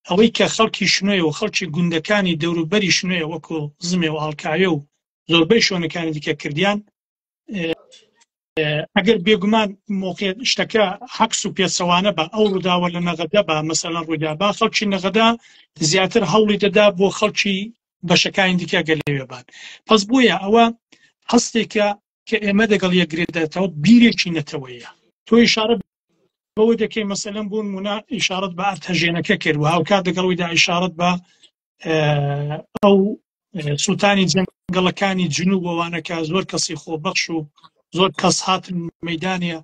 ئەوەی کە خەڵکی شنۆی و خەڵکی گوندەکانی دەوروبەری شنۆیە وەکو زمێ و ئاڵکاوێ و زۆربەی شوێنەکانی دیکە کردیان ئەگەر بێگومان مۆقع شتەکە حەکس و پێچەوانە بە ئەو ڕووداوە لە نەغەدە بە مەسەلەن ڕوویدا با خەڵکی نەغەدا زیاتر هەوڵی دەدا بۆ خەڵکی بەشەکانی دیکە گەر لەوێ بان پس بۆیە ئەوە هەستێکە کە ئێمە دەگەڵ یەکگرێدێتەوە بیرێکی نەتەوەیە تۆ ئیشارە بەوە دەکەی مەسەلەن بوون منا ئیشارەت بە ئەرتەژێنەکە کرد و هاوکات دەگەڵەوەیدا ئیشارەت بە ئەو سوڵتانی جەنگەڵەکانی جنوب وانە کە زۆر کەسی خۆبەخش و زۆر کەس هاتن مەدانە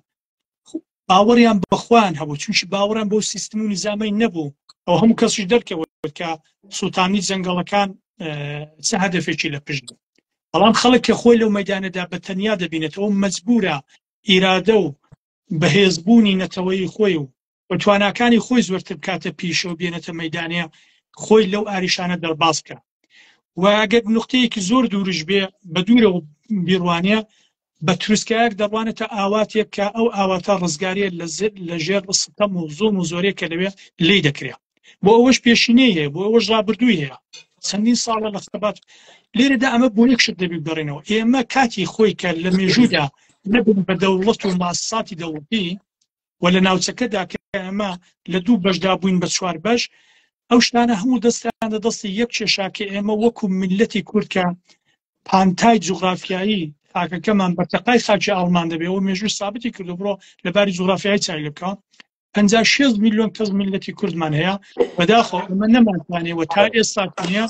باوەڕیان بەخۆیان هەبوو چونکی باوەڕیان بۆ سیستم و نیزامەی نەبوو ئەو هەموو کەسیش دەرکەوت کە سوڵتانی جەنگەڵەکان چ هەدەفێکی لە پشت بوو بەڵام خەڵک کە خۆی لەو مەدانەدا بە تەنیا دەبینێتەوە مەجبورە ئیرادە و بەهێزبوونی نەتەوەی خۆی و و تواناکانی خۆی زۆرتر بکاتە پیشە و بێنێتە مەدانەیە خۆی لەو ئاریشانە دەرباز بکە و ئەگەر نقطەیەکی زۆر دوورش بێ بە دوورەوە بیڕوانە بە تروسکایەک دەڕوانێتە ئاواتێک کە ئەو ئاواتە ڕزگاریە لە ژێر ستەم و زوڵم و زۆرێک کە لەوێ لێی دەکرێت بۆ ئەوەش پێشینەی هەیە بۆ ئەوەش ڕابردووی هەیە چەندین ساڵە لە خەبات لێرەدا ئەمە بۆ یەک شت دەبی بگەڕێنەوە ئێمە کاتی خۆی کە لە مێژوودا نەبوون بە دەوڵەت و ماساتی دەوڵەتی و لە ناوچەکەدا کە ئێمە لە دوو بەشدا بووین بە چوار بەش ئەو شتانە هەموو دەستیان لە دەستی یەک کێشا کە ئێمە وەکو میللەتی کورد کە پانتای جوغرافیایی خاکەکەمان بەرتەقای خاکی ئاڵمان دەبێ و مێژوو سابتی کردو بڕۆ لە باری جوغرافیایی چای لێ بکە 56 میلیۆن کەس میللەتی کوردمان هەیە بەداخەوە ئەمە نەمانتوانێ و تا ئێستا نییە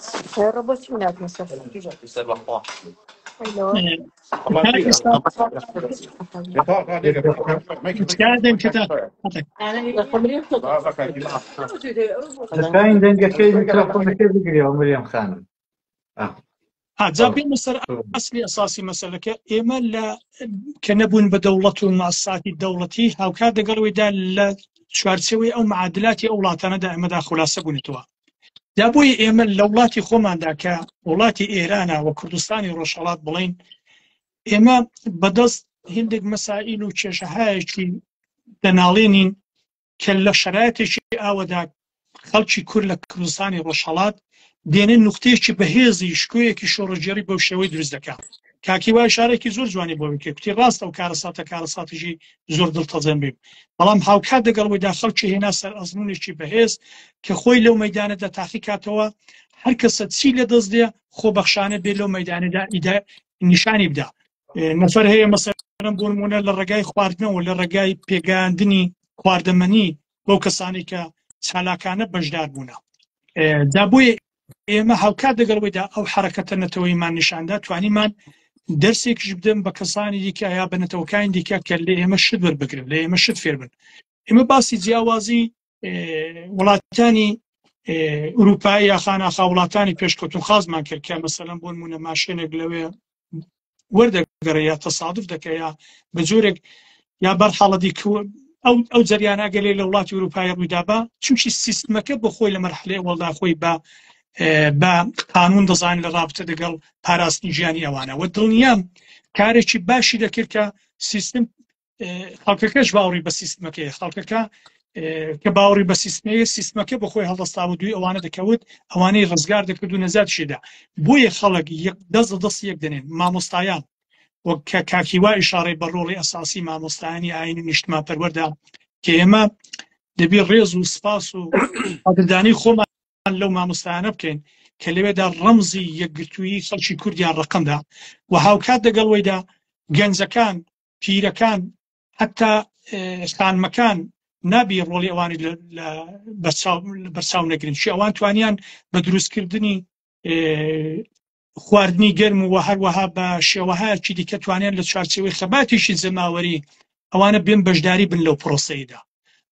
دەنگەکەی میکرۆفۆنەکەی بگرێەوە مریەم خانم. جا بێمە سەر ئەسلی ئەساسی مەسەلەکە ئێمە لە کە نەبوون بە دەوڵەت و ماساتی دەوڵەتی هاوکات دەگەڵەوەیدا لە چوارچەوەی ئەو معادلاتی ئەو وڵاتانەدا ئێمەدا خولاسە بوونێتەوە جا بۆیە ئێمە لە وڵاتی خۆماندا کە وڵاتی ئێرانە و کوردستانی ڕۆژهەڵات بڵین ئێمە بەدەست هندێک مەسائل و کێشەهایەکی دەناڵێنین کە لە شەرایتێکی ئاوەدا خەڵکی کورد لە کوردستانی ڕۆژهەڵات دێنێ نوختەیەکی بەهێزی شکۆیەکی شۆڕشگێڕی بەو شێوەی دروست دەکا. کاک هیوا ئیشارەیەکی زۆر جوانی بۆ کرد، کوتی ڕاستە ئەو کارەساتە کارەساتێکی زۆر دڵتەزێن بوو، بەڵام هاوکات دەگەڵ ئەوەیدا خەڵکی هێنا سەر ئەزموونێکی بەهێز کە خۆی لەو مەیدانەدا تاقی کاتەوە، هەر کەسە چی لە دەست دێ خۆبەخشانە بێ لەو مەیدانەدا ئیدا نیشانی بدا. نەفەر هەیە مەسەلەن بۆ نموونە لە ڕێگای خواردنەوە لە ڕێگای پێگەیاندنی خواردەمەنی بەو کەسانی کە چالاکانە بەشدار بوونە جا بۆیە ئێمە هاوکات دەگەڵەوەیدا ئەو حرەکەتە نەتەوەیمان نیشاندا توانیمان دەرسێکیش بدەم بە کەسانی دیکە یا بە نەتەوەکانی دیکە کە لە ئێمە شت وەربگرن لە ئێمە شت فێر بن ئێمە باسی جیاوازی وڵاتانی ئوروپایی یا خاناخا وڵاتانی پێشکەوتن خازمان کرد کە مەسەلەن بۆ نمونە ماشێنێک لەوێ وەردەگەڕێ یا تەسادف دەکە یا بە جۆرێک یا بەر حاڵەتی ئەو ئەو جەریانە گەلێ لە وڵاتی ئوروپایی ڕوویدابا چونکی سیستمەکە بۆ خۆی لە مەرحلەی ئەوەڵدا خۆی بە بە قانون دەزان لە ڕابتە دەگەڵ پاراستنی ژیانی ئەوانە وە دڵنیام کارێکی باشی دەکرد کە سیستم خەڵکەکەش باوەڕی بە سیستمەکەی خەڵکەکە کە باوەڕی بە سیستمەیە سیستمەکە بە خۆی هەڵدەستا و دوی ئەوانە دەکەوت ئەوانەی ڕزگار دەکرد و نەزاتشیدا بۆیە خەڵک یەک دەست دەست یەک دەنێن مامۆستایان وەک کە کاکیوا ئیشارەی بە ڕۆڵی ئەساسی مامۆستایانی ئاین و نیشتمان پەروەردا کە ئێمە دەبی ڕێز و سپاس و قەدردانی خۆمان لەو مامۆستایانە بکەین کە لەوێدا ڕەمزی یەکگرتوویی خەڵکی کوردیان ڕەقەمدا و هاوکات دەگەڵ وەیدا گەنجەکان پیرەکان حتا خانمەکان نابی ڕۆڵی ئەوانی لە بەرچاو نەگرن چی ئەوان توانیان بە دروستکردنی خواردنی گەرم و هەروەها بە شێوەهایەکی دیکە توانیان لە چوارچێوەی خەباتێکی جەماوەری ئەوانە بێن بەشداری بن لەو پرۆسەیەدا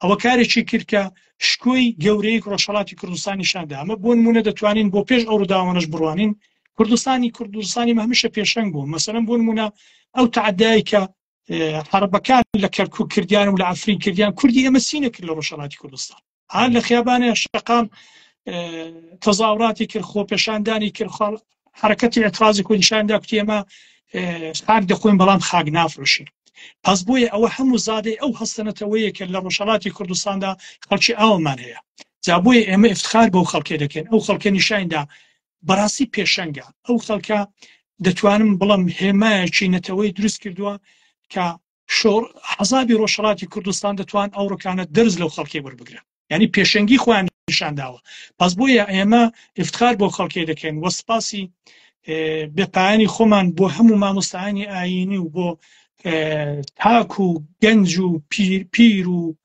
ئەوە کارێکی کرد کە شکۆی گەورەی ڕۆژهەڵاتی کوردستان نیشاندا ئەمە بۆ نمونە دەتوانین بۆ پێش ئەو ڕووداوانەش بڕوانین کوردستانی کوردستانی هەمیشە پێشەنگ بوو مەسەلەن بۆ نمونە ئەو تعدای کە عەرەبەکان لە کەرکوک کردیان و لە عەفرین کردیان کوردی ئێمە چی نەکرد لە ڕۆژهەڵاتی کوردستان هەر لە خیابانە شەقام تەزاوراتی کرد خۆپێشاندانی کرد خاڵ حرەکەتی ئەترازی کوردیشاندا کوتی ئێمە خاک دەخۆین بەڵام خاک نافرۆشین پس بۆیە ئەوە هەموو زادەی ئەو هەستەنەتەوەیە کە لە ڕۆژهەڵاتی کوردستاندا خەڵکی ئاومان هەیە جا بۆیە ئێمە افتخار بەو خەڵکێ دەکەین ئەو خەڵکە نیشاندا بەڕاستی پێشەنگە ئەو خەڵکە دەتوانم بڵم هێمایەکی نەتەوەی دروست کردووە کە شۆڕ حەزابی ڕۆژهەڵاتی کوردستان دەتوان ئەو ڕکانە دەرز لەو خەڵکی وەربگرن یعنی پێشەنگی خۆیان نیشانداوە پس بۆیە ئێمە افتخار بۆ خەڵکی دەکەین وە سپاسی بێپایانی خۆمان بۆ هەموو مامۆستایانی ئاینی و بۆ تاک و گەنج و پیر پیر و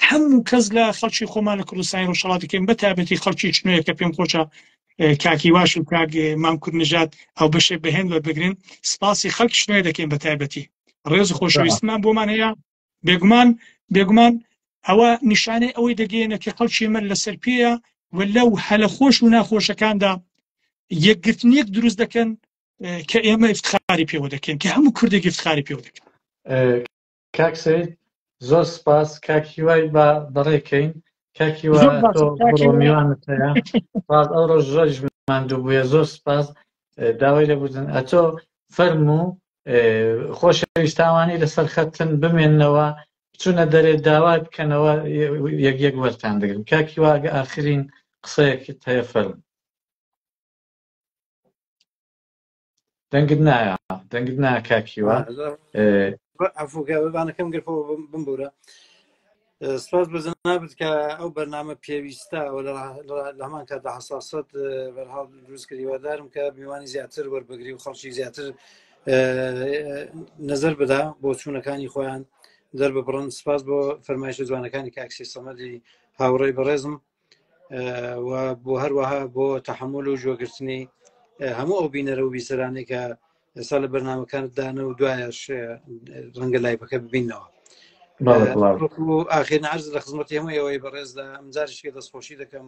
هەموو کەس لە خەڵکی خۆمان لە کوردستانی ڕۆژهەڵات دەکەین بە تایبەتی خەڵکی شنۆیە کە پێم خۆشە کاکی واش و کاک مام کوردنژاد ئەو بەشێ بە هێند وەربگرن سپاسی خەڵکی شنۆیە دەکەین بە تایبەتی ڕێز و خۆشەویستمان بۆمان هەیە بێگومان بێگومان ئەوە نیشانەی ئەوەی دەگەیەنە کە خەڵکی من لەسەر پێیە و لەو هەلە خۆش و ناخۆشەکاندا یەکگرتنیەک دروست دەکەن کە ئێمە افتخاری پێوە دەکەین کە هەموو کوردێک افتخاری پێوە دەکەن کاک سەید زۆر سپاس کاک هیوای با بەڕێکەین کاک هیوا زۆر باشە تۆ کاک بڕۆ هیوا. میوانت هەیە سپاس ئەو ڕۆژ زۆریش ماندوو بووە زۆر سپاس داوای لێبوردن ئەتۆ فەرموو خۆشەویستاوانی لەسەر خەتن بمێننەوە بچونە دەرێ داوای بکەنەوە یەک یەک وەرتان دەگرم کاک هیوا ئەگە ئاخرین قسەیەکت هەیە فەرموو دەنگت نایە دەنگت نایە کاک هیوا عفوکە بانەکەم گرت بمبورە سپاس بە جەنابت کە ئەو بەرنامە پێویستە و لە هەمان کاتدا حساسەت بەرحاڵ دروست کرد هیوادارم کە میوانی زیاتر وەربگری و خەڵکی زیاتر نظر بدا بۆ چوونەکانی خۆیان دەرببڕن سپاس بۆ فەرمایشە جوانەکانی کاکسی سەمەدی هاوڕێی بەڕێزم و بۆ هەروەها بۆ تەحمل و گوێگرتنی هەموو ئەو بینەرە و بیسەرانەی کە ئێستا لە بەرنمەکانتدانە و دوایش ڕەنگە لایبەکە ببینەوە ئاخر عرض لە خزمەتی هەموو ئێوەی بەڕێزدا ئەمجارشکە دەستخۆشی دەکەم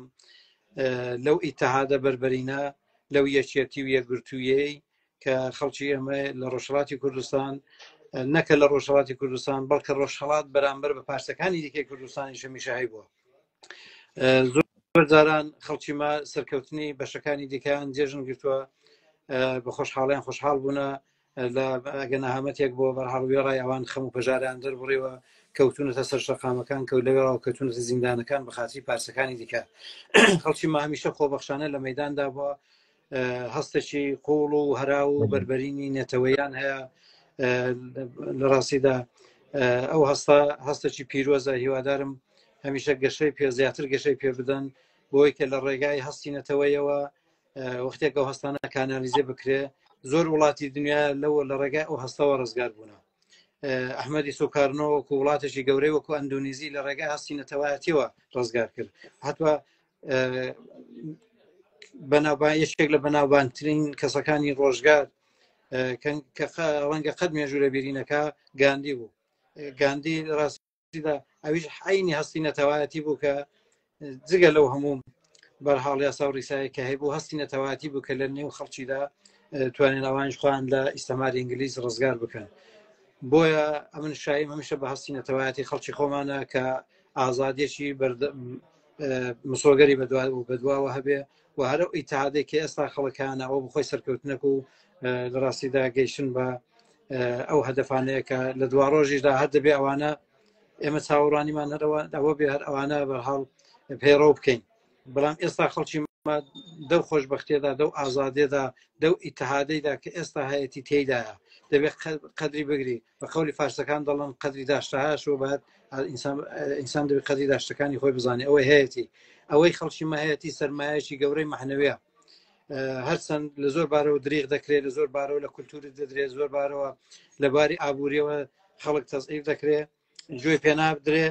لەو ئیتەهادە بەربەرینە. لەو یەکێتی و یەکگرتوویەی کە خەڵکی ئێمە لە ڕۆژهڵاتی کوردستان نەکە لە ڕۆژهڵاتی کوردستان بەڵکە ڕۆژهڵات بەرامبەر بە پارچەکانی دیکەی کوردستانی شەمیشە هەیبووە زۆر جاران خەڵکی ما سەرکەوتنی بەشەکانی دیکەیان جێژن گرتووە بە خۆشحاڵیان خۆشحاڵ بوونە لە ئەگە نەهامەتێک بۆ بەرحاڵ وێڕای ئەوان خەم و پەژاریان دەربڕیوە کەوتونەتە سەر شەقامەکان کەوت لەوێڕاوە کەوتونەتە زیندانەکان بە خاتری پارچەکانی دیکە. خەڵکی ما هەمیشە خۆبەخشانە لە مەداندا بووە، هەستێکی قوڵ و هەرا و بەربەرینی نەتەوەیان هەیە. لە ڕاستیدا ئەو هەستە هەستێکی پیرۆزە، هیوادارم هەمیشە گەشەی پێ زیاتر گەشەی پێ بدەن بۆی کە لە ڕێگای هەستی نەتەوەیەوە وەختێک ئەو هەستانە کانالیزێ بکرێ زۆر وڵاتی دنیا لەوە لە ڕێگای ئەو هەستەوە ڕزگار بوونە. ئەحمەدی سۆکارنۆ وەکو وڵاتێکی گەورەی وەکو ئەندۆنیزی لە ڕێگای هەستی نەتەوایەتیەوە ڕزگار کرد. هەتوە بەناوبان یەکێک لە بەناوبانترین کەسەکانی ڕۆژگار کە ڕەنگە قەت مێژوو لە بیرینەکە گاندی بوو. گاندی ڕاست دا ئەویش عینی هەستی نەتەوایەتی بوو کە جگە لەو هەموو بەرحاڵ یاسا و ڕیسایە کە هەیبوو هەستی نەتەوایەتی بوو کە لە نێو خەڵکیدا توانێن ئەوانیش خۆیان لە ئیستەماری ئینگلیز ڕزگار بکەن. بۆیە ئەمن شایم هەمیشە بە هەستی نەتەوایەتی خەڵکی خۆمانە کە ئازادیەکی مسۆگەری بەدوا و بەدواوە هەبێ و هەرە ئیتحادێک کە ئێستا خەڵکانە ئەوە بخۆی سەرکەوتنەک و لە ڕاستیدا گەیشتن بە ئەو هەدەفانەیە کە لە دوا ڕۆژیشدا هەر دەبێ ئەوانە ئێمە چاوەڕوانیمان هەرەوە ئەوە بێ هەر ئەوانە بەرحاڵ پەیڕەو بکەین. بەڵام ئێستا خەڵکی دەو خۆشببختێدا دەو ئازادێدا دەو ئیتحادەیدا کە ئێستا هەیەتی تێیدایە دەبێت قەدری بگری. بە قەولی فارسەکان دەڵێن قەدری داشتەهاش و باید ئینسان دەبێت قەدری داشتەکانی خۆی بزانێ. ئەوەی هەیەتی ئەوەی خەڵکی مەهەیەتی سەرمایەکی گەورەی مەعنەویە. هەرچەند لە زۆر بارەوە دریغ دەکرێت، لە زۆر بارەوە لە کولتوری دەدرێت، زۆر بارەوە لە باری ئابووریەوە خەڵک تەزعیف دەکرێت، گوێی پێنابدرێ.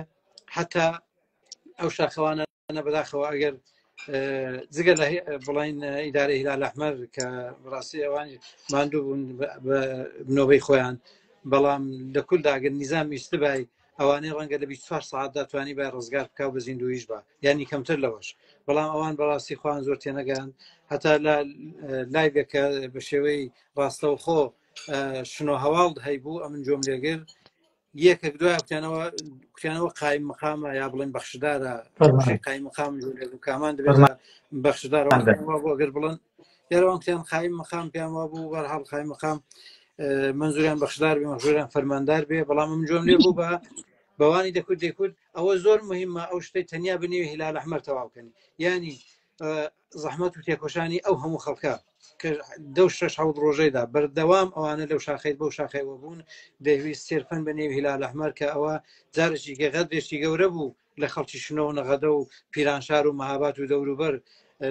حتا ئەو شاخەوانە بەداخەوە ئەگەر جگە لە بڵین ئیدارە هیلال ئەحمەر کە بەڕاستی ئەوانی ماندوو بوون بە نۆبەی خۆیان، بەڵام لە کولدا ئەگەر نیزام ویستبای ئەوانەی ڕەنگە لە 24 ساعتدا توانی بای ڕزگار بکا و بە زیندویش بە، یعنی کەمتر لەوەش. بەڵام ئەوان بەڕاستی خۆیان زۆر تێنەگەیان. هەتا لە لایڤێکە بە شێوەی ڕاستەوخۆ شنۆ هەواڵ هەیبوو، ئەمن جۆم لێگر یەکێک دوای کوتیانەوە کوتیانەوە قایم مقامە یا بڵێن بەخشدارە، قایم مقام کامان دەبێت بەخشدار بۆ ئەگەر بڵێن یاروان کوتیان قایم مقام پێیان وا بوو بەرحاڵ قایم مقام منزوریان بەخشدار بێ مەخژوریان فەرماندار بێ. بەڵام من جۆم لێ بوو بە بەوانی دەکوت دەکوت ئەوە زۆر مهمە ئەو شتەی تەنیا بنێوی هیلال ئەحمەر تەواوکەنی، یعنی زەحمەت و تێکۆشانی ئەو هەموو خەڵکە کە دەو شەش حەوت ڕۆژەیدا بەردەوام ئەوانە لەو شاخەیت بەو شاخەیەوە بوون، دەیویست سێرفەن بە نێو هیلال ئەحمەر کە ئەوە جارێکی کە غەدرێکی گەورە بوو لە خەڵکی شنۆ و نەغەدە و پیرانشار و مەهابات و دەوروبەر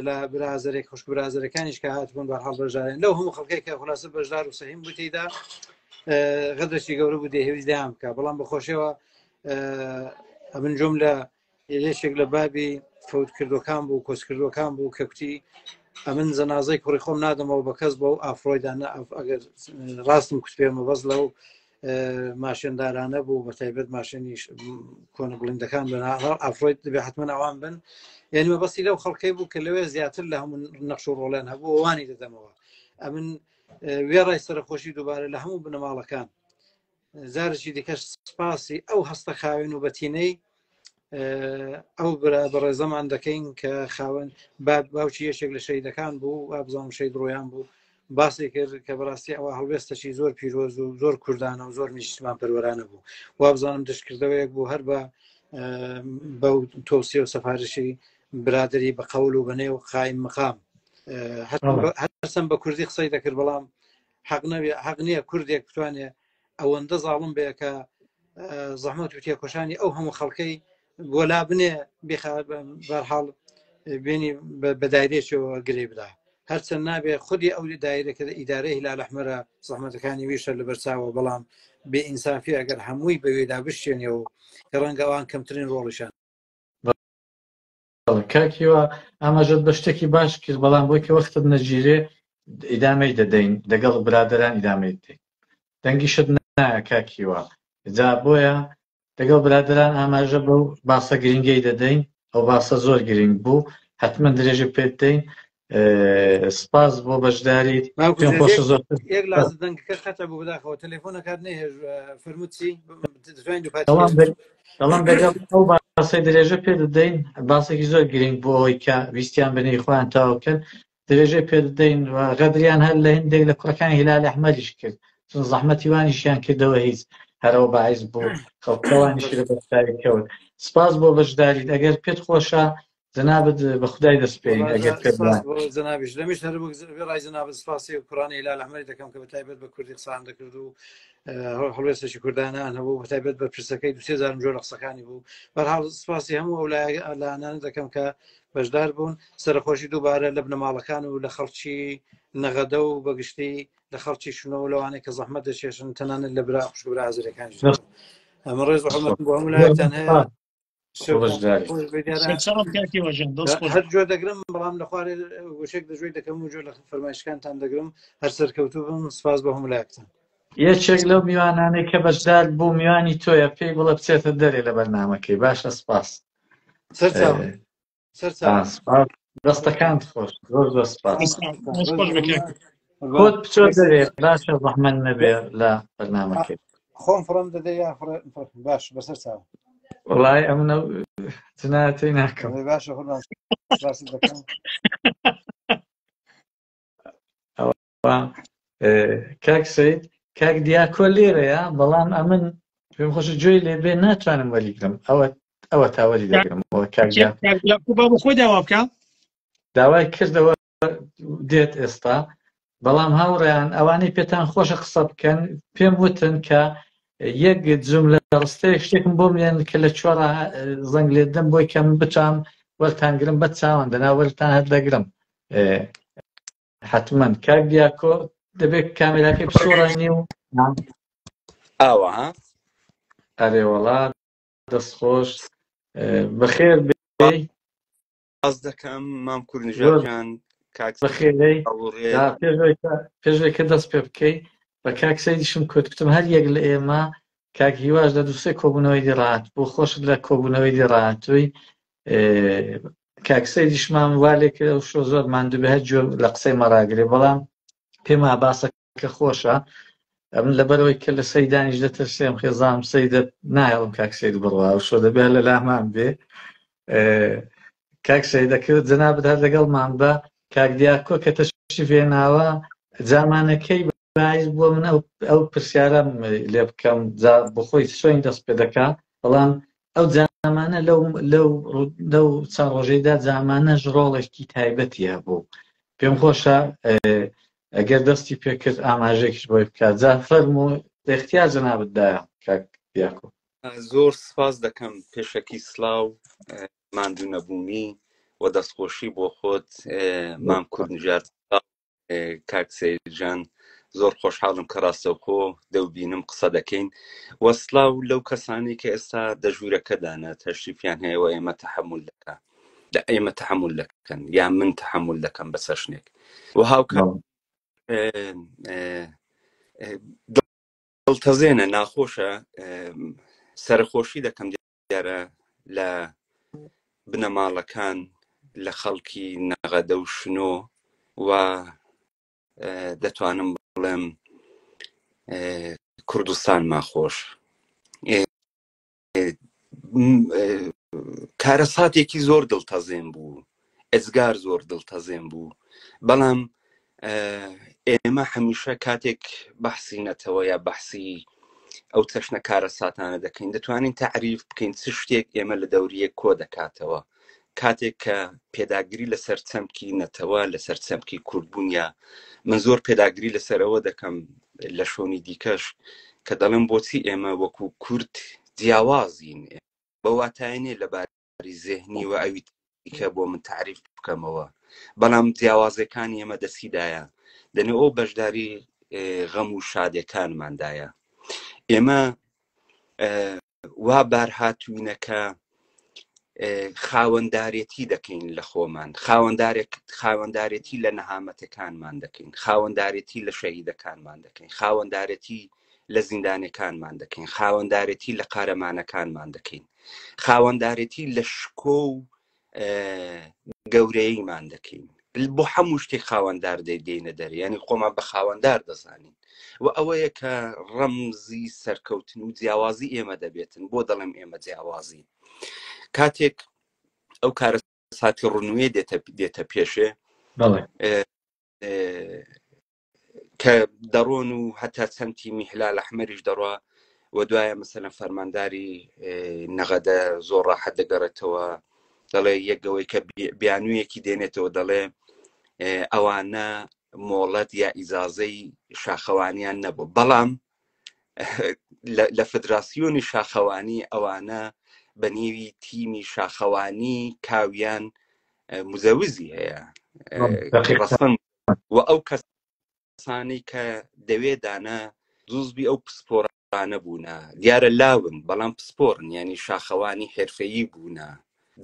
لە برازەرێک خوشک برازەرەکانیش کە هاتبوون بەرحاڵ بەشدارن لەو هەموو خەڵکێک کە خلاصە بەشدار و سەهیم بوو تێیدا غەدرێکی گەورە بوو دەیهەویست دەیان بکە. بەڵام بەخۆشیەوە ئەمن جۆم لە یەکێک لە بابی فەوتکردوەکان بوو، کۆچکردوەکان بوو کە کوتی ئەمن جەنازەی کوڕی خۆم نادەمەوە بە کەس بەو ئافرۆیدا نە ئەگەر ڕاستم کوت پێمە بەس لەو ماشێندارانە بوو، بە تایبەت ماشێنی کۆنە بڵندەکان بن، ئافرۆید دەبێ حتمما ئەوان بن. یعنی مەبەستی لەو خەڵکەی بوو کە لەوێ زیاتر لە هەموو نەخش و ڕۆڵیان هەبوو وانی دەدەمەوە. ئەمن وێڕای سەرخۆشی دووبارە لە هەموو بنەماڵەکان جارێکی دیکەش سپاسی ئەو هەستە خاوێن و بەتینەی ئەو برا بەڕێزەمان دەکەین کە خاوەن باوکی یەکێک لە شەیدەکان بوو، وابزانم شەید ڕۆیان بوو، باسی کرد کە بەڕاستی ئەوە هەڵوێستەکی زۆر پیرۆز و زۆر کوردانە و زۆر نیشتمان پەروەرانە بوو. وابزانم دشکردەوەیەک بوو هەر بە بەو تۆسیە و سەفارشی برادری بە قەول و بەنێو قایم مقام. هەرچەند بە کوردی قسەی دەکرد، بەڵام حەق نەبێ، حەق نییە کوردێک بتوانێ ئەوەندە زاڵم بێ کە زەحمەت و تێکۆشانی ئەو هەموو خەڵکەی بۆ لا بنێ بەرحاڵ بێنی بە دایرێکەوە گرێ بدا. هەرچەند نابێ خودی ئەو دایرەکە ئیدارەی هیلال ئەحمەرە زەحمەتەکانی ویشە لەبەرچاوە، بەڵام بێ ئینسافی ئەگەر هەمووی بەوێدا بشتێنێ و کە ڕەنگە ئەوان کەمترین ڕۆڵیشان. کاک هیوا ئاماژەت بە شتێکی باش کرد، بەڵام بۆی کە وەختت نەگیرێ ئیدامەی دەدەین لەگەڵ برادەران ئیدامەی دەدەین. دەنگیشت نایە کاک هیوا، جا بۆیە لەگەڵ برادەران ئاماژە بەو باسە گرنگەی دەدەین. ئەو باسە زۆر گرنگ بوو، حتمما درێژە پێ بدەین. سپاس بۆ بەشداریت پێم خۆشە زۆر یەک لازە دەنگەکە خەتە بوو بەداخەوە تەلەفۆنەکات نەهێژ فەرمووت چی دەتوانین دووپاتی دەڵم دەگەڵ ئەو باسەی درێژە پێ دەدەین باسێکی زۆر گرنگ بۆ ئەوەی کە ویستیان بنەی خۆیان تەواو بکەن درێژەی پێ دەدەین و غەدریان هەر لە هندێک لە کوڕەکانی هیلال ئەحمەریش کرد چون زەحمەتی وانیشیان کردەوە هیچ هەرەوە باعیس بوو خەڵکەوانیشی لە بەرچاوی کەوت سپاس بۆ بەشداریت ئەگەر پێت خۆشە جەنابت بە خودای دەسپێرین ئەگەر پێت سپاس بۆ جەنابیش لەمیش هەر وەک وێڕای جەنابت سپاسی کوڕانی هیلال ئەحمەری دەکەم کە بە تایبەت بە کوردی قسان دەکرد و هەڵوێستێکی کوردانیان هەبوو بە تایبەت بەرپرسەکەی دوسێ جارم جۆر لە قسەکانی بوو بەرحاڵ سپاسی هەموو ئەو لایەنانە دەکەم کە بەشدار بوون سەرخۆشی دووبارە لە بنەماڵەکان و لە خەڵکی نەغەدە و بەگشتی لە خەڵکی شنۆ و لەوانەیە کە زەحمەت دەکێشن تەنانەت لە برا خوشک برا ئازەرەکانیش ئەمە ڕێز و حرمەتم بۆ هەموو لایەکتان هەیە هەر جۆ دەگرم بەڵام لە خوارێ وشێک دەجۆی دەکەم و جۆ لە فەرمایشکانتان دەگرم هەر سەرکەوتوو بم سپاس بۆ هەموو لایەکتان. یەکێک لەو میوانانەی کە بەشدار بوو میوانی تۆیە پێی بڵێ بچێتە دەرێ لە بەرنامەکەی باشە سپاس. سەرچاو سەرچاو سپاس دەستەکانت خۆش زۆر زۆر سپاس. خۆت بچۆ دەرێ باشە زەحمەت نەبێ لە بەرنامەکەی. خۆم فڕم دەدە یا باش بەسەر چاو. وڵای ئەمنە جنایەتی ناکەم. باشە قوربان سپاست دەکەم. کاک سید کاک دیاکۆ لێرەیە بەڵام ئەمن پێم خۆشە گوێی لێ بێ ناتوانم وەریگرم ئەوە ئەوە تا وەری دەگرم کاک دیاکۆ با بۆ خۆی داوا بکە داوای کردەوە دێت ئێستا بەڵام هاوڕێیان ئەوانەی پێتان خۆشە قسە بکەن پێم وتن کە یەک جملە ڕستەیەک شتێکم بۆ بڵێن کە لە چۆڕا زەنگ لێدەم بۆی کە من بتوانم وەرتانگرم بە چاوان دەنا وەرتان هەر دەگرم حتمما کاک دیاکۆ دەبێت کامێراکەی بسۆڕێنی و ئاوا ها ئەرێ وەڵا دەست خۆش بەخێر بێی سپاس دەکەم مام کوردنژادیان کاک بەخێرێی هاوڕێ پێشەوەی کە دەست پێ بکەی بە کاک سەیدیشم کوت کوتم هەر یەک لە ئێمە کاک هیواش لە دووسێ کۆبوونەوەی دی ڕات بۆ خۆشت لە کۆبوونەوەی دی ڕاتووی کاک سەیدیشمان وا لێ کرد ئەو شۆ زۆر ماندوو بێ هەر گوێ لە قسەی مەڕاگرێ بەڵام پێم وا باسەکە خۆشە ئەمن لەبەرەوەی کە لە سەیدانیش دەترسێم خێزانم سەیدە نایەڵم کاک سەید بڕوا ئەو شۆ دەبێ لە لامان بێ کاک سەیدە کرد جەنابت هەر لەگەڵمان بە کاک دیاکۆ کە تەشریف هێناوە جامانەکەی باعیس بووە من ئەو ئەو پرسیارەم لێ بکەم جا بۆخۆی چۆین دەست پێ دەکا بەڵام ئەو جامانە لەو لەو لەو چەند ڕۆژەیدا جامانەش ڕۆڵێکی تایبەتی هەبوو پێم خۆشە ئەگەر دەستی پێکرد ئاماژێکیش بۆی بکات جا فەرموو اختیار جەنابت دایە کاک دیاکۆ زۆر سپاس دەکەم پێشەکی سلاو ماندوو نەبوونی و دەستخۆشی بۆ خۆت مام کوردنژاد کاک سەید جان زۆر خۆشحاڵم کە ڕاستەوخۆ دەوبینم قسە دەکەین وە سلاو لەو کەسانی کە ئێستا دە ژوورەکەدانە تەشریفیان هەیە و ئێمە تەحمل دەکا لە ئێمە تەحمل دەکەن یا من تەحمل دەکەم بە چەشنێک و هاوکات دڵتەزێنە ناخۆشە سەرخۆشی دەکەم دیارە لە بنەماڵەکان لە خەڵکی نەغەدە و شنۆ و دەتوانم بڵێم کوردستانمان خۆش کارەساتێکی زۆر دڵتەزێن بوو ئێجگار زۆر دڵتەزێن بوو بەڵام ئێمە هەمیشە کاتێک بەحسی نەتەوە یا بەحسی ئەو چەشنە کارەساتانە دەکەین دەتوانین تەعریف بکەین چ شتێک ئێمە لە دەوریەک کۆ دەکاتەوە کاتێک کە پێداگری لەسەر چەمکی نەتەوە لەسەر چەمکی کوردبوون یا من زۆر پێداگری لەسەر ئەوە دەکەم لە شۆنی دیکەش کە دەڵێم بۆچی ئێمە وەکو کورد جیاوازین بە واتای نیە لە باری زێهنی و ئەوی دیکە بۆ من تەعریف بکەمەوە بەڵام جیاوازەکانی ئێمە دەسیدایە دەنێ ئەو بەشداری غەم و شادەکانماندایە ئێمە وا بار هاتووینە کە خاوەندارێتی دەکەین لە خۆمان خاوەندارێک خاوەندارێتی لە نەهامەتەکانمان دەکەین خاوەندارێتی لە شەهیدەکانمان دەکەین خاوەندارێتی لە زیندانەکانمان دەکەین خاوەندارێتی لە قارەمانەکانمان دەکەین خاوەندارێتی لە شکۆ و گەورەییمان دەکەین. بۆ هەموو شتێک خاوەندار دەینە دەر، یعنی خۆمان بە خاوەندار دەزانین و ئەوەیە کە ڕەمزی سەرکەوتن و جیاوازی ئێمە دەبێتن. بۆ دەڵێم ئێمە جیاوازین؟ کاتێک ئەو کارە ساتی ڕنوێ دێتە پێشێ کە دەڕۆن و هەتا چەند تیمی هلال ئەحمەریش دەڕوا و دوایە مەسەلەن فەرمانداری نەغەدە زۆر ڕاحەت دەگەڕێتەوە، دەڵێ یەکەوەی کە بیانوویەکی دێنێتەوە دەڵێ ئەوانە مۆڵەت یا ئیجازەی شاخەوانیان نەبوو، بەڵام لە فدراسیۆنی شاخەوانی ئەوانە بە نێوی تیمی شاخەوانی کاویان مزەوزی هەیە ڕەسەن و ئەو کەسانەی کە دەوێ دانا جوزبی ئەو پسپۆرانە بوونە، دیارە لاون بەڵام پسپۆرن، یعنی شاخەوانی حرفەیی بوونە،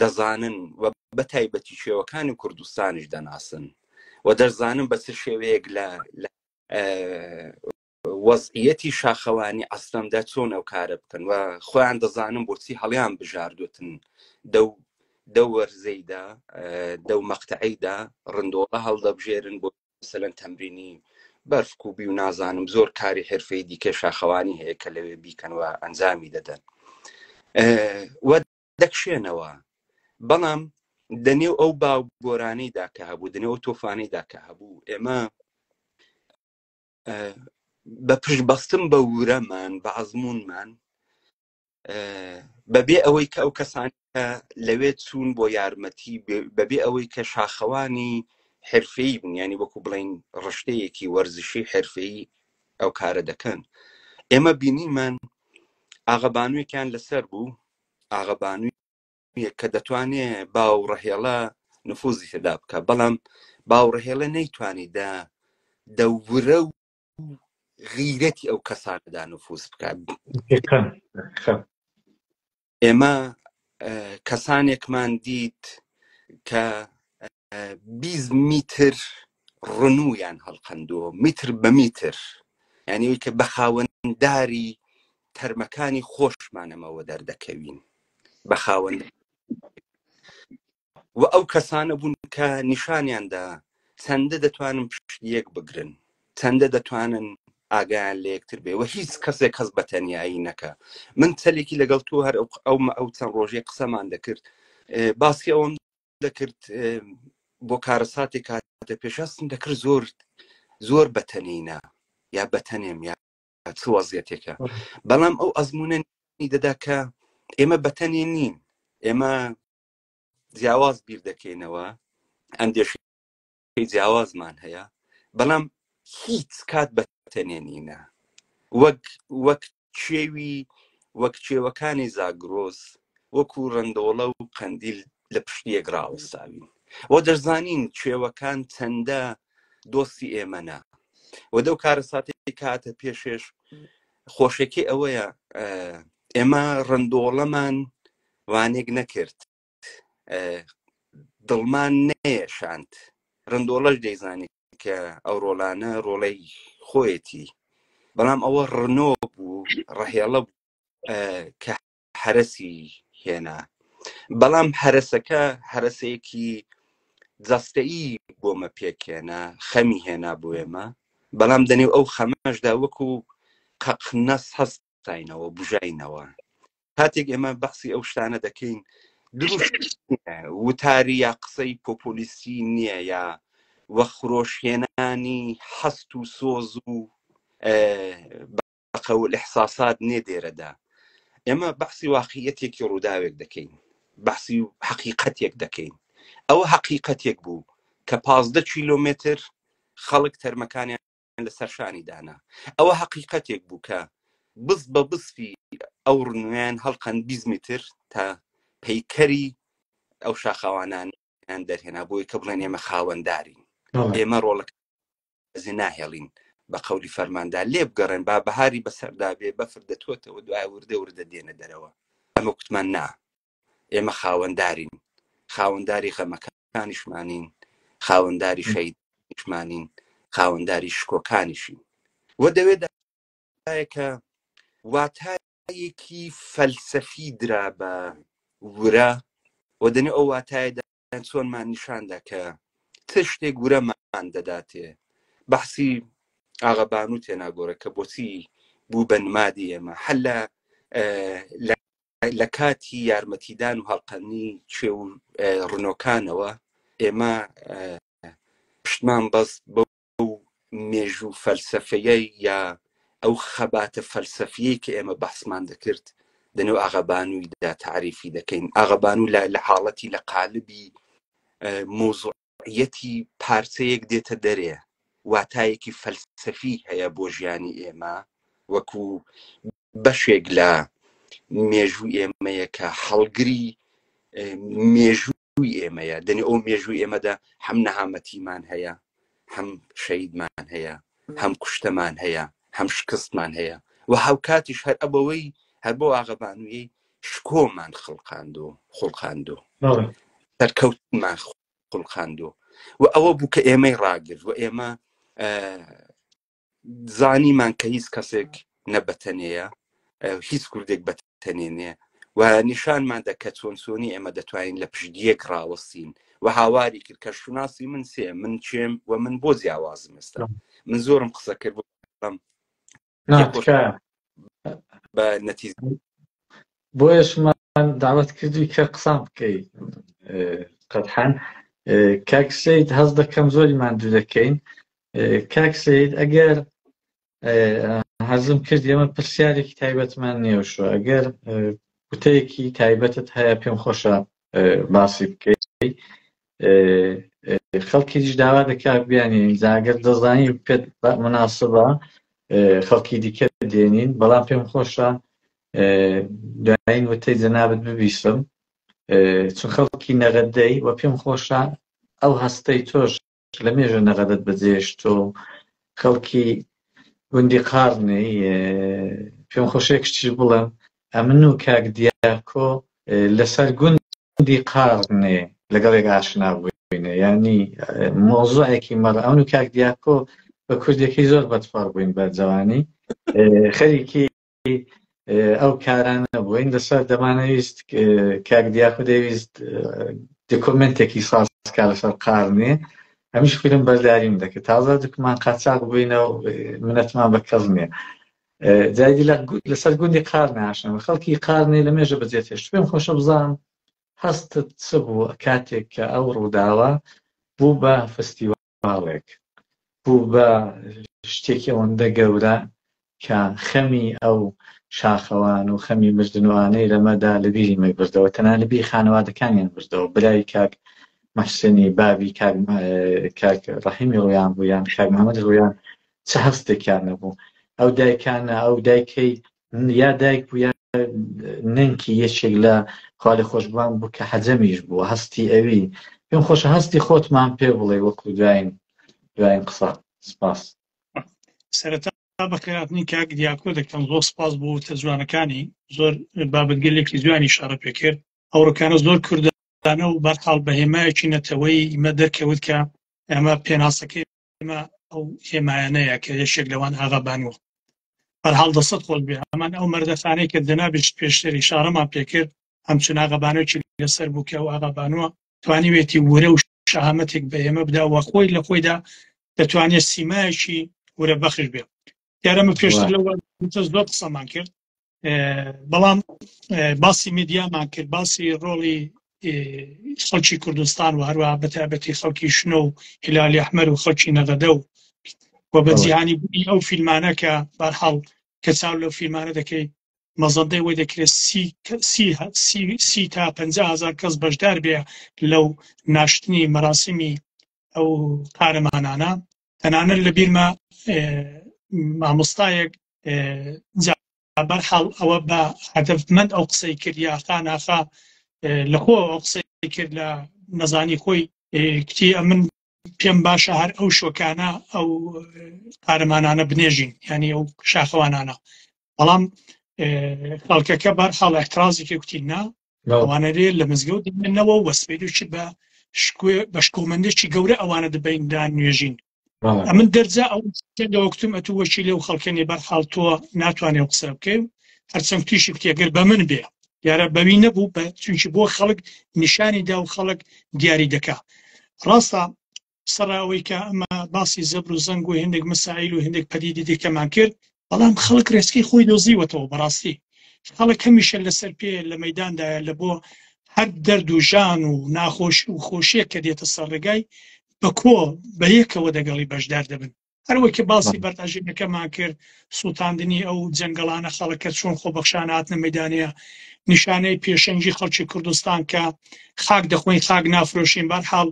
دەزانن و بە تایبەتی شێوەکانی کوردستانیش دەناسن و دەزانن بە چ شێوەیەک لە وەزعیەتی شاخەوانی ئەستەمدا چۆن ئەو کارە بکەن و خۆیان دەزانن بۆچی هەڵیان بژاردوتن دەو دەو وەرزەیدا دەو مەقتەعیدا ڕندۆڵە هەڵدەبژێرن بۆ مەسەلەن تەمرینی بەرف کوبی و نازانم زۆر کاری حرفەی دیکە شاخەوانی هەیە کە لەوێ بیکەن و ئەنجامی دەدەن و دەکشێنەوە. بەڵام دەنێو ئەو باو گۆرانەیدا کە هەبوو، دەنێو ئەو تۆفانەیدا کە هەبوو، ئێمە بە پشت بەستن بە ورەمان، بە ئەزموونمان، بەبێ ئەوەی کە ئەو کەسان لەوێ چوون بۆ یارمەتی، بەبێ ئەوەی کە شاخەوانی حرفەیی بن، ینی وەکو بڵین ڕشتەیەکی وەرزشی حرفەیی ئەو کارە دەکەن، ئێمە بینیمان ئاغەبانوویەکیان لەسەر بوو، ئاغەبانوویەک کە دەتوانێ باو ڕەهێڵە نفوزی تێدا بکە، بەڵام باوڕهێڵە نەیتوانی دە دەورە و غیرەتی ئەو کەسانەدا نفوز بکات. ئێمە کەسانێکمان دیت کە 20 میتر ڕنوویان هەڵقەندووە، میتر بە میتر، یعنی کە بە خاوەنداری تەرمەکانی خۆشمانەمەوە دەردەکەوین بە خاوەند و ئەو کەسانە بوون کە نیشانیاندا چەندە دەتوانن پشت یەک بگرن، چەندە دەتوانن ئاگایان لە یەکتر بێ و هیچ کەسێک هەست بە تەنیایی نەکا. من چەلێکی لەگەڵ تۆ هەر ئەو ئەو چەند ڕۆژەی قسەمان دەکرد، باسی ئەوەم دەکرد بۆ کارەساتێک هاتە پێش، هەستم دەکرد زۆر زۆر بەتەنینە یا بەتەنێم یا چ وەزیەتێکە، بەڵام ئەو ئەزمونە دەدا کە ئێمە بەتەنێ نین، ئێمە جیاواز بیر دەکەینەوە، ئەندێشەی جیاوازمان هەیە، بەڵام هیچ کات بەتەنێ نینە. وەک وەک کێوی وەک کێوەکانی زاگرۆس، وەکو ڕندۆڵە و قەندیل لە پشت یەک ڕاوەستاوین و دەشزانین کێوەکان چەندە دۆستی ئێمەنە. و دەو کارەساتەی کاتە پێشێش خۆشەکەی ئەوەیە ئێمە ڕندۆڵەمان وانێک نەکرد، دڵمان نەیەشاند. ڕندۆڵەش دەیزانی کە ئەو ڕۆڵانە ڕۆڵەی خۆیەتی، بەڵام ئەوە ڕنۆ بوو، ڕەهێڵە بوو کە هەرەسی هێنا، بەڵام هەرەسەکە هەرەسەیەکی جەستەیی بۆمە پێکهێنا، خەمی هێنا بۆ ئێمە، بەڵام دەنێو ئەو خەمەشدا وەکو قەقنەس هەستاینەوە، بژاینەوە. کاتێک ئێمە بەحسی ئەو شتانە دەکەین، دروشم وتاری یا قسەی پۆپۆلیستی نییە یا وەخرۆشهێنانی هەست و سۆز و بەقەول ئیحساسات نییە. دێرەدا ئێمە بەحسی واقعیەتێکی ڕووداوێک دەکەین، بەحسی حەقیقەتێک دەکەین. ئەوە حەقیقەتێک بوو کە 15 کیلۆمەتر خەڵک تەرمەکانیان لەسەر شانی دانا. ئەوە حەقیقەتێک بوو کە بز بە بزفی ئەو ڕنویان هەڵقەند 20 متر تا پەیکەری ئەو شاخەوانانیان دەرهێنا بۆی کە بڵێن ئێمە خاوەندارین، ئێمە ڕۆڵەکە ناهێڵین بە قەولی فەرماندار لێ بگەڕێن، با بەهاری بەسەردا بێ، بەفر دەتوێتەوە، دوای وردە وردە دێنە دەرەوە. ئەمە کوتمان نا، ئێمە خاوەندارین، خاوەنداری غەمەکانیشمانین، خاوەنداری شەهیدیشمانین، خاوەنداری شکۆکانیشین. و دەوێدا کە واتایەکی فەلسەفی درا بە ورە و دەنێ ئەو واتایەدا چۆنمان نیشاندا کە چ شتێک ورەمان دەداتێ بەحسی ئاغەبانوو تێناگۆڕێ کە بۆچی بوو بە نمادی ئێمە هەر لە لە کاتی یارمەتیدان و هەڵقەنی کێو ڕنۆکانەوە ئێمە پشتمان بەست بەو مێژوو فەلسەفەیە یا ئەو خەباتە فەلسەفیەی کە ئێمە بەحسمان دەکرد دەنێو ئاغەبانوویدا تعریفی دەکەین ئاغەبانوو لە لە حاڵەتی لە قالبی مۆزوعیەتی پارچەیەک دێتە دەرێ واتایەکی فەلسەفی هەیە بۆ ژیانی ئێمە وەکو بەشێک لە مێژوو ئێمەیە کە هەڵگری مێژووی ئێمەیە دەنێ ئەو مێژووی ئێمەدا هەم نەهامەتیمان هەیە هەم شەیدمان هەیە هەم کوشتەمان هەیە هەم شکستمان هەیە و هاوکاتیش هەر ئەبەوەی هەر بۆ ئاغەبانوویەی شکۆمان خڵقاندو خوڵقاندو سەرکەوتمان خوڵقاندو و ئەوە بوو کە ئێمەی ڕاگرت و ئێمە زانیمان کە هیچ کەسێک نە بەتەنێیە هیچ کوردێک بەتەنێ نییە و نیشانمان دە کە چۆن چۆنی ئێمە دەتوانین لە پشت یەک ڕاوەستین و هاواری کرد کە شوناسی من سێ من چێم و من بۆ جیاوازم ئێستا من زۆرم قسە کرد بەڵام بە نەتیجە بۆیەشمان داوت کردووی کە قسان بکەی قەتحەن کاک سید هەست دەکەم زۆری ماندوو دەکەین کاک سید ئەگەر حەزم کرد ئێمە پرسیارێکی تایبەتمان نییە شو ئەگەر وتەیەکی تایبەتت هەیە پێم خۆشە باسی بکەی خەڵکیش داوا دەکات بیانین جاگەر دەزانی پێت مناسبە خەڵکی دیکە دێنین بەڵام پێم خۆشە دوایین وتەی جەنابت ببیستم چون خەڵکی نەغەدەی و پێم خۆشە ئەو هەستەی تۆش لە مێژە نەغەدەت بەجێشت و خەڵکی گوندی قارنەی پێم خۆشە یەک شتیش بڵێم ئەمن و کاک دیاکۆ لەسەر گوندی قارنێ لەگەڵ یەک ئاشنا بووینە یعنی مۆزوعێکی مەڕ ئەون و کاک دیاکۆ بە کوردەکەی زۆر بەدفەڕ بووین بە جوانی خەریکی ئەو کارانە بووین لەسەر دەمانەویست کاک دیاکۆ دەویست دکۆمنتێکی ساز کا لەسەر قارنێ هەمیش فیلم بەرداریم دەکرد تازە دکمان قاچاق بووینە و منەتمان بە کەس نییە جایدی لەسەر گوندی قارنێ ئاشنا خەڵکی قارنێ لە مێژە بەجێ تێشت پێم خۆشە بزانم هەستت چ بوو کاتێک کە ئەو ڕووداوە بوو بە فستیواڵێک بوو بە شتێکی ئەوەندە گەورە کە خەمی ئەو شاخەوان و خەمی مردنوانەی لەمەدا لە بیری مەی بردەوە تەنانەت لە بیری خانەوادەکانیان بردەوە برای کاک محسنی بابی کاک کاک ڕەحیمی ڕویان بوو یان کاک محمد ڕویان چ هەستێکیان نەبوو ئەو دایکانە ئەو دایکەی یا دایک بوو یا نەنکی یەکێک لە خوالی خۆشبوان بوو کە حەجەمیش بوو هەستی ئەوی پێم خۆشە هەستی خۆتمان پێ بڵێ وەکو دوایین دوایین قسە سپاس. سەرەتا بەخێرهاتنی کاک دیاکۆ دەکەم زۆر سپاس بۆ وتە جوانەکانی زۆر بابەتگەلێکی جوانی ئیشارە پێ کرد ئەوڕۆکانە زۆر کوردانە و بەرحاڵ بە هێمایەکی نەتەوەی ئیمە دەرکەوت کە ئەمە پێناسەکەی ئێمە ئەو هێمایانەیە کە یەکێک لەوان ئاغا بانووە بەرحاڵ دەسەت خۆش بێ هەمان ئەو مەردەخانەی کە جەنابیشت پێشتر ئیشارەمان پێکرد هەمچون ئاغا بانوویەکی لەسەر بوو کە ئەو ئاغا بانووە توانیوێتی ورە و شەهامەتێک بە ئێمە بدا و خۆی لە خۆیدا دەتوانێت سیمایەکی ورە بەخش بێ دیارە من پێشتر لەو زۆر قسەمان کرد بەڵام باسی میدیامان کرد باسی ڕۆڵی خەڵکی کوردستان و هەروە بەتابەتی خەڵکی شنۆ و هیلالی ئەحمەر و خەڵکی نەغەدە و و بە جیهانی بوونی ئەو فیلمانە کە بەرحاڵ کە چاو لەو فیلمانە دەکەی مەزەندەی وەی دەکرێت سی تا 50 هزار کەس بەشدار بێ لەو ناشتنی مەراسیمی ئەو قارەمانانە تەنانەت لە بیرمە مامۆستایەک بەرحاڵ ئەوە بە هەدەفمەند ئەو قسەی کرد یاخا ناخا لەخۆ ئەو قسەی کرد لە نەزانی خۆی کتی ئەمن پێم باشە هەر ئەو شۆکانە ئەو قارەمانانە بنێژین ینی ئەو شاخەوانانە بەڵام خەڵکەکە بەرحاڵ احترازی کە کوتی نا ئەوانە لێ لە مزگەوت دەمێنەوە وەسپێدوچی بە بە شکۆمەندێکی گەورە ئەوانە دەبیندا نوێژین ئەمن دەرجا ئەو لەوەکتم ئەتوو وەکی لەو خەڵکەنی بەرحاڵ تۆ ناتوانێ و قسە بکەی هەرچەند تویشی بکەگەر بە من بێ دیارە بەوی نەبوو بە چونکی بۆ خەڵک نیشانی دا و خەڵک دیاری دەکا ڕاستە. سەرا ئەوەی کە ئەمە باسی زەبر و زەنگ و هێندێک مەسائیل و هێندێک پەدیدی دیکەمان کرد، بەڵام خەڵک ڕێچکەی خۆی دۆزیوەتەوە. بەڕاستی خەڵک هەمیشە لەسەر پێ لە مەیداندایە لە بۆ هەر دەرد و ژان و ناخۆشی و خۆشیەک کە دێتە سەر ڕێگای بە کۆ بە یەکەوە دەگەڵی بەشدار دەبن. هەروەک کە باسی بەردئەژێنەکەمان کرد، سووتاندنی ئەو جەنگەڵانە خەڵکە چۆن خۆبەخشانە هاتنە مەیدانەیە، نیشانەی پێشەنگی خەڵکی کوردستان کە خاک دەخۆین خاک نافرۆشین. بەرحاڵ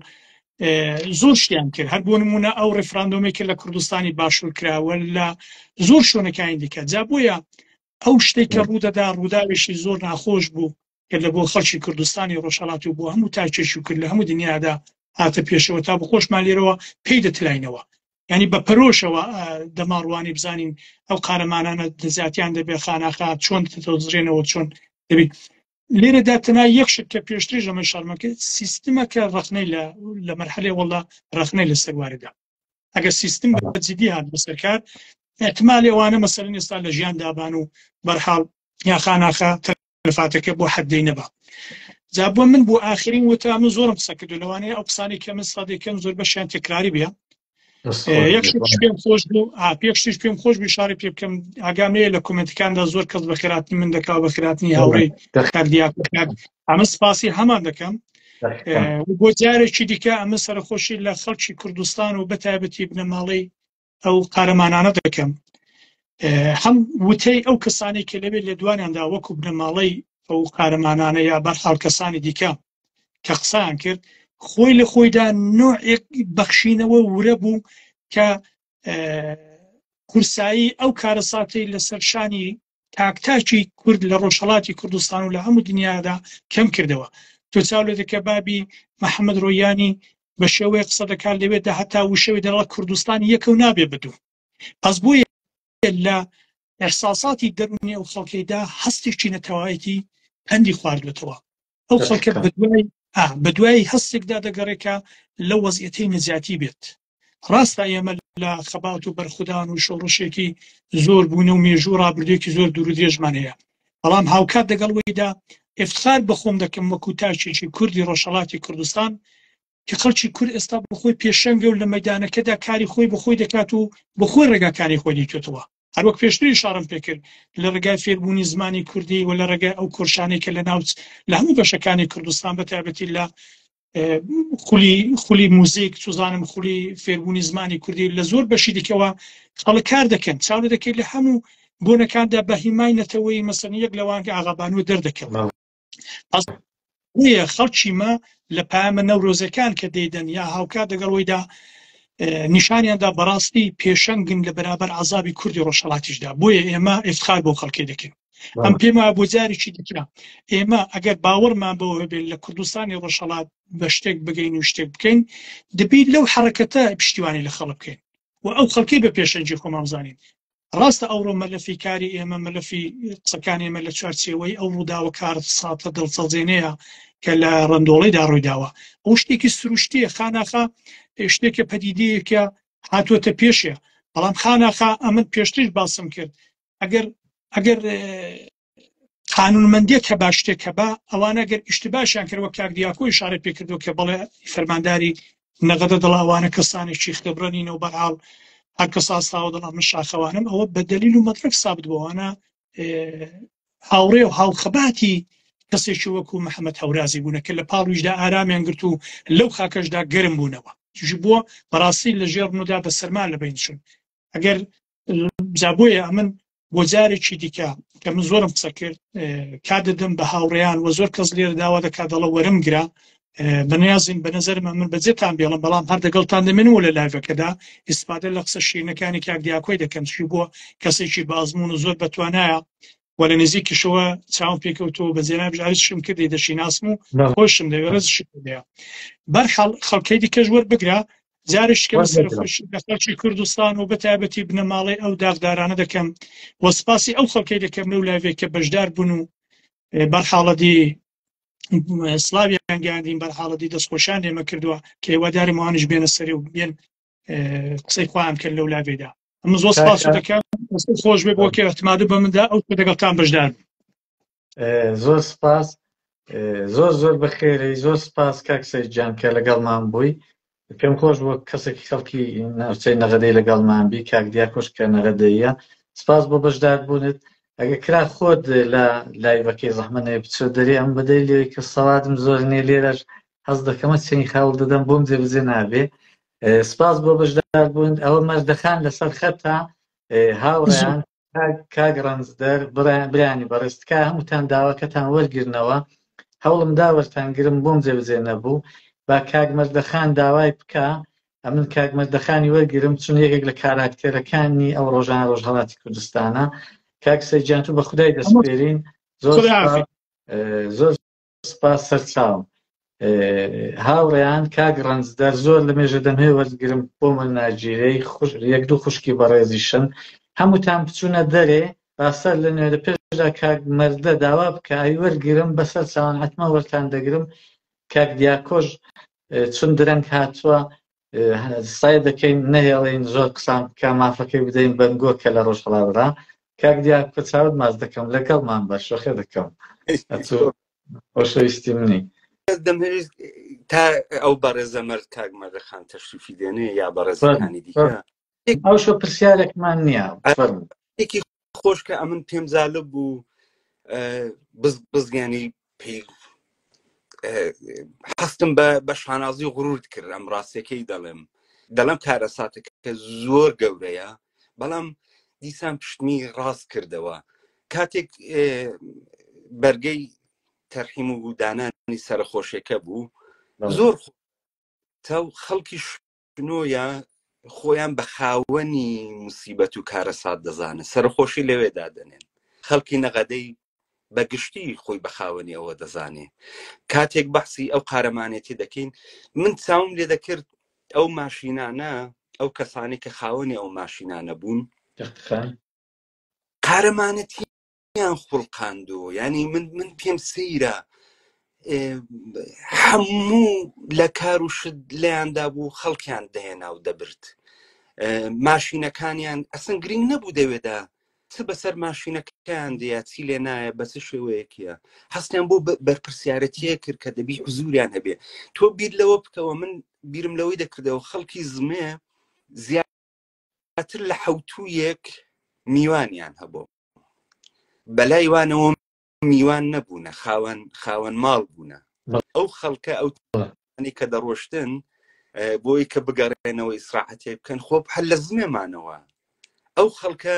زۆر شتیان کرد، هەر بۆ نمونە ئەو ڕێفراندۆمێک کە لە کوردستانی باشوور کراوە لە زۆر شوێنەکانی دیکە. جا بۆیە ئەو شتێک کە ڕوودەدا ڕووداوێکی زۆر ناخۆش بوو کە لە بۆ خەڵکی کوردستانی ڕۆژهەڵات و بۆ هەموو تاکێکی کرد لە هەموو دنیادا هاتە پێشەوە تا بە خۆشمان لێرەوە پێی دەتلاینەوە، یعنی بە پەرۆشەوە دەماڕوانی بزانین ئەو قارەمانانە نەجاتیان دەبێ خاناخا چۆن دەدۆزرێنەوە چۆن دەبێت. لێرەدا تەنها یەک شت کە پێشتریش ئەمە شەرمە کرد، سیستمەکە ڕەخنەی لە مەرحەلەی وەڵا ڕەخنەی لەسەر واردە. ئەگەر سیستم بە جدی هات بەسەر کار، احتمال ئەوانە مەسەلەن ئێستا لە ژیان دابان و بەرحاڵ یا خاناخا تەلەفاتەکە بۆ حەدەی نەبا. جا بۆ من بۆ ئاخرین وتە من زۆرم قسە کردو، لەوانەیە ئەو قسانەی کە من سادەکەم زۆر بەشیان تکراری بێ. یەک شتیش پێم خۆش بوو، یەک شتیش پێم خۆش بوو شاری پێ بکەم، ئاگام لێیە لە کۆمێنتەکاندا زۆر کەس بە خێراتنی من دەکا و بە خێراتنی هاوڕێی کاک دیاکۆ کاک ئەمە سپاسی هەمان دەکەم. بۆ جارێکی دیکە ئەمە سەرخۆشی لە خەڵکی کوردستان و بەتایبەتی بنەماڵەی ئەو قارەمانانە دەکەم. هەم وتەی ئەو کەسانی کە لەوێ لێدوانیاندا وەکو بنەماڵەی ئەو قارەمانانە یا بەرحاڵ کەسانی دیکە کە قسەیان کرد، خۆی لە خۆیدا نوعێک بەخشینەوە ورە بوو کە قورسایی ئەو کارەساتەی لەسەر شانی تاکتاکی کورد لە ڕۆژهەڵاتی کوردستان و لە هەموو دنیادا کەم کردەوە. تۆ چاو لێ دەکە بابی محەممەد ڕۆیانی بە شێوەیە قسە دەکات لەوێدا هەتا وشەوێ دەڵێ کوردستان یەکە و نابێ بە دوو. پس بۆیە لە ئیحساساتی دەروونی ئەو خەڵکەیدا هەستێکی نەتەوایەتی پەندی خواردوێتەوە. ئەو خەڵکە بەدوای هەستێکدا دەگەڕێ کە لەو وەزعیەتەی نەجاتی بێت. ڕاستە ئێمە لە خەبات و بەرخودان و شۆڕشێکی زۆر بوونە و مێژوو ڕابردوویەکی زۆر دوور و درێژمان هەیە، بەڵام هاوکات دەگەڵ وەیدا ئیفتخار بە خۆم دەکەم وەکو تاکێکی کوردی ڕۆژهەڵاتی کوردستان کە خەڵکی کورد ئێستا بە خۆی پێشەنگە و لە مەیدانەکەدا کاری خۆی بە خۆی دەکات و بە خۆی ڕێگاکانی خۆی دیتێتەوە. هەروەک پێشتر ئیشارەم پێکرد لە ڕێگای فێربوونی زمانی کوردی و لە ڕێگای ئەو کۆرشانەی کە لە ناوچ لە هەموو بەشەکانی کوردستان بە تایبەتی لە خولی خولی موزیک چزانم خولی فێربوونی زمانی کوردی لە زۆر بەشی دیکەوە خەڵک کار دەکەن. چاو دەکەیت لە هەموو بۆنەکاندا بە هیمای نەتەوەی مەسەن یەک لەوانکە ئاغابانوە دەردەکەون. پس بۆیە خەڵکی مە لە پایامە نەورۆزەکان کە دەیدەن یا هاوکات دەگەڵ وەیدا نیشانیاندا بەڕاستی پێشەنگن لە بەرابەر عذابی کوردی ڕۆژهەڵاتیشدا. بۆیە ئێمە ئفتخار بۆ خەڵکی دەکەین. ئەم پێما بۆ جارێکی دیکە ئێمە ئەگەر باوەڕمان بەوە هەبێت لە کوردستانی ڕۆژهەڵات بە شتێک بگەین و شتێک بکەین، دەبیت لەو حرەکەتە پشتیوانی لە خەڵک بکەین و ئەو خەڵکی بە پێشەنگی خۆمان بزانین. ڕاستە ئەوڕۆ مەلەفی کاری ئێمە، مەلەفی قسەکانی ئێمە لە چوارچێوەی ئەو ڕووداوە کارەساتە دڵتەزێنەیە کە لە ڕەندۆڵەیدا ڕوویداوە. ئەو شتێکی سروشتییە، خاناخا شتێکە پەدیدەیەکە هاتووەتە پێشێ. بەڵام خاناخا ئەمن پێشتریش باسم کرد، ئەگەر ئەگەر قانونمەندێک هەبا شتێک هەبا، ئەوانە گەر ئیشتباشیان کرد وەک کاک دیاکۆ ئیشارەی پێ کردووە کە بەڵێ فەرمانداری نەغەدە دڵ ئەوانە کەسانێکی خبرە نینە و بەرحاڵ هەر کەس ئاستاوە دڵ من شاخەوانم، ئەوە بە دەلیل و مەدرەک سابت بۆ ئەوانە هاوڕێ و هاوخەباتی کەسێکی وەکو محەممەد هەورازی بوونە کە لە پاڵویشدا ئارامیان گرت و لەو خاکەشدا گەرم بوونەوە. چی بووە بەڕاستی لە ژێر ڕنودا بە سەرما لە بەین چوون. ئەگەر جا بۆیە ئەمن بۆ جارێکی دیکە کە من زۆرم قسە کرد کات دەدەم بە هاوڕێیان و زۆر کەس لێرە داوا دەکات دەڵە وەرم گرا، بەنیازین بە نەزەرمە من بەجێتان بێڵم، بەڵام هەر دەگەڵتان دەمێنەوە لە لایڤەکەدا ئیسفادە لە قسە شیرینەکانی کاک دیاکۆی دەکەم، چی بووە کەسێکی بازمون و زۆر بەتوانایە و لە نزیکیشەوە چاوم پێکەوتەوە بە جەنابیش عەرزشم کردی دەشیناسم و خۆشم دەوێ ڕێزشم دەوێ. بەرحاڵ خەڵکەی دیکەش وەربگرە، جارێکی کە سەرخۆشی لە خەڵکی کوردستان و بەتایبەتی بنەماڵەی ئەو داغدارانە دەکەم و سپاسی ئەو خەڵکەی دەکەم لەو لایڤێک کە بەشدار بوون و بەرحاڵەدی سلاویان گەیاندین، بەرحاڵەدی دەستخۆشیان لێمە کردووە کە هیوادارم ئەوانیش بێنە سەری و بێن قسەی خۆیان بکەن لەو لاڤێدا. ئەمە زۆر سپاس دەکەم، خۆش بێ بۆ کە اعتماد بە مندا ئەو لەگەڵتان بەشدار. زۆر سپاس، زۆر زۆر بەخێری، زۆر سپاس کاک سەید جان کە لەگەڵمان بووی. پێم خۆش بووە کەسێکی خەڵکی ناوچەی نەغەدەی لەگەڵمان بی کاک دیاکۆش کە نەغەدەیە سپاس بۆ بەشداربوونت ئەگە کرا خۆت لە live ەکەی زەحمە نەبێ بچۆ دەرێ ئەم بەدەی لێوەی کە سەوادم زۆر نییە لێرەش حەز دەکەمە چەنی خاوڵ دەدەم بۆم جێبەجێ نابێ سپاس بۆ بەشداربوون ئەوە مەردەخان لەسەر خەتە هاوڕێیان کاک ڕەنجدەر برایانی بەڕێز تکایە هەمووتان داواکەتان وەرگرنەوە هەوڵم دا وەرتان گرم بۆم جێبەجێ نەبوو با کاک مەردەخان داوای بکا ئەمن کاک مەردەخانی وەرگرم چون یەکێک لە کاراکتێرەکانی ئەو ڕۆژانە ڕۆژهەڵاتی کوردستانە کاک سەیجان تو بە خودای دەسپێرین زۆر زۆر سپاس سەرچاوم. هاوڕێیان کاک ڕەنجدەر زۆر لە مێژە دەمهەوێ وەرگرم بۆ من ناگیرێی خوش یەک دوو خوشکی بەڕێزیشن هەمووتان بچوونە دەرێ با سەر لە نوێ لە پێشدا کاک مەردە داوا بکە ئەوی وەرگرم بەسەر چاوان حەتمەن وەرتان دەگرم کاک دیاکۆش چون درەنگ هاتووە سای دەکەین نەهێڵین زۆر قسان بکە مافەکەی بدەین بەنگۆ کە لە ڕۆژهەڵاتدا کاک دیاکۆ چاوت ماچ دەکەم لەگەڵمان بە شۆخێ دەکەم ئەتوو خۆشەویستی منی دەمهەویست تا ئەو بەڕێزە مەرد کاک مەردەخان تەشریفی دێنێ یا بەڕێزەکانی دیکە ئەو شۆ پرسیارێکمان نییە فەرموو. یەکی خۆش کە ئەمن پێم زالب بوو بز بزگیانی پێی هەستم بە بە شانازی و غرورت کرد ئەم ڕاستەکەی دەڵێم دەڵێم کارەساتەکە زۆر گەورەیە بەڵام دیسان پشتمی ڕاست کردەوە کاتێک بەرگەی تەرحیم و دانانی سەرخۆشیەکە بوو زۆر تا خەڵکی شنۆیە خۆیان بە خاوەنی موسیبەت و کارەسات دەزانن سەرخۆشی لەوێ دادەنێن خەڵکی نەغەدەی بە گشتی خۆی بە خاوەنی ئەوە دەزانێ کاتێک بەحسی ئەو قارەمانێتی دەکەین من چاوم لێ دەکرد ئەو ماشینانە ئەو کەسانی کە خاوەنی ئەو ماشینانە بوون قارەمانەتی یان خوڵقاندووە ینی من من پێم سەیرە هەموو لە کار و شت لەیاندا بوو خەڵکیان دەهێنا و دەبرد ماشینەکانیان ئەسن گرنگ نەبوو دەوێدا چ بەسەر ماشینەکەیان دیا چی لێ نایە بە چ شێوەیەکیە هەستیان بۆ بەرپرسیارەتیە کرد کە دەبی حزوریان هەبێ تۆ بیر لەوە بکەوە من بیرم لەوەی دەکردەوە خەڵکی زمێ زیاتر لە حوتویەک میوانیان هەبوو بەلای وانەوە میوان نەبوونە خاوەن خاوەن ماڵ بوونە ئەو خەڵکە ئەو کە دەڕۆشتن بۆی کە بگەڕێنەوە ئیسراحەتێ بکەن خۆ هەر لە زمێمانەوە ئەو خەڵکە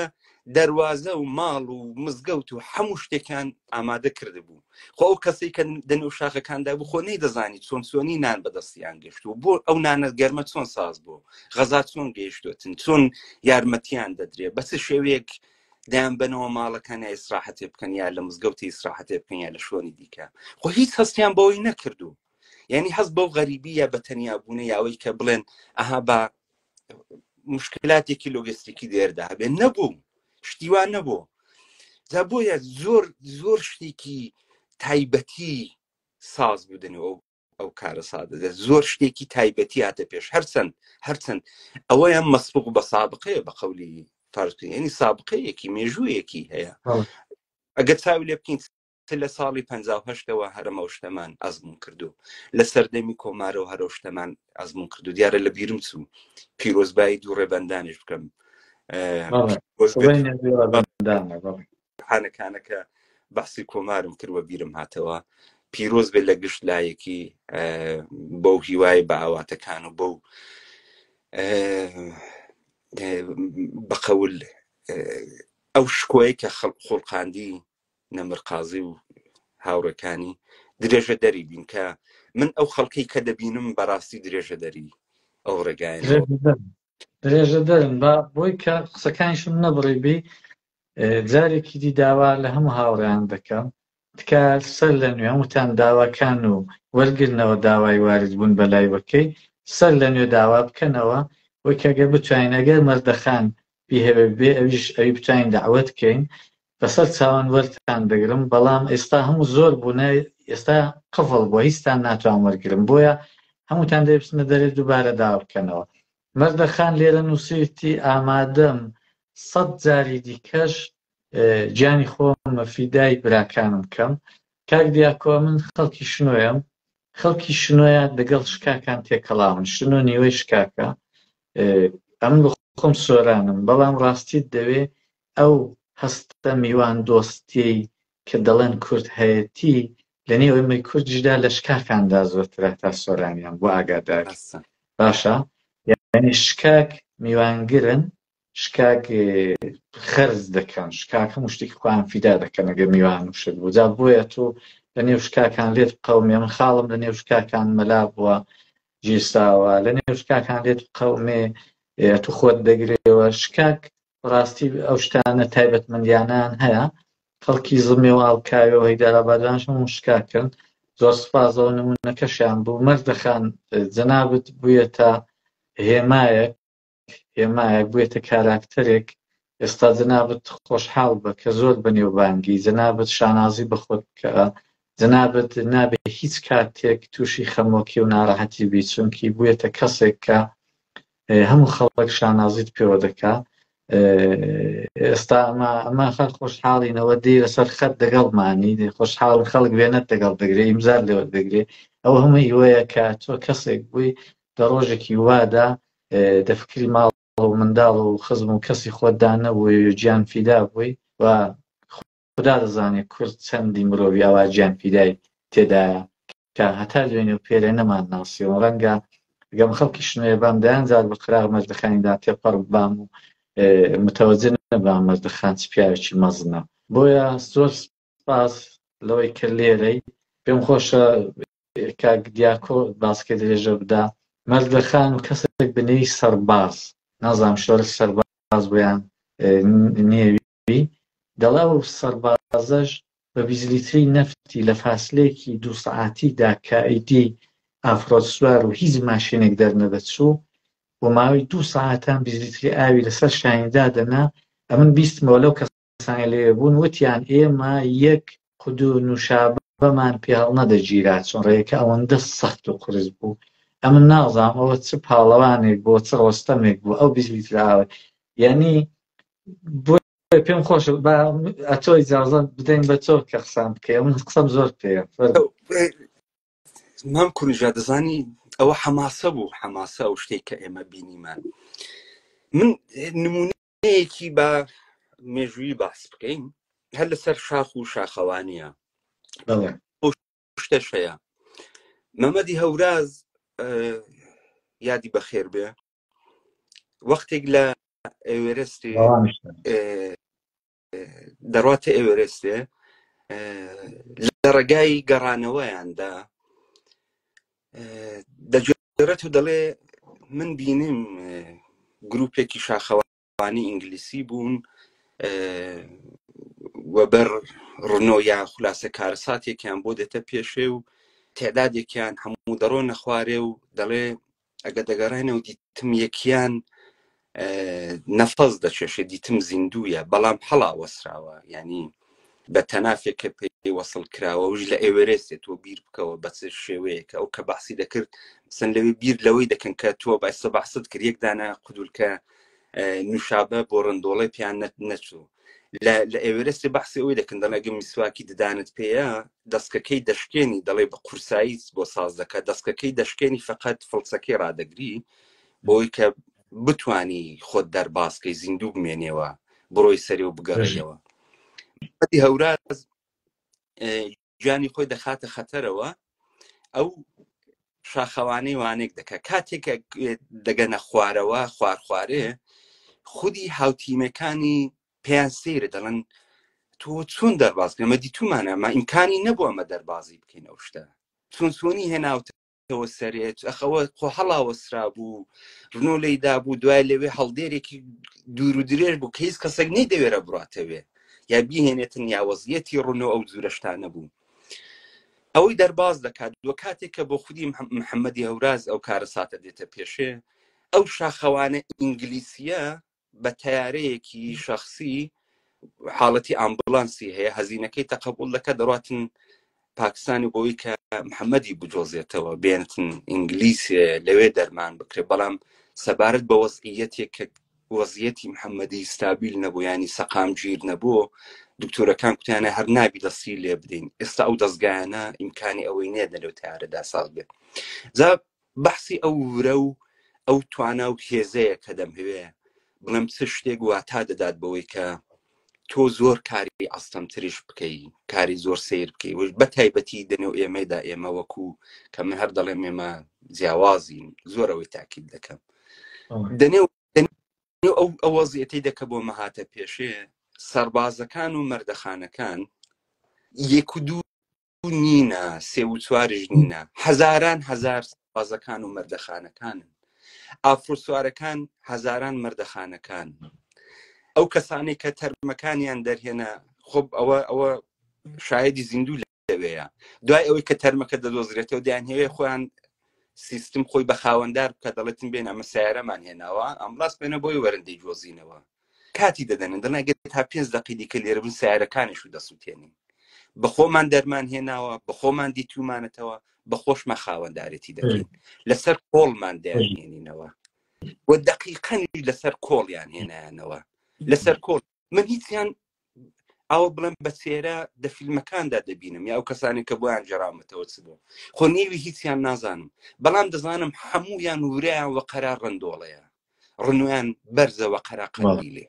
دەواازە و ماڵ و مزگەوت و هەموو شتێکیان ئامادە کردبوو خۆ ئەو کەسی کە دەنێو شاخەکاندا بوو خۆ نەیدەزانی چۆن چۆنی نان بەدەستیان گەشت و بۆ ئەو نانە گەرمە چۆن ساز بوو غەزا چۆن گەیشتوتن چۆن یارمەتیان دەدرێ بەس شێوەیەک دەیان بەنەوە ماڵەکان یا ئیسراحەتێ بکەن یا لە مزگەوتی ئیسراحەتێ بکەن یا لە شوێنی دیکە خۆ هیچ هەستیان بەوەی نەکردو یعنی هەست بەو غەریبی یا بە تەنیا بوونە یاوەی کە بڵێن ئەها با مشکلاتێکی لۆگستیکی دێردا هەبێ نەبوو شتیوان نەبوو جا بۆیە زۆر زۆر شتێکی تایبەتی ساز بودنەوە ئەو کارەساتە زۆر شتێکی تایبەتی هاتە پێش هەرچەند هەرچەند ئەوەیان مەسبوق بە سابقەیە بە قەولی فارسی یعنی سابقەیەکی مێژوویەکی هەیە ئەگەر چاوی لێ بکەین لە ساڵی 1970ەوە هەرەمە شتەمان ئەزمون کردو لە سەردەمی کۆمارەوە هەرە شتەمان ئەزمون کردو دیارە لە بیرم چوو پیرۆزبایی دوو ڕێبەندانیش بکەم حانەکانەکە بەحسی کۆمارم کرد وە بیرم هاتەوە پیرۆز بێت لە گشت لایەکی بەو هیوای بە ئاواتەکان و بەو بەقەول ئەو شکۆیە کە خۆڵقاندی نەمر قازی و هاوڕێکانی درێژە دەری بین کە من ئەو خەڵکەی کە دەبینم بەڕاستی درێژە دەری ئەو ڕێگایە درێژە دەرن با بۆی کە قسەکانیشم نەبڕی بی جارێکی دی داوا لە هەموو هاوڕێیان دەکەم تکایە سەر لە نوێ هەمووتان داواکان و وەرگرنەوە داوای وارد بوون بە لایڤەکەی سەر لە نوێ داوا بکەنەوە بۆی کە گەر بتوانین ئەگەر مەردەخان بیهەوێ بێ ئەویش ئەوی بتوانین دەعوەت کەین بەسەر چاوان وەرتان دەگرم بەڵام ئێستا هەموو زۆر بوونە ئێستا قفڵ بووە هیچتان ناتوان وەرگرم بۆیە هەمووتان دەبێ بچنە دەرێ دووبارە داوا بکەنەوە مەردەخان لێرە نووسیویەتی ئامادەم سەت جاری دیکەش گیانی خۆم فیدای براکانم بکەم. کاک دیاکۆ من خەڵکی شنۆیەم. خەڵکی شنۆیە دەگەڵ شکاکان تێکەڵاون، شنۆ نیوەی شکاکە، ئەمن بە خۆم سۆرانم، بەڵام ڕاستیت دەوێ ئەو هەستە میوان دۆستیەی کە دەڵێن کورد هەیەتی لە نێو ئێمەی کوردیشدا لە شکاکاندا زۆرترە تا سۆرانیان بۆ ئاگاداری باشە یعنی شکاک میوانگرن شکاک خەرج دەکەن شکاک هەموو شتێکی خۆیان فیدا دەکەن ئەگەر میوان و شت بوو جا بۆیە تۆ لە نێو شکاکان لێت بقەومێ من خاڵم لە نێو شکاکان مەلا بووە گیرساوە لە نێو شکاکان لێت بقەومێ تو خۆت دەگرێەوە شکاک ڕاستی ئەو شتانە تایبەتمەندیانان هەیە خەڵکی زمێواڵ کاوێ هەیدارابادانش هەموو شکاکن زۆر سپاسەوە نمونەکەشیان بوو مەردەخان جەنابت بوویەتە هێمایەک هێمایەک بوویەتە کاراکتەرێک ئێستا جەنابت خۆشحاڵ بە کە زۆر بەنێوبانگی جەنابت شانازی بە خۆت بکە جەنابت نابێ هیچ کاتێک تووشی خەمۆکی و ناڕەحەتی بی چونکی بوویەتە کەسێک کە هەموو خەڵک شانازیت پێوە دەکا ئێستا ئەمە ئەمە خەر خۆشحاڵینەوە دی لەسەر خەت دەگەڵمانی خۆشحاڵ خەڵک وێنەت دەگەڵ دەگرێ ئیمزار لێوە دەگرێ ئەو هەموو ئیوەیە کە تۆ کەسێک بووی لە ڕۆژێکی وادا دەفکری ماڵ و منداڵ و خزم و کەسی خۆتدا نەبووی و گیان فیدا بووی و خودا دەزانێ کورد چەندی مرۆڤی ئاوا گیان فیدای تێدایە کە هەتا دوێنێ و پێرێ نەمان ناسیون ڕەنگە گەم خەڵکی شنۆیە بام دەیان جار بە قەراغ مەردەخانیدا تێپەڕ بام و متەوەجە نەبام مەردەخان چ پیاوێکی مەزنە بۆیە زۆر سپاس لەوەی کە لێرەی پێم خۆشە کاک دیاکۆ باسکە درێژە بدا مەردەخان و کەسێک بە نێوی سەرباز نازانم شۆرش سەرباز بۆیان نێوی دەڵێ ئەو سەربازەش بە 20 لیتری نەفتی لە فاسلەیەکی دوو سەعاتیدا کە ئیدی ئافرۆت سوار و هیچ ماشینێک دەرنەدەچوو بۆ ماوەی دوو سەعاتان 20 لیتری ئاوی لەسەر شانی دادەنا ئەمن بیستمەوە لەو کەسانەی لەوێ بوون وتیان ئێمە یەک قودو نوشابەمان پێ هەڵنەدەگیرا چون ڕێیەکە ئەوەندە سەخت و قورس بوو ئەمن نازانم ئەوە چ پاڵەوانێک بوو چ ڕۆستەمێک بوو ئەو 20 لیتر ئاوە یعنی بۆ پێم خۆشە با ئەتۆ ئیجازە بدەین بە تۆ کە قسان بکەی من قسەم زۆر پێیە فەرموو. مام کوڕیژا دەزانی ئەوە حەماسە بوو حەماسە ئەو شتێک کە ئێمە بینیمان من نمونەیەکی بە مێژووی باس بکەین هەر لەسەر شاخ و شاخەوانیە بەڵێ ئەو شتەش هەیە مەمەدی هەوراز یادی بەخێر بێ وەختێک لە ئێوەرستی دەڕاتە ئێوەرستێ لە ڕێگای گەڕانەوەیاندا دەگوێڕێت و دەڵێ من بینیم گروپێکی شاخەوانی ئینگلیسی بوون وەبەر ڕنۆ یا خولاسە کارەساتێکیان بۆ دێتە پێشێ و تعدادێکیان هەموو دەڕۆنە خوارێ و دەڵێ ئەگە دەگەڕێنەوە دیتم یەکیان نەفەس دەکێشێ دیتم زیندوویە بەڵام هەڵا وەسراوە ینی بە تەنافێک کە پێی وەسڵ کراوە وش لە ئێوەرێستێ تۆ بیر بکەوە بە چ شێوەیەکە ئەو کە باسی دەکرد سن لەوێ بیر لەوەی دەکەن کە تۆ بایسە بەحست کرد یەک دانە قودولکە نوشابە بۆ ڕندۆڵێ پیان نەچوو لە ئێوەرستی بەحسی ئەوی دەکەن دەڵێ گە میسواکی ددانت پێیە دەستکەکەی دەشکێنی دەڵێ بە قورسایی بۆ ساز دەکە دەستکەکەی دەشکێنی فقط فڵچەکەی ڕادەگری بۆی کە بتانی خۆت دەربازکەی زیندوو بمێنێەوە بڕۆی سەری و بگەڕێەوە هەوراز گیانی خۆی دەخاتە خەتەرەوە ئەو شاخەوانەی وانێک دەکە کاتێک دەگەنە خوارەوە خوارخوارێ خودی هاوتیمەکانی پێیان سەیرە دەڵێن تۆ چۆن دەرباز ئەمە دیتومانە ئەمە ئیمکانی نەبوو ئەمە دەربازی بکەین ئەو شتە چۆن چۆنی هێناوتەوە سەرێت ئەخەوە خۆ هەڵاوەسرا بوو ڕنۆ لێیدا بوو دوای لەوێ هەڵدێرێکی دوور و درێژ بوو کە هیچ کەسێک نەیدەوێرە بڕاتەوێ یا بیهێنێتن یا وەزیەتی ڕنۆ ئەو جورەشتانە بوو ئەوەی دەرباز دەکات دووە کاتێک کە بۆ خودی محەممەدی هەوراز ئەو کارەساتە دێتە پێشێ ئەو شاخەوانە ئینگلیسیە بە تەیارەیەکی شەخسی حاڵەتی ئامبولانسی هەیە هەزینەکەی تەقبول دەکە دەڕاتن پاکستانی بۆی کە محەممەدی بجۆزێتەوە بێنتن ئینگلیسێ لەوێ دەرمان بکرێت بەڵام سەبارەت بە وەزعیەتێک کە وەزیەتی محەممەدی ستابیل نەبوو ینی سەقامگیر نەبوو دکتۆرەکان کوتیانە هەر نابی دەستی لێ بدەین ئێستا ئەو دەستگایانە ئیمکانی ئەوەی نییە لەو تارەدا ساز بێت جا بەحسی ئەو ورە و ئەو توانا و هێزەیە کە دەمهەوێ بڵێم چ شتێک واتا دەدات بەوەی کە تۆ زۆر کاری ئەستەمتریش بکەی کاری زۆر سیر بکەی وش بە تایبەتی دەنێو ئێمەدا ئێمە وەکو کە من هەر دەڵێم ئێمە جیاوازین زۆر ئەوەی تاکید دەکەم دەنێو ئەو ئەو وەزیەتی دەکە بۆ مەهاتە پێشێ سەربازەکان و مەردەخانەکان یەک و دوو نینە سێ و چواریش نینە هەزاران هەزار سەربازەکان و مەردەخانەکانن ئافرۆسوارەکان هەزاران مەردەخانەکان ئەو کەسانەی کە تەرمەکانیان دەرهێنا خۆ ئەوە ئەوە شایدی زیندوو لەوەیە دوای ئەوەی کە تەرمەکە دەدۆزرێتەوە دەیانهەوێ خۆیان سیستم خۆی بە خاوەندار بکە دەڵێتن بێن ئەمە سیارەمان هێناوە ئەملاس بێنە بۆی وەرندەی جۆزینەوە کاتی دەدەنن دەڵێن گەر تا پێنج دەقی دیکە لێرە بن سیارەکانیش و دەسووتێنین بە خۆمان دەرمان هێناوە بە خۆمان دیتومانەتەوە بە خۆشمان خاوەندارێتی دەکەین لەسەر کۆڵمان دەیانهێنینەوە و دقیقەنیش لەسەر کۆڵیان هێنایانەوە لەسەر کۆڵ من هیچیان ئەوە بڵێم بە چێرە دە فیلمەکاندا دەبینم یا ئەو کەسانی کە بۆیان جێراومەتەوە چ بوو خۆ نێوی هیچیان نازانم بەڵام دەزانم هەموویان وریان وە قەرار ڕندۆڵەیە ڕنویان بەرزە وە قەرا قەندیلێ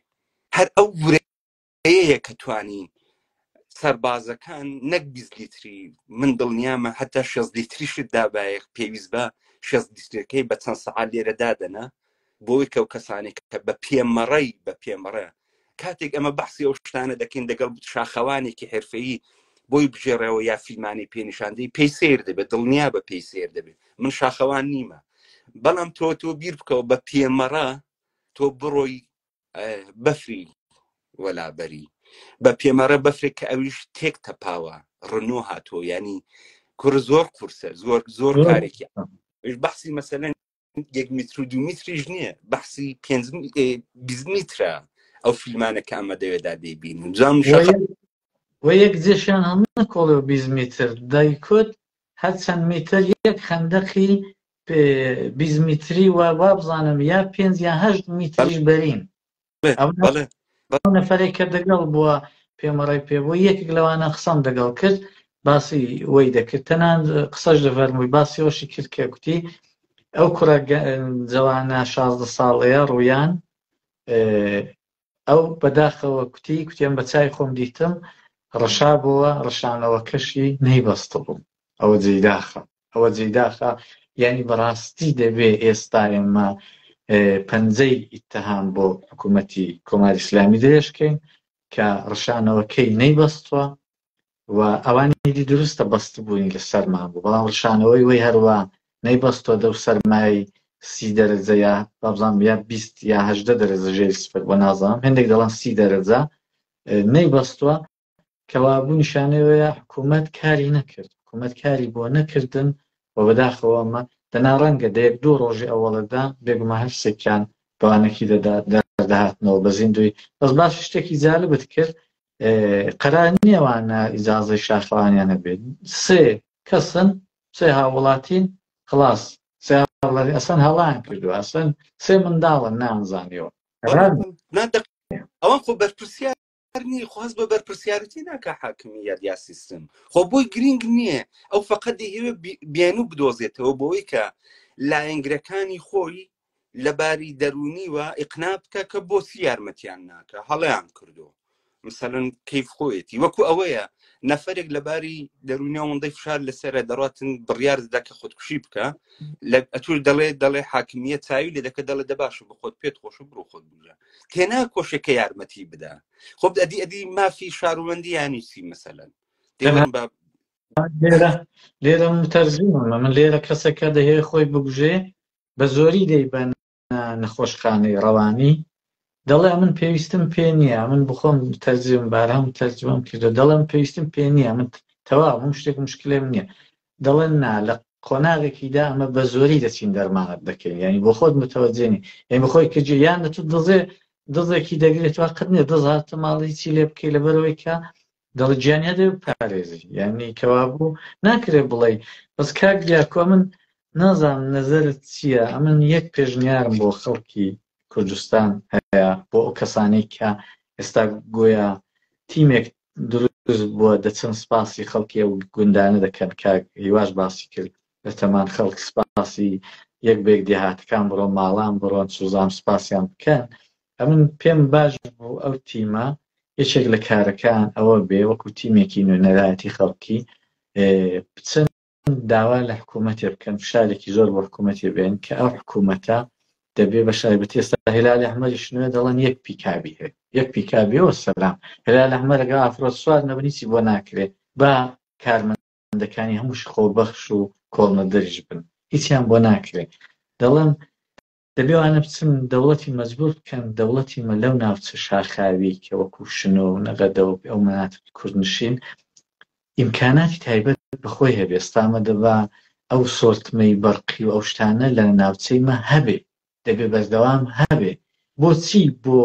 هەر ئەو ورەیە کە توانی سەربازەکان نەک 20 لیتری من دڵنیامە حتا 6 لیتریشت دابایە پێویست بە 6 لیترەکەی بە چەند سەعات لێرە دادەنا بۆی کە و کەسانێک کە بە پێمەڕی بە پێمەڕە کاتێک ئەمە بەحسی ئەو شتانە دەکەین دەگەڵ شاخەوانێکی حرفەیی بۆی بژێڕەوە یا فیلمانی پێنیشاندەی پێی سیر دەبێت دڵنیا بە پێی سیر دەبێت من شاخەوان نیمە بەڵام تۆ تۆ بیر بکەوە بە پێمەڕە تۆ بڕۆی بەفری وەلابەری بە پێمەڕە بەفرێک کە ئەویش تێک تەپاوە ڕنۆ هاتووە ینی کوڕ زۆر قورسە زۆر زۆر کارێکی بەحسی مەسەلەن یەک میتر و دوو میتریش نییە بەحسی پێنج 20 میترە ئەو فیلمانە کە ئەمە دەوێدا دەیبینن جام و یەک جێشیان هەڵنەکۆڵێ و 20 میتر دایکوت هەر چەند میتر یەک خەندەقی 20 میتری و وابزانم یا پێنج یا هەشت میتریش بەرین ئەو نەفەرێک کە دەگەڵ بووە پێمەڕی پێ بوو یەکێک لەوانە قسەم دەگەڵ کرد باسی وەی دەکرد تەنان قسەش دەفەرمووی باسی ئەوشی کرد کە کوتی ئەو کوڕە جوانە 16 ساڵەیە ڕوویان ئەو بەداخەوە کوتی کوتیان بە چای خۆم دیتم ڕشا بووە ڕشانەوەکەشی نەیبەستبوو ئەوە جێی داخە ئەوە جێی داخە یعنی بەڕاستی دەبێ ئێستا ئێمە پەنجەی ئیتهام بۆ حکوومەتی کۆماری ئیسلامی درێژکەین کە ڕشانەوەکەی نەیبەستووە و ئەوانی دی دروستە بەستبوونی لە سەرما بوو بەڵام ڕشانەوەی وەی هەروە نەیبەستووە دەو سەرمای سی دەرەجە یا بابزانم یا 20 یا 18 دەرەجە ژێری سفر بۆ نازانم هەندێک دەڵێن سی دەرەجە نەیبەستووە کەوابوو نیشانەی وەیە حکوومەت کاری نەکرد حکوومەت کاری بۆ نەکردن و بەداخەوە ئەمە دەنا ڕەنگە دە یەک دوو ڕۆژی ئەوەڵەدا بێگومان هەر سێکیان بەوانەکی دەدا دەردەهاتنەوە بە زیندووی بەس باش شتێکی جالبت کرد قەرار نییە وانە ئیجازەی شاخەوانیان هەبێت سێ کەسن سێ هاوڵاتین خلاص سێ هاوڵاتی ئەسەن هەڵیان کردووە ئەسەن سێ منداڵن نامزانیەوە ئەوان خۆ بەرپرسیار نیە خۆ هەست بە بەرپرسیارەتی ناکە حاکمیت یا سیستم خۆ بۆی گرنگ نییە ئەو فقط دەیهەوێ بیانوو بدۆزێتەوە بۆی کە لایەنگرەکانی خۆی لەباری دەرونیوە ئیقنا بکە کە بۆچی یارمەتیان ناکە هەڵیان کردو مثلەن کەیف خۆیەتی وەکو ئەوەیە نەفرێک لەباری دەرونی ئەوەندەی فشار لەسرە دەڕاتن بڕیار دەدا کە خۆتکوشی بکە لە ئەتور دەڵێ دەڵێ حاکمیە چاوی لێ دەکە دەڵێ دە باشە بە خۆت پێت خۆشە بڕۆ خۆت بگرە تێناکۆشێ کە یارمەتی بدا خۆ ئەدی ئەدی مافی شارومەندی یانی چی مەسەلەن دێوەن بە لێرە لێرە متەرجمم من لێرە کەسێکە دەهەیە خۆی بگوژێ بە زۆری دەیبەن نەخۆشخانەی ڕەوانی دەڵێ من پێویستم پێ نییە من بخۆم تەرجم بارام تەرجمەم کردو دەڵێم پێویستم پێ نییە من تەواو هەموو شتێک مشکلێم نییە دەڵێن نا لە قۆناغێکیدا ئەمە بە زۆری دەچین دەرمانت دەکەین یعنی بۆ خۆت متەوەجێنی یعنی بخۆی کەجێ یان دەتو دزێ دزێکی دەگرێت وا قەت نییە دز هاتە ماڵی چی لێ بکەی لەبەرەوەی کە دەڵێ گیانی هەدێ بپارێزی یعنی کەوابوو ناکرێ بڵێ بەس کاک دیاکۆ من نازانم نەزەرت چییە ئەمن یەک پێشنیارم بۆ خەڵکی کوردستان هەیە بۆ ئەو کەسانەی کە ئێستا گۆیا. تیمێک دروست بووە دەچن سپاسی خەڵکی ئەو گوندانە دەکەن کاک هیواش باسی کرد لە تەمان خەڵک سپاسی یەک بە یەک دێهاتەکان بڕۆن ماڵان بڕۆن سوزان سپاسیان بکەن ئەمن پێم باش بوو ئەو تیمە یەکێک لە کارەکان ئەوە بێ وەکو تیمێکی نوێنەرایەتی خەڵکی بچن داوا لە حکوومەتێ بکەن فشارێکی زۆر بۆ حکوومەتێ بێن کە ئەو حکوومەتە دەبێ بە شایبەتی ئێستا هێلالی ئەحمەدیش نوێ دەڵێن یەک پیکابی هەیە یەک پیکابی و سەلام هێلال ئەحمەد لەگەڵ ئافرۆت سوار نەبن هیچی بۆ ناکرێ با کارمەندەکانی هەمووش خۆبەخش و کۆڵنەدەریش بن هیچیان بۆ ناکرێ دەڵێم دەبێ ئەوانە بچن دەوڵەتی مەجبوور بکەن دەوڵەتی مە لەو ناوچە شاخاوی کە وەکو شنۆ و نەغەدە و ئەو مەناتقی کوردنشین ئیمکاناتی تایبەت بە خۆی هەبێ ئێستا دەبا ئەو سۆرتمەی بەرقی و ئەو شتانە لە ناوچەی مە هەبێ دەبێ بەردەوام هەبێ بۆچی بۆ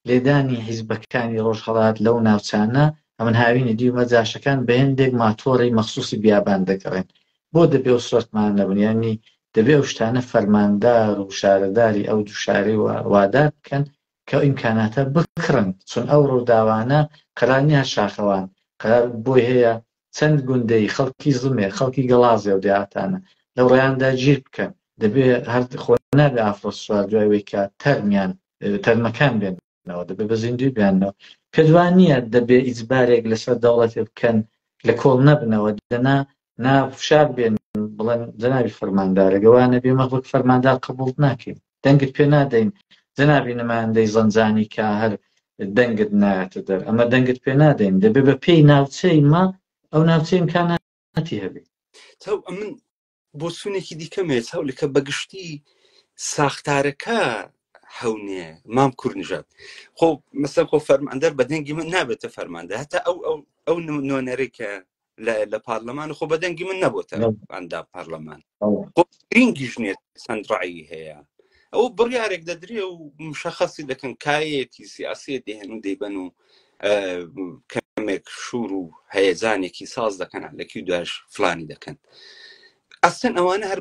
لێدانی حیزبەکانی ڕۆژهەڵات لەو ناوچانە، ئەمن هاوینی دیومە جاشەکان بە هێندێک ماتۆڕی مەخسوسی بیابان دەگەڕێن. بۆ دەبێ ئەو سۆرتمانە نەبن؟ یانی دەبێ ئەو شتانە فەرماندار و شارەداری ئەو دوو شارەی وادار بکەن کە ئەو ئیمکاناتە بکڕن، چون ئەو ڕووداوانە قەرار نییە هەر شاخەوان قەرار بۆی هەیە چەند گوندەی خەڵکی زمێ، خەڵکی گەڵازێ و دێهاتانە لەو ڕێیاندا گیر بکەن. دەبێ هەر خۆ نابێ ئافرەت سوار دوای وەی کە تەرمیان تەرمەکان بێنەوە دەبێ بە زیندوی بیانەوە. پێت وا نییە دەبێ ئیجبارێک لەسەر دەوڵەتێ بکەن لە کۆڵ نەبنەوە دەنا نا فشار بێن بڵێن جەنابی فەرماندار ئەگەر وا نەبێ ئێمە وەک فەرماندار قبوڵت ناکەین دەنگت پێ نادەین جەنابی نمایندەی زەنجانی کە هەر دەنگت نایەتە دەر ئەمە دەنگت پێ نادەین دەبێ بە پێی ناوچەی مە ئەو ناوچەی ئیمکاناتی هەبێ. چاو ئەمن بۆچوونێکی دیکەم هەیە چاو لەکە بەگشتی ساختارەکە هەونێ مام کوردنژاد خۆ مەسەر خۆ فەرماندەر بە دەنگی من نابێتە فەرماندە هەتا ئەو ئەو ئەو نوێنەرێک کە لە پارلەمان خۆ بە دەنگی من نەبێتە ئەندا پارلەمان خۆ گرنگیش نییە چەند ڕایی هەیە ئەو بڕیارێک دەدرێ و مشخصی دەکەن کایەکی سیاسی دێن و دەیبەن و کەمێک شور و هەیەجانێکی ساز دەکەن لەکی دوایش فلانی دەکەن ئەسن ئەوانە هەر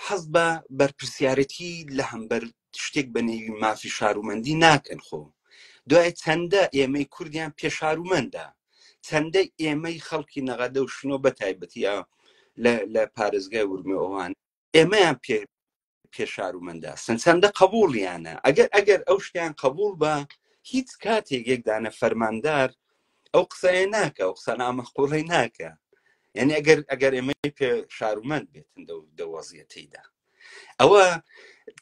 حەز بە بەرپرسیارەتی لە هەمبەر شتێک بە نێوی مافی شارومەندی ناکەن خۆ دوای چەندە ئێمەی کوردیان پێشارومەندە چەندە ئێمەی خەڵکی نەغەدە و شنۆ بە تایبەتی لە پارێزگای ورمێ ئەوان ئێمەیان پێ پێشارومەندە سن چەندە قبولیانە ئەگەر ئەگەر ئەو شتیان قبول بە هیچ کاتێک یەکدانە فەرماندار ئەو قسەیە ناکە ئەو قسە نامەقوڵی ناکە یعنی ئەگەر ئەگەر ئێمەی پێ شارومەند بێتن دە دە وەزیەتەیدا ئەوە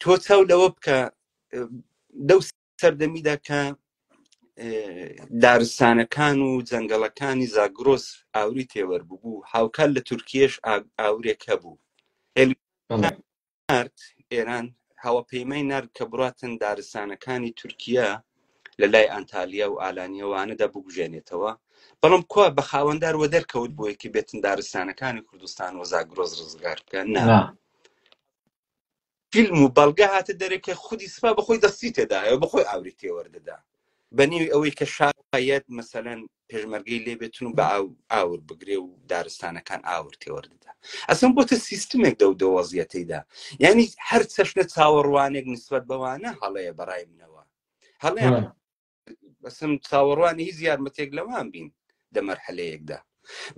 تۆ چاو لەوە بکە لەو سەردەمیدا کە دارستانەکان و جەنگەڵەکانی زاگرۆس ئاوری تێوەر بوو هاوکات لە تورکیەش ئاورێک هەبوو نارد ئێران هاوپەیمای نارد کە بڕاتن دارستانەکانی تورکیا لە لای ئەنتالیا و ئالانیەوانەدا بگوژێنێتەوە بەڵام کوا بە خاوەندار وە دەرکەوت بۆ یەکی بێتن دارستانەکانی کوردستان و زاگرۆز ڕزگار بکە نا فیلم و بەڵگە هاتە دەرێ کە خودی سپا بەخۆی دەستی تێدایە بەخۆی ئاوری تێوەردەدا بە نێوی ئەوەی کە شایەت مەسەلەن پێشمەرگەی لێ بێتن و بە ئاو ئاور بگرێ و دارستانەکان ئاور تێوەردەدا ئەسم بۆتە سیستمێک دەو دەوەزیەتەیدا یعنی هەر چەشنە چاوەڕوانێک نسبەت بەوانە هەڵەیە بەڕای منەوە هەڵەیە بەسم چاوەڕوانی هیچ یارمەتێک لەوان بین دە مەرحەلەیەکدا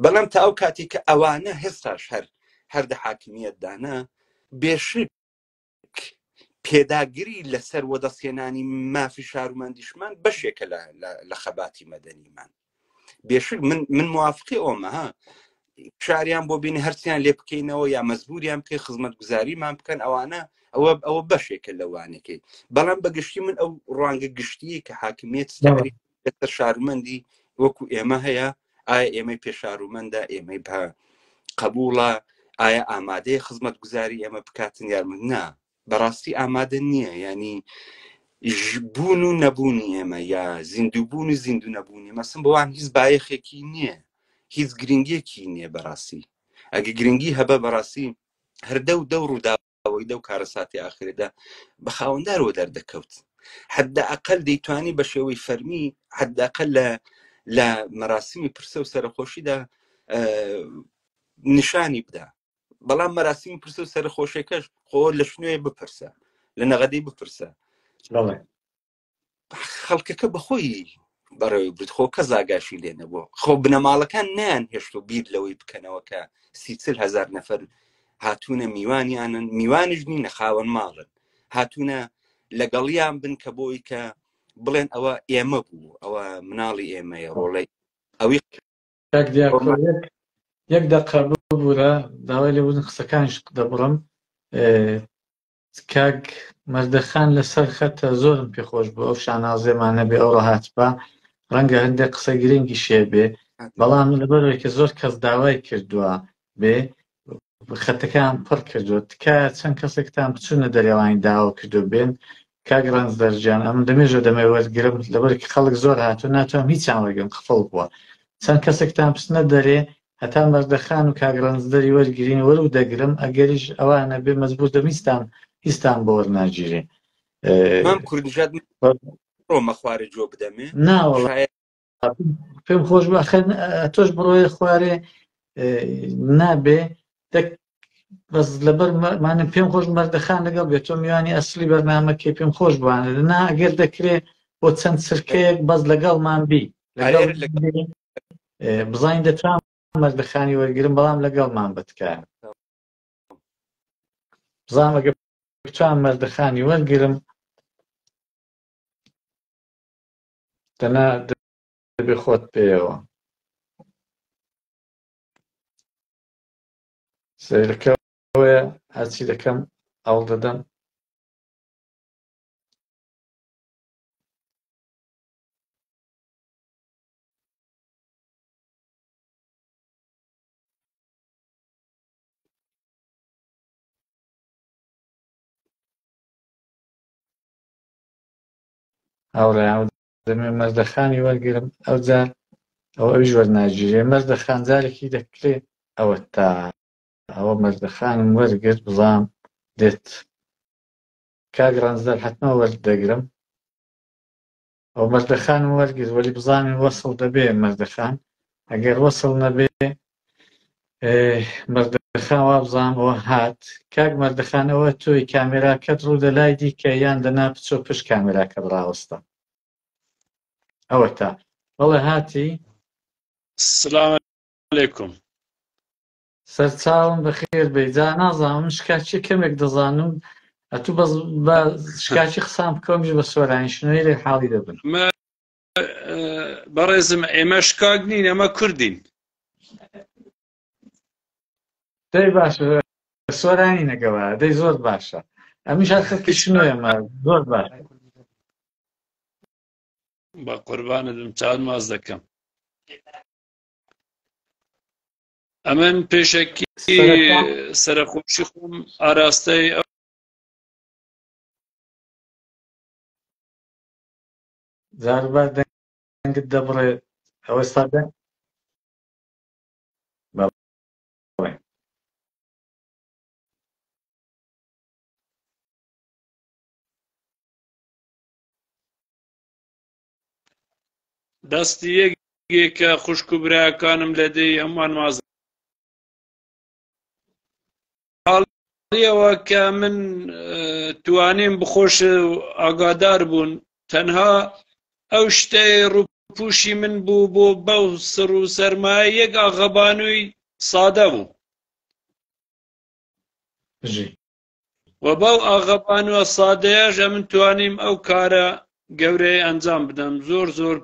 بەڵام تا ئەو کاتی کە ئەوانە هێستاش هەر هەر دە حاکمیەتدانە بێشک پێداگری لەسەر وەدەستهێنانی مافی شارومەندیشمان بەشێکە لە خەباتی مەدەنیمان بێشک من من موافقی ئەومە ها شاریان بۆ بینی هەرچیان لێ بکەینەوە یا مەزبوریان بکەی خزمەتگوزاریمان بکەن ئەوانە ئەوە ئەوە بەشێکە لەوانەکەی بەڵام بەگشتی من ئەو ڕوانگە گشتیە کە حاکمیت ستاری لەسەر شارومەندی وەکو ئێمە هەیە ئایا ئێمەی پێشارومەندە ئێمەی بە قبوڵە ئایا ئامادەیە خزمەت گوزاری ئێمە بکاتن یارمە نا بەڕاستی ئامادە نییە ینی بوون و نەبوونی ئێمە یا زیندووبوون و زیندوو نەبوونی مەسم بەوان هیچ بایەخێکی نییە هیچ گرنگیەکی نییە بەڕاستی ئەگە گرنگی هەبە بەڕاستی هەردە و دەو ڕوودا ئەوەی لەو کارەساتی ئاخرێدا بە خاوەندارەوە دەردەکەوت حەدە ئەقل دەیتوانی بە شێوەی فەرمی حەدەقل لە لە مەراسیمی پرسە و سەرخۆشیدا نیشانی بدا بەڵام مەراسیمی پرسە و سەرخۆشیەکەش خۆ لە شنوێ بپرسە لە نەغەدەی بپرسە خەڵکەکە بەخۆی بەڕێوەی برد خۆ کەس ئاگاشی لێ نەبووە خۆ بنەماڵەکان نیان هێشت و بیر لەوەی بکەنەوە کە 30 هزار نەفەر هاتوونە میوانیانن میوانیش نینە خاوەن ماڵن هاتوونە لەگەڵیان بن کە بۆی کە بڵێن ئەوە ئێمە بوو ئەوە مناڵی ئێمەیە ڕۆڵەی ئەوی کاک دیاکۆ یەک یەک دەقە ببورە داوای لێبوردن قسەکانیش دەبڕم کاک مەردەخان لەسەر خەتە زۆرم پێخۆش بوو ئەو شانازێمان نەبێ ئەو ڕەهاتبا ڕەنگە هەندێک قسە گرنگی شێ بێ بەڵام لەبەرەوەی کە زۆر کەس داوای کردووە بێ خەتەکان پڕ کردووە تکایە چەند کەسێکتان بچوونە دەرێوانی داوا کردو بێن کاک ڕەنجدەر گیان ئەمن دەمێژە دەمەوێ وەرگرم لەبەر خەڵک زۆر هاتوو ناتوانم هیچیان وەرگرم قفڵ بووە چەند کەسێکتان بچنە دەرێ هەتا مەردەخان و کاک ڕەنجدەری وەرگرین وەرو دەگرم ئەگەریش ئەوانە بێ مەجبور دەم هیچتان هیچتان بۆ وەرناگیرێ مام کوردنژاد ڕۆمە خوارێ جۆ بدەمێ نا وەڵا شاید پێم خۆش بوو ئەخر تۆش بڕۆیە خوارێ نابێ دەک بەس لەبەر مانم پێم خۆش مەردەخان لەگەڵ بێت تۆ میوانی ئەسلی بەرنامەکەی پێم خۆش بووانە نا ئەگەر دەکرێ بۆ چەند چرکەیەک بەس لەگەڵمان بی لەگەڵ بزانین دەتوان مەردەخانی وەرگرم بەڵام لەگەڵمان بتکایە بزانم ئەگەر بتوان مەردەخانی وەرگرم دەنا دەبێ خۆت پێیەوە سەیرەکەوەیە هەرچی دەکەم ئەوڵ دەدەم هاوڕێیان دەمێ مەردەخانی وەرگرم ئەوجار ئەو ئەویش وەرناگیرێ مەردەخان جارێکی دەکرێ ئەوە تا ئەوە مەردەخانم وەرگرت بزانم دێت کاک ڕەنجدەر حتمما وەردەگرم ئەو مەردەخانم وەرگرت وەلی بزانین وەسڵ دەبێ مەردەخان ئەگەر وەسڵ نەبێ مەردەخان وابزانم ئەوە هات کاک مەردەخان ئەوە تۆی کامێراکەت ڕوو دەلای دیکە یان دەنا بچۆ پشت کامێراکەت ڕاوەستە ئەوە تا بەڵێ هاتی سلام علیکم سەرچاوم بەخێر بێی جا نازانم من شکاکی کەمێک دەزانم ئەتوو بەس بە شکاکی قسان بکەمیش بە سۆرانی شنۆی لێ حاڵی دەبن بەڕێزم ئێمە شکاک نین ئەمە کوردین دەی باشە سۆرانی نەگەوە دەی زۆر باشە ئەمیش هەر خەڵکی شنۆیەمە زۆر باشە بە قوربانت بم چاوت ماچ دەکەم ئەمن پێشەکی سەرەتا سەرەخۆشی خۆم ئاراستەی ئەو جاربار دەنگت دەبڕێ ئەوە سادە بەڵێ دەستی یەکێکە خوشک و براکانم لە دێی هەمووان ماز حاڵیەوە کە من توانیم بخۆش ئاگادار بوون تەنها ئەو شتەی ڕووپوشی من بوو بۆ بەو سڕ و سەرمایە یەک ئاغەبانووی سادە بوو بژی و بەو ئاغەبانووە سادەیەش ئەمن توانیم ئەو کارە گەورەیە ئەنجام بدەم زۆر زۆر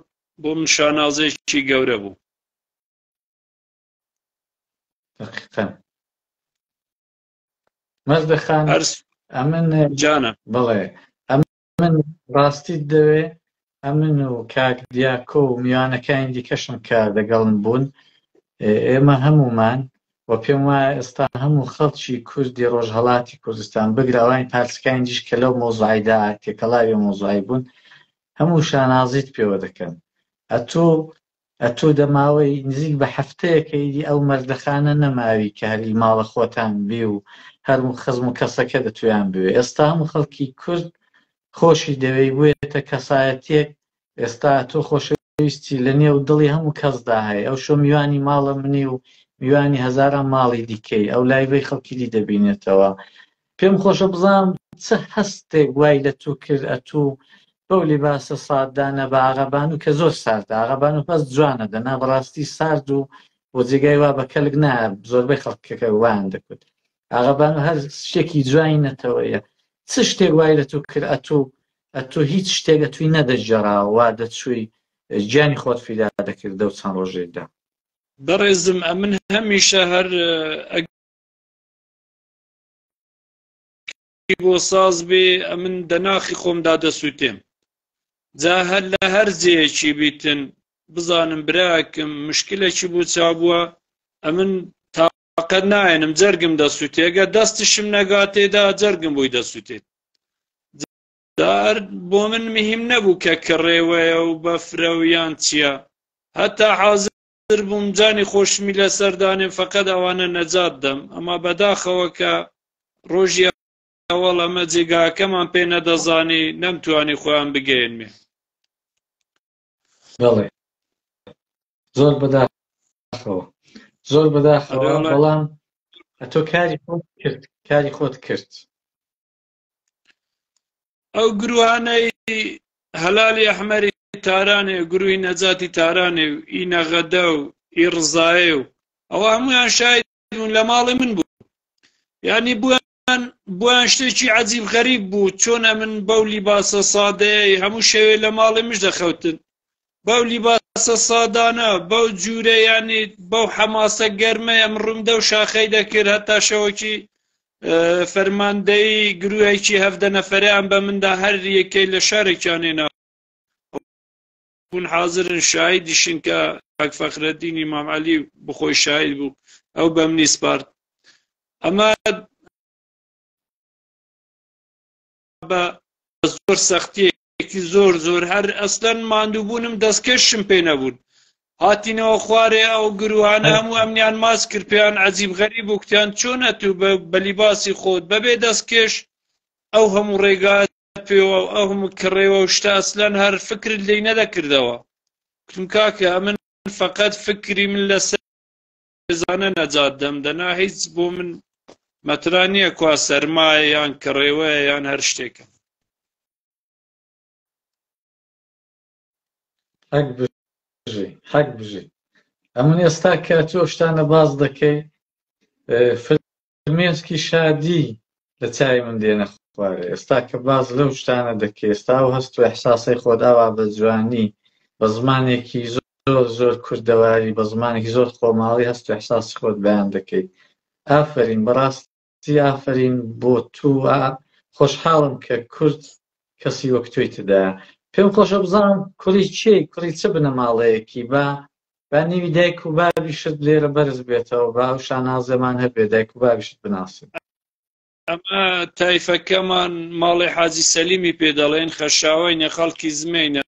بۆ من شانازێکی گەورە بوو. دەقیقەن مەردە خان هەر ئەمن جانە بەڵێ ئەمن ڕاستیت دەوێ ئەمن و کاک دیاکۆ و میوانەکانی دیکەشم کە دەگەڵم بوون ئێمە هەمومان و پێم وایە ئێستا هەموو خەڵکی کوردی ڕۆژهەڵاتی کوردستان بگرە ئەوانی پارچەکانی دیش کە لەو مەوزوعیدا تێکەڵاوی ئەو مەوزوعی بوون هەموو شانازیت پێوە دەکەن ئەتۆ ئەتۆ دە ماوەی نزیک بە هەفتەیەکە ئیدی ئەو مەردەخانە نەماوی کە هەر ئی ماڵە خۆتان بی و هەر خزم و کەسەکە دەتویان بوێ ئێستا هەموو خەڵکی کورد خۆشی دەوێی بوویەتە کەسایەتیەک ئێستا تۆ خۆشەویستی لە نێو دڵی هەموو کەسدا هەیە ئەو شۆ میوانی ماڵە منی و میوانی هەزاران ماڵی دیکەی ئەو لایڤەی خەڵکی دی دەبینێتەوە پێم خۆشە بزانم چ هەستێک وای لە تو کرد ئەتوو. بەو لیباسە ساردانە بە ئاغابانوو کە زۆر ساردە ئاغابانوو بەس جوانە دەنا بەڕاستی سارد و بۆ جێگای وا بە کەلک نایە زۆربەی خەڵکەکە وایان دەکوت ئاغابانوو هەر شتێکی جوانی نەتەوەیە چ شتێک وای لە تۆ کرد ئەتوو ئەتوو هیچ شتێک ئەتووی نەدەگێڕاوە وا دەچووی گیانی خۆت فیدا دەکرد لەو چەند ڕۆژەیدا. بەڕێزم ئەمن هەمیشە هەر ئەگەر بۆ ساز بێ ئەمن دە ناخی خۆمدا دەسووتێم جا هەر لە هەر جێیەکی بیتن بزانم براکم مشکلێکی بۆ چابووە ئەمن تاقەت نایەنم جەرگم دەسووتێ گەر دەستشم نەگاتێدا جەرگم بۆی دەسووتێت دار بۆ من مهم نەبوو کە کڕێوەیە و بەفرە و یان چییە هەتا حازر بووم جانی خۆشمی لەسەر دانێم فەقەت ئەوانە نەجات دەم ئەما بەداخەوە کە ڕۆژی ئەوەڵ ئەمە جێگاکەمان پێ نەدەزانی نەمتوانی خۆیان بگەیەنمێ. بەڵێ زۆر بەداخەوە زۆر بەداخەوە بەڵام ئەتۆ کاری خۆت کرد کاری خۆت کرد. ئەو گروهانەی هەلالی ئەحمەری تارانێ گروهی نەجاتی تارانێ و ئی نەغەدە و ئی ڕزایێ و ئەوە هەموویان شاید بوون لە ماڵی من بوو یعنی بوویان بۆیان شتێکی عجیب غەریب بوو چۆن ئەمن بەو لیباسە سادەیە هەموو شەوێ لە ماڵی مش دەخەوتن بەو لیباسە سادانە بەو جوورە یعنی بەو حەماسە گەرمە ئەم ڕووم دەو شاخەی دەکرد هەتا شەوەکی فەرماندەی گروهێکی هەفدە نەفەریان بە مندا هەر یەکەی لە شارێکیان هێنا بوون حاضرن شاهیدیشن کە کاک فەخرەدینی مام عەلی بخۆی شاهید بوو ئەو بە منی سپارد ئەمە بە زۆر سەختیەکی زۆر زۆر هەر ئەسلەن ماندووبوونم دەستکەشم پێ نەبوون هاتینەوە خوارێ ئەو گروهانە هەموو ئەمنیان ماس کرد پێیان عەجیب غەریب و کوتیان چۆن ئەتوو بە لیباسی خۆت بەبێ دەستکێش ئەو هەموو ڕێگا پێوە و ئەو هەموو کڕێوە و شتە ئەسلەن هەر فکرت لێی نەدەکردەوە کوتم کاکە ئەمن فەقەت فکری من لەسەر زانە نەجات دەم دەنا هیچ بۆ من مەترا نییە کوا سەرمایە یان کڕێوەیە یان هەر شتێکە. حەق بژی حەق بژی ئەمن ئێستا کە تۆ شتانە باس دەکەی فرمێسکی شادی لە چاوی من دێنە خوارێ ئێستا کە باس لەو شتانە دەکەی ئێستا ئەو هەست و ئیحساسەی خۆت ئاوا بە جوانی بە زمانێکی زۆر زۆر کوردەواری بە زمانێکی زۆر خۆماڵی هەست و ئیحساسی خۆت بەیان دەکەی ئافەرین بەڕاستی ئافەرین بۆ تو خۆشحاڵم کە کورد کەسی وەک تۆی تدایە پێم خۆشە بزانم کوڕی کێی کوڕی چ بنەماڵەیەکی با با نێوی دایک و بابیشت لێرە بەرز بێتەوە با ئەو شانازیەمان هەبێ دایک و بابیشت بناسین. ئەمە تایفەکەمان ماڵی حاجی سەلیمی پێ دەڵێن خەشاوەینە خەڵکی زمینە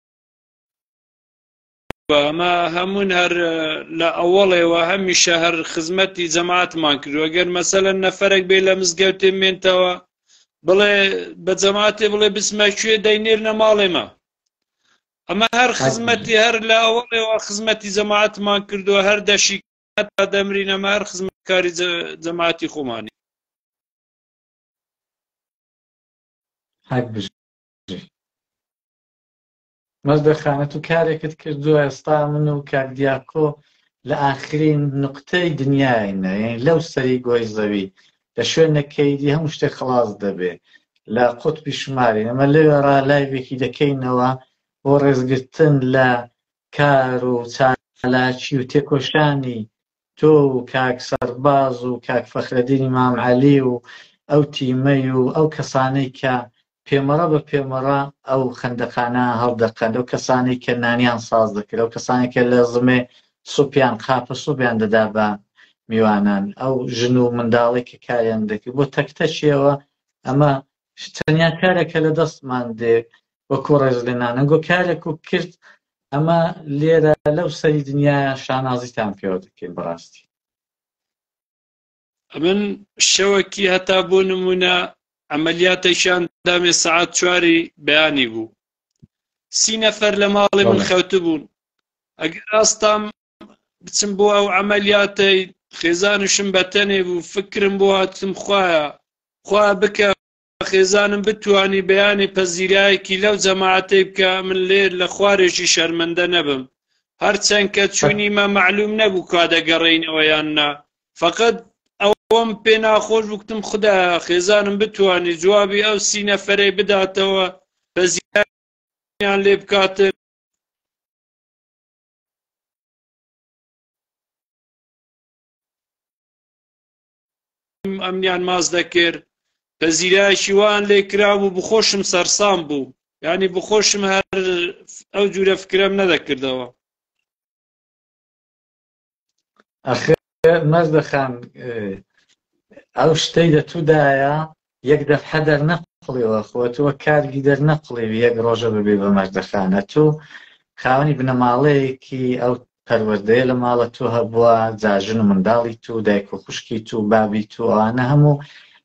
ئەمە هەموون هەر لە ئەوەڵێوە هەمیشە هەر خزمەتی جەماعەتمان کردووە گەر مەسەلەن نەفەرێک بێ لە مزگەوتێ مێنتەوە بڵێ بە جەماعەتێ بڵێ بچمە کوێ دەینێرنە ماڵێمە ئەمە هەر خزمەتی هەر لە ئەوەڵێوە خزمەتی جەماعەتمان کردووە هەر دەشی هەتا دەمرین ئەمە هەر خزمەتکاری جەماعەتی خۆمانی. هەک بژی. مەردە خانە تو کارێکت کردووە ئێستا من و کاک دیاکۆ لە ئاخرین نوقتەی دنیاینە یانی لەو سەری گۆی زەوی لە شوێنێک کەیدی هەموو شتێک خڵاس دەبێ لە قوتبی شمارین ئەمە لەوێڕا live ێکی دەکەینەوە بۆ ڕێزگرتن لە کار و چالاکی و تێکۆشانی تۆ و کاک سەرباز و کاک فەخرەدینی مام عەلی و ئەو تیمەی و ئەو کەسانەی کە پێمەڕە بە پێمەڕە ئەو خەندەقانە هەڵدەقەند، ئەو کەسانەی کە نانیان ساز دەکرد، ئەو کەسانەی کە لە زمێ سوپیان قاپە سوپیان دەدا بە میوانان، ئەو ژن و منداڵەی کە کاریان دەکرد بۆ تەک تەکیەوە ئەمە تەنیا کارێکە لە دەستمان دێ وەکو ڕێزلێنان ئەنگۆ کارێک و کرد ئەمە لێرە لەو سەری دنیاە شانازیتان پێوە دەکەین بەڕاستی. ئەمن شەوەکی هەتا بۆ نمونە عەمەلیاتێکیان دامێ سەعات چواری بەیانی بوو سی نەفەر لە ماڵی من خەوتبوون ئەگەر ئاستام بچم بۆ ئەو عەمەلیاتەی خێزانشم بەتەنێ بوو فکرم بۆ هاتم خوایە خوا بکە. خێزانم بتوانی بەیانی پەزیرایەکی لەو جەماعەتەی بکە من لێر لە خوارێکی شەرمەندە نەبم هەرچەند کە چوونیمە مەعلوم نەبوو کا دەگەڕێینەوە یان نا فەقەت ئەوەم پێ ناخۆش بوو کوتم خودایە خێزانم بتوانی جوابی ئەو سی نەفەرەی بداتەوە پەزیرایان لێ بکاتن. ئەمنیان ماس دەکرد پەزیرایەکی وان لێ کرابوو بخۆشم سەرسام بوو یعنی بخۆشم هەر ئەو جورە فکرەم نەدەکردەوە. ئەخر مەردەخان ئەو شتەی لە تودایە یەک دەفحە دەرنەقڵیوە خۆ تۆ کارگی دەرنەقڵیوی یەک ڕۆژە ببێ بە مەردەخانە تۆ خاوەنی بنەماڵەیەکی ئەو پەروەردەیە لە ماڵە تۆ هەبووە جا ژن و منداڵی تو دایک و خوشکی تو بابی تو ئەوانە هەموو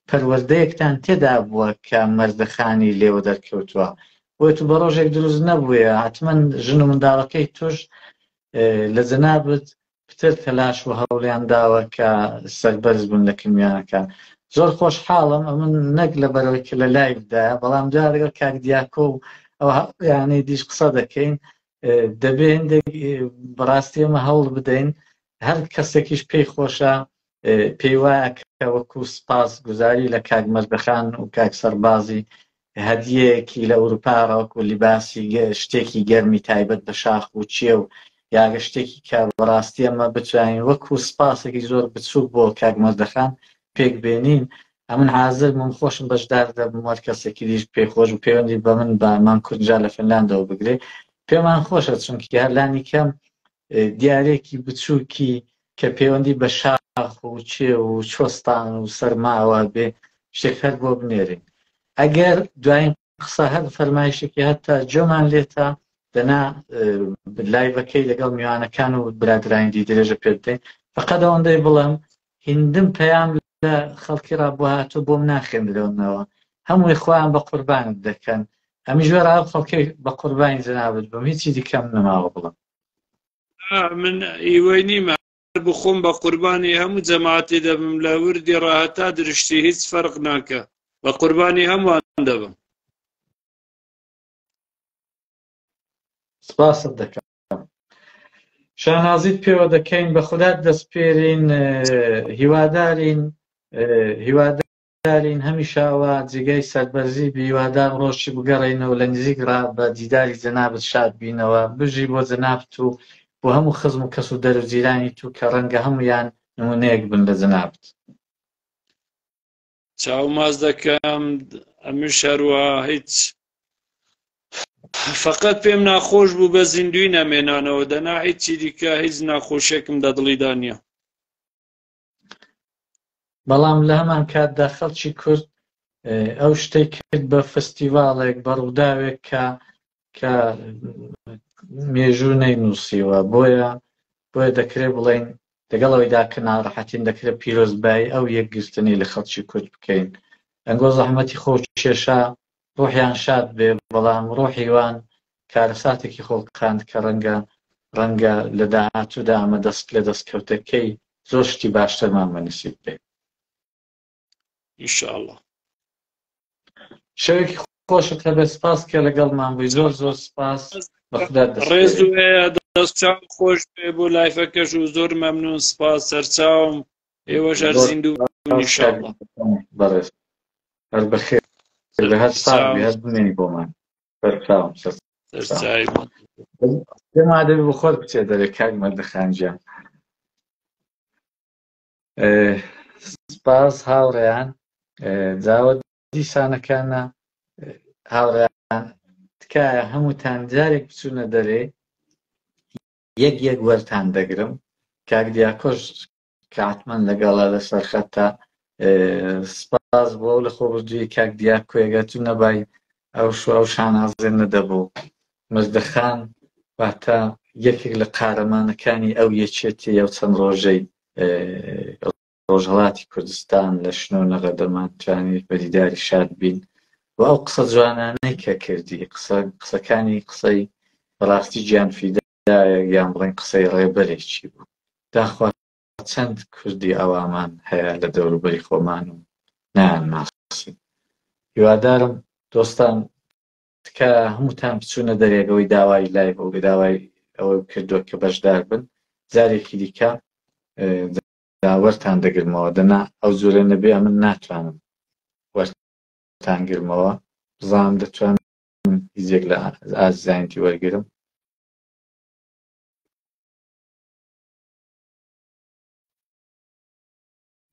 پەروەردەیەکتان تێدا بووە کە مەردەخانی لێوە دەرکەوتووە بۆیە تو بە ڕۆژێک دروست نەبوویە حتمما ژن و منداڵەکەی توش لە جەنابت پتر تەلاش و هەوڵیان داوە کە سەربەرز بن لە کمیانەکان. زۆر خۆشحاڵم ئەمن نەک لەبەرەوەی کە لە لایڤدایە بەڵام جا لەگەڵ کاک دیاکۆ و ئەو هاوڕێیانەی دیش قسە دەکەین دەبێ هەندێک بەڕاستی ئێمە هەوڵ بدەین هەر کەسێکیش پێی خۆشە پێی وایە کە وەکو سپاس گوزاری لە کاک مەردەخان و کاک سەربازی هەدیەیەکی لە ئەوروپا وەکو لیباسی شتێکی گەرمی تایبەت بە شاخ و چێ و یاگە شتێکی کە بەڕاستی ئەمە بتوانین وەکو سپاسێکی زۆر بچووک بۆ کاک مەردەخان پێک بێنین ئەمن حازر من خۆشم بەشدار دەبم وەر کەسێکی دیش پێی خۆش و پەیوەندی بە من بە مام کوردجا لە فنلاندەوە بگرێ پێمان خۆشە چونکی هەر لانی کەم دیارێکی بچووکی کە پەیوەندی بە شاخ و چێ و چۆستان و سەرماوە بێ شتێک هەر بۆ بنێرین ئەگەر دوایین قسە هەر فەرمایشێکی هەتا جۆمان لێتە دەنا لایڤەکەی لەگەڵ میوانەکان و برادرانی دی درێژە پێ بدەین فقط ئەوەندەی بڵێم هیندم پەیام لە خەڵکی ڕابوو هاتوو بۆم ناخێندرێنەوە هەمووی خۆیان بە قوربانت دەکەن ئەمیش وێرا ئەو خەڵکەی بە قوربانی جەنابت بم هیچی دیکەم نەماوە بڵێم. من ئیوەی نیمە بخۆم بە قوربانی هەموو جەماعەتی دەبم لە وردی ڕا هەتا درشتی هیچ فەرق ناکە بە قوربانی هەمووان دەبم. سپاست دەکەم شانازیت پێوە دەکەین بە خودات دەسپێرین هیوادارین هیوادارین هەمیشە ئەوە جێگای سەربەرزی بی هیوادارم ڕۆژی بگەڕێینەوە لە نزیک ڕا بە دیداری جەنابت شاد بینەوە بژی بۆ جەنابت و بۆ هەموو خزم و کەس و دەر و جیرانی تو کە ڕەنگە هەموویان نمونەیەک بن لە جەنابت. چاو ماچ دەکەم ئەمش هەروە هیچ فقط پێم ناخۆش بوو بە زیندوی نەمێنانەوە دەنا هیچی دیکە هیچ ناخۆشیەکم دە دڵیدا نییە. بەڵام لە هەمان کاتدا خەڵکی کورد ئەو شتەی کرد بە فستیڤاڵێک بە ڕووداوێک کە کە مێژوو نەینووسیوە بۆیە بۆیە دەکرێت بڵێین لەگەڵ ئەوەیدا کە ناڕەحەتین دەکرێت پیرۆزبایی ئەو یەکگرتنەی لە خەڵکی کورد بکەین ئەنگۆ زەحمەتی خۆ کێشا ڕۆحیان شاد بێ بەڵام ڕۆحی وان کارەساتێکی خۆڵقاند کە ڕەنگە ڕەنگە لە داهاتوودا ئەمە دەست لە دەستکەوتەکەی زۆر شتی باشترمان بە نسیب بێ. ان شاء اللە. شەوێکی خۆشت هەبێت سپاس کە لەگەڵمان بووی زۆر زۆر سپاس بە خودات ڕێز دەسپێرین. و هەیە دەست چاو خۆش بێ بۆ لایفەکەش و زۆر مەمنون سپاس سەرچاوم ئێوەش هەر زۆر زیندوو بن سپاس کاک ان شاء اللە. بەڕێز هەر بەخێر بێ هەر ساغ بی سەرچاوم هەر بمێنی بۆمان سەرچاوم سەرچاوم سەرچاوی پێم وا دەبێ بۆ خۆت بچێ دەرێ کاک مەردەخان گیان سپاس هاوڕێیان جاوە دیسانەکانە هاوڕێیان تکایە هەمووتان جارێک بچوونە دەرێ یەک یەک وەرتان دەگرم کاک دیاکۆش کە حتمما لەگەڵە لەسەر خەتە سپاس بۆ لە خۆبردووی کاک دیاکۆیەگە تو نەبای ئەو شو ئەو شانازێ نەدەبوو مردەخان واتە یەکێک لە قارەمانەکانی ئەو یەکێتی ئەو چەند ڕۆژەی ڕۆژهەڵاتی کوردستان لە شنۆ نەغەدەمان توانی بە دیداری شاد بین و ئەو قسە جوانانەی کە کردی قسە قسەکانی قسەی بەڕاستی گیان فیدایە یان بڵێن قسەی ڕێبەرێکی بوو داخوا چەند کوردی ئەوامان هەیە لە دەوروبەری خۆمان و نایانناسین. هیوادارم دۆستان تکایە هەمووتان بچوونە دەرێگەوەی داوای لایڤ و داوای ئەوە کردووە کە بەشدار بن جارێکی دیکە داوەرتان دەگرمەوە دەنا ئەو جورە نەبێ ئەمن ناتوانم وەرتان گرمەوە بزانم دەتوانم هیچێک لە ئازیزانیتی وەرگرم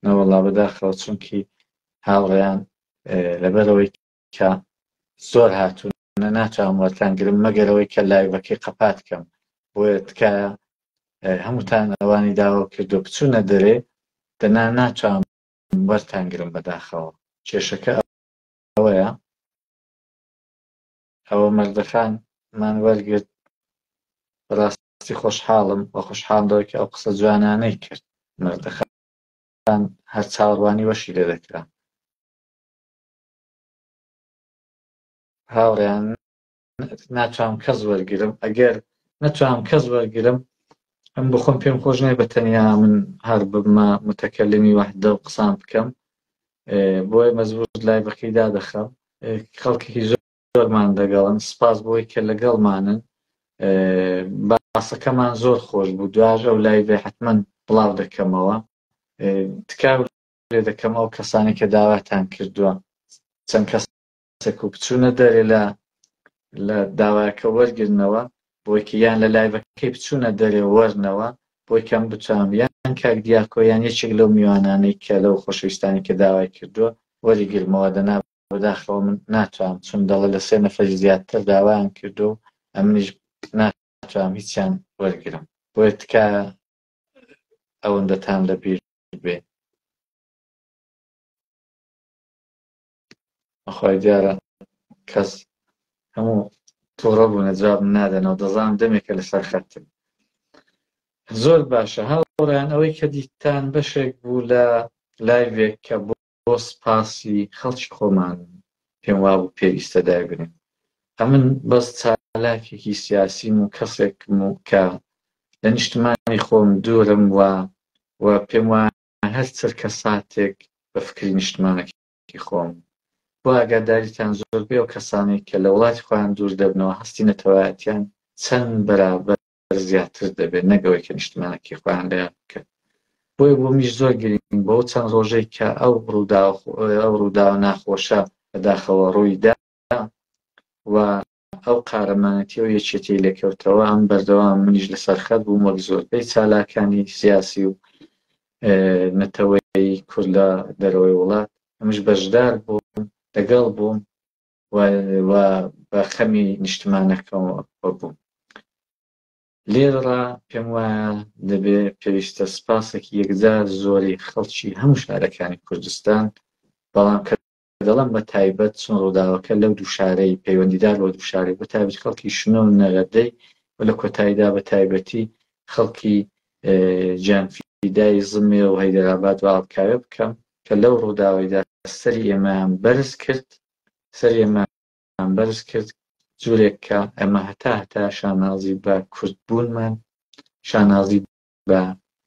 نەوەڵا بەداخەوە چونکی هاوڕێیان لەبەرەوەی کە زۆر هاتوونە ناتوانم وەرتان گرم مەگەرەوەی کە لایڤەکەی قەپات کەم بۆیە تکایە هەمووتان ئەوانی داوا کردو بچوونە دەرێ دەنا ناتوانم وەرتان گرم بەداخەوە کێشەکە ئەوەیە ئەوە مەردەخان مان وەرگرت بەڕاستی خۆشحاڵم و خۆشحاڵم لەوەی کە ئەو قسە جوانانەی کرد مەردەخان هەر چاوەڕوانی وەشی لێ دەکرا هاوڕێیان ناتوانم کەس وەرگرم ئەگەر نەتوانم کەس وەرگرم ئەم بخۆم پێم خۆش نیە بە تەنیا من هەر ببمە متەکەلمی وەحدە و قسان بکەم بۆیە مەجبور لای بەکەی دادەخەم خەڵکێکی زۆرمان دەگەڵن سپاس بۆی کە لەگەڵمانن باسەکەمان زۆر خۆش بوو دواژ ئەو لایڤێ حتمما بڵاو دەکەمەوە تکا لێ دەکەم ئەو کەسانی کە داواتان کردووە چەند کەسێک و بچوونە دەرێ لە لە داواکە وەرگرنەوە بۆی کە یان لە لایڤەکەی بچوونە دەرێ وەرنەوە بۆی کەم بتوانم یان کاک دیاکۆ یان یەکێک لەو میوانانەی کە لەو خۆشەویستانی کە داوای کردووە وەریگرمەوە دەنا بەداخەوە من ناتوانم چون دەڵێ لە سێ نەفەری زیاتر داوایان کردو ئەمنیش ناتوانم هیچیان وەرگرم بۆیە تکایە ئەوەندەتان لەبیر بێ خۆی دیارە کەس هەموو تووڕە بوونە جواب نادەنەوە دەزانم دەمێکە لەسەر خەتن زۆر باشە هاوڕێیان ئەوەی کە دیتان بەشێک بوو لە لایڤێک کە بۆ سپاسی خەڵکی خۆمان پێم وابوو پێویستە دایبنێم ئەمن بەس چالاکێکی سیاسیم و کەسێکم و کە لە نیشتمانی خۆم دوورم و و پێم وایە هەر چرکە ساتێک بە فکری نیشتمانەکەی خۆم بۆ ئاگاداریتان زۆربەی ئەو کەسانەی کە لە وڵاتی خۆیان دوور دەبنەوە هەستی نەتەوایەتیان چەند بەرابەر زیاتر دەبێت نەک ئەوەی کە نیشتمانەکەی خۆیان لە یاد بکەن بۆیە بۆ منیش زۆر گرنگ بۆ چەند ڕۆژێک کە ئەو ڕووداو ئەو ڕووداوە ناخۆشە بەداخەوە ڕوویدا و ئەو قارەمانەتی و یەکێتی لێکەوتەوە ئەم بەردەوام منیش لەسەر خەت بووم وەک زۆربەی چالاکانی سیاسی و نەتەوەی کورد لە دەرەوەی وڵات ئەمش بەشدار بووم لەگەڵ بووم و بە خەمی نیشتمانەکەەوە بووم لێرەڕا پێم وایە دەبێ پێویستە سپاسێکی یەکجار زۆری خەڵکی هەموو شارەکانی کوردستان بەڵام کە دەڵێم بە تایبەت چون ڕووداوەکە لەو دوو شارەی پەیوەندیدار بە دوو شارەی بە تایبەت خەڵکی شنۆ و نەغەدەی و لە کۆتاییدا بە تایبەتی خەڵکی گیانفیدای زمێ و هەیدەرئاباد و ئاڵکاوێ بکەم کە لەو ڕووداوەیدا سەری ئێمەیان بەرز کرد سەری ئێمەیان بەرز کرد جورێک کە ئێمە هەتا هەتا شانازی بە کورد بوونمان شانازی بە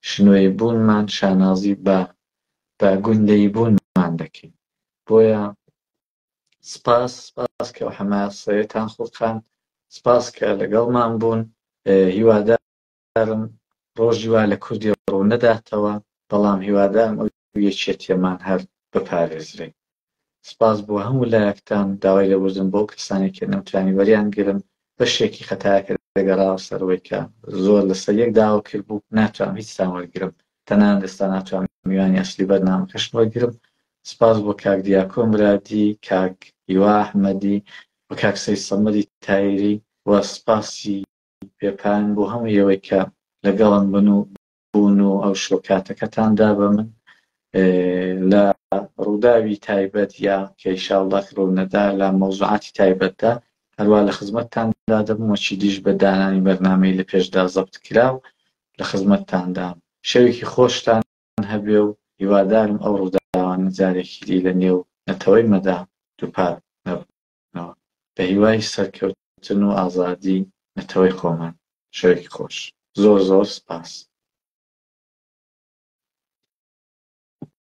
شنۆیی بوونمان شانازی بە بە گوندەیی بوونمان دەکەین بۆیە سپاس سپاس کە حەماسەیەتان خوڵقاند سپاس کە لەگەڵمان بوون هیوادارم ڕۆژی وا لە کوردی ڕوو نەداتەوە بەڵام هیوادارم ئەو یەکێتیەمان هەر بپارێزرێ سپاس بۆ هەموو لایەکتان، داوای لێبوردن بۆ ئەو کەسانەی کە نەمتوانی وەریان گرم، بەشێکی خەتایەکە دەگەڕاوە سەر ئەوەی کە زۆر لەسەر یەک داوا کردبوو، ناتوانم هیچتان وەرگرم، تەنانەت ئێستا ناتوانم میوانی ئەسلی بەرنامەکەشم وەرگرم. سپاس بۆ کاک دیاکۆ مرادی، کاک هیوا ئەحمەدی و کاک سەید سەمەدی تایری و سپاسی بێپایان بۆ هەموو ئێوەی کە لەگەڵم بن و بوون و ئەو شۆ کاتەکەتان دا بە من لە ڕووداوی تایبەت یا کە ئیشاڵڵا ڕوو نەدا لە مەوزوعاتی تایبەتدا هەروا لە خزمەتتاندا دەبم و چیدیش بە دانانی بەرنامەی لە پێشدا زەبت کراو لە خزمەتتاندام شەوێکی خۆشتان هەبێ و هیوادارم ئەو ڕووداوانە جارێکی دی لە نێو نەتەوەی مەدا دووپات نەبنەوە بە هیوای سەرکەوتن و ئازادی نەتەوەی خۆمان شەوێکی خۆش زۆر زۆر سپاس.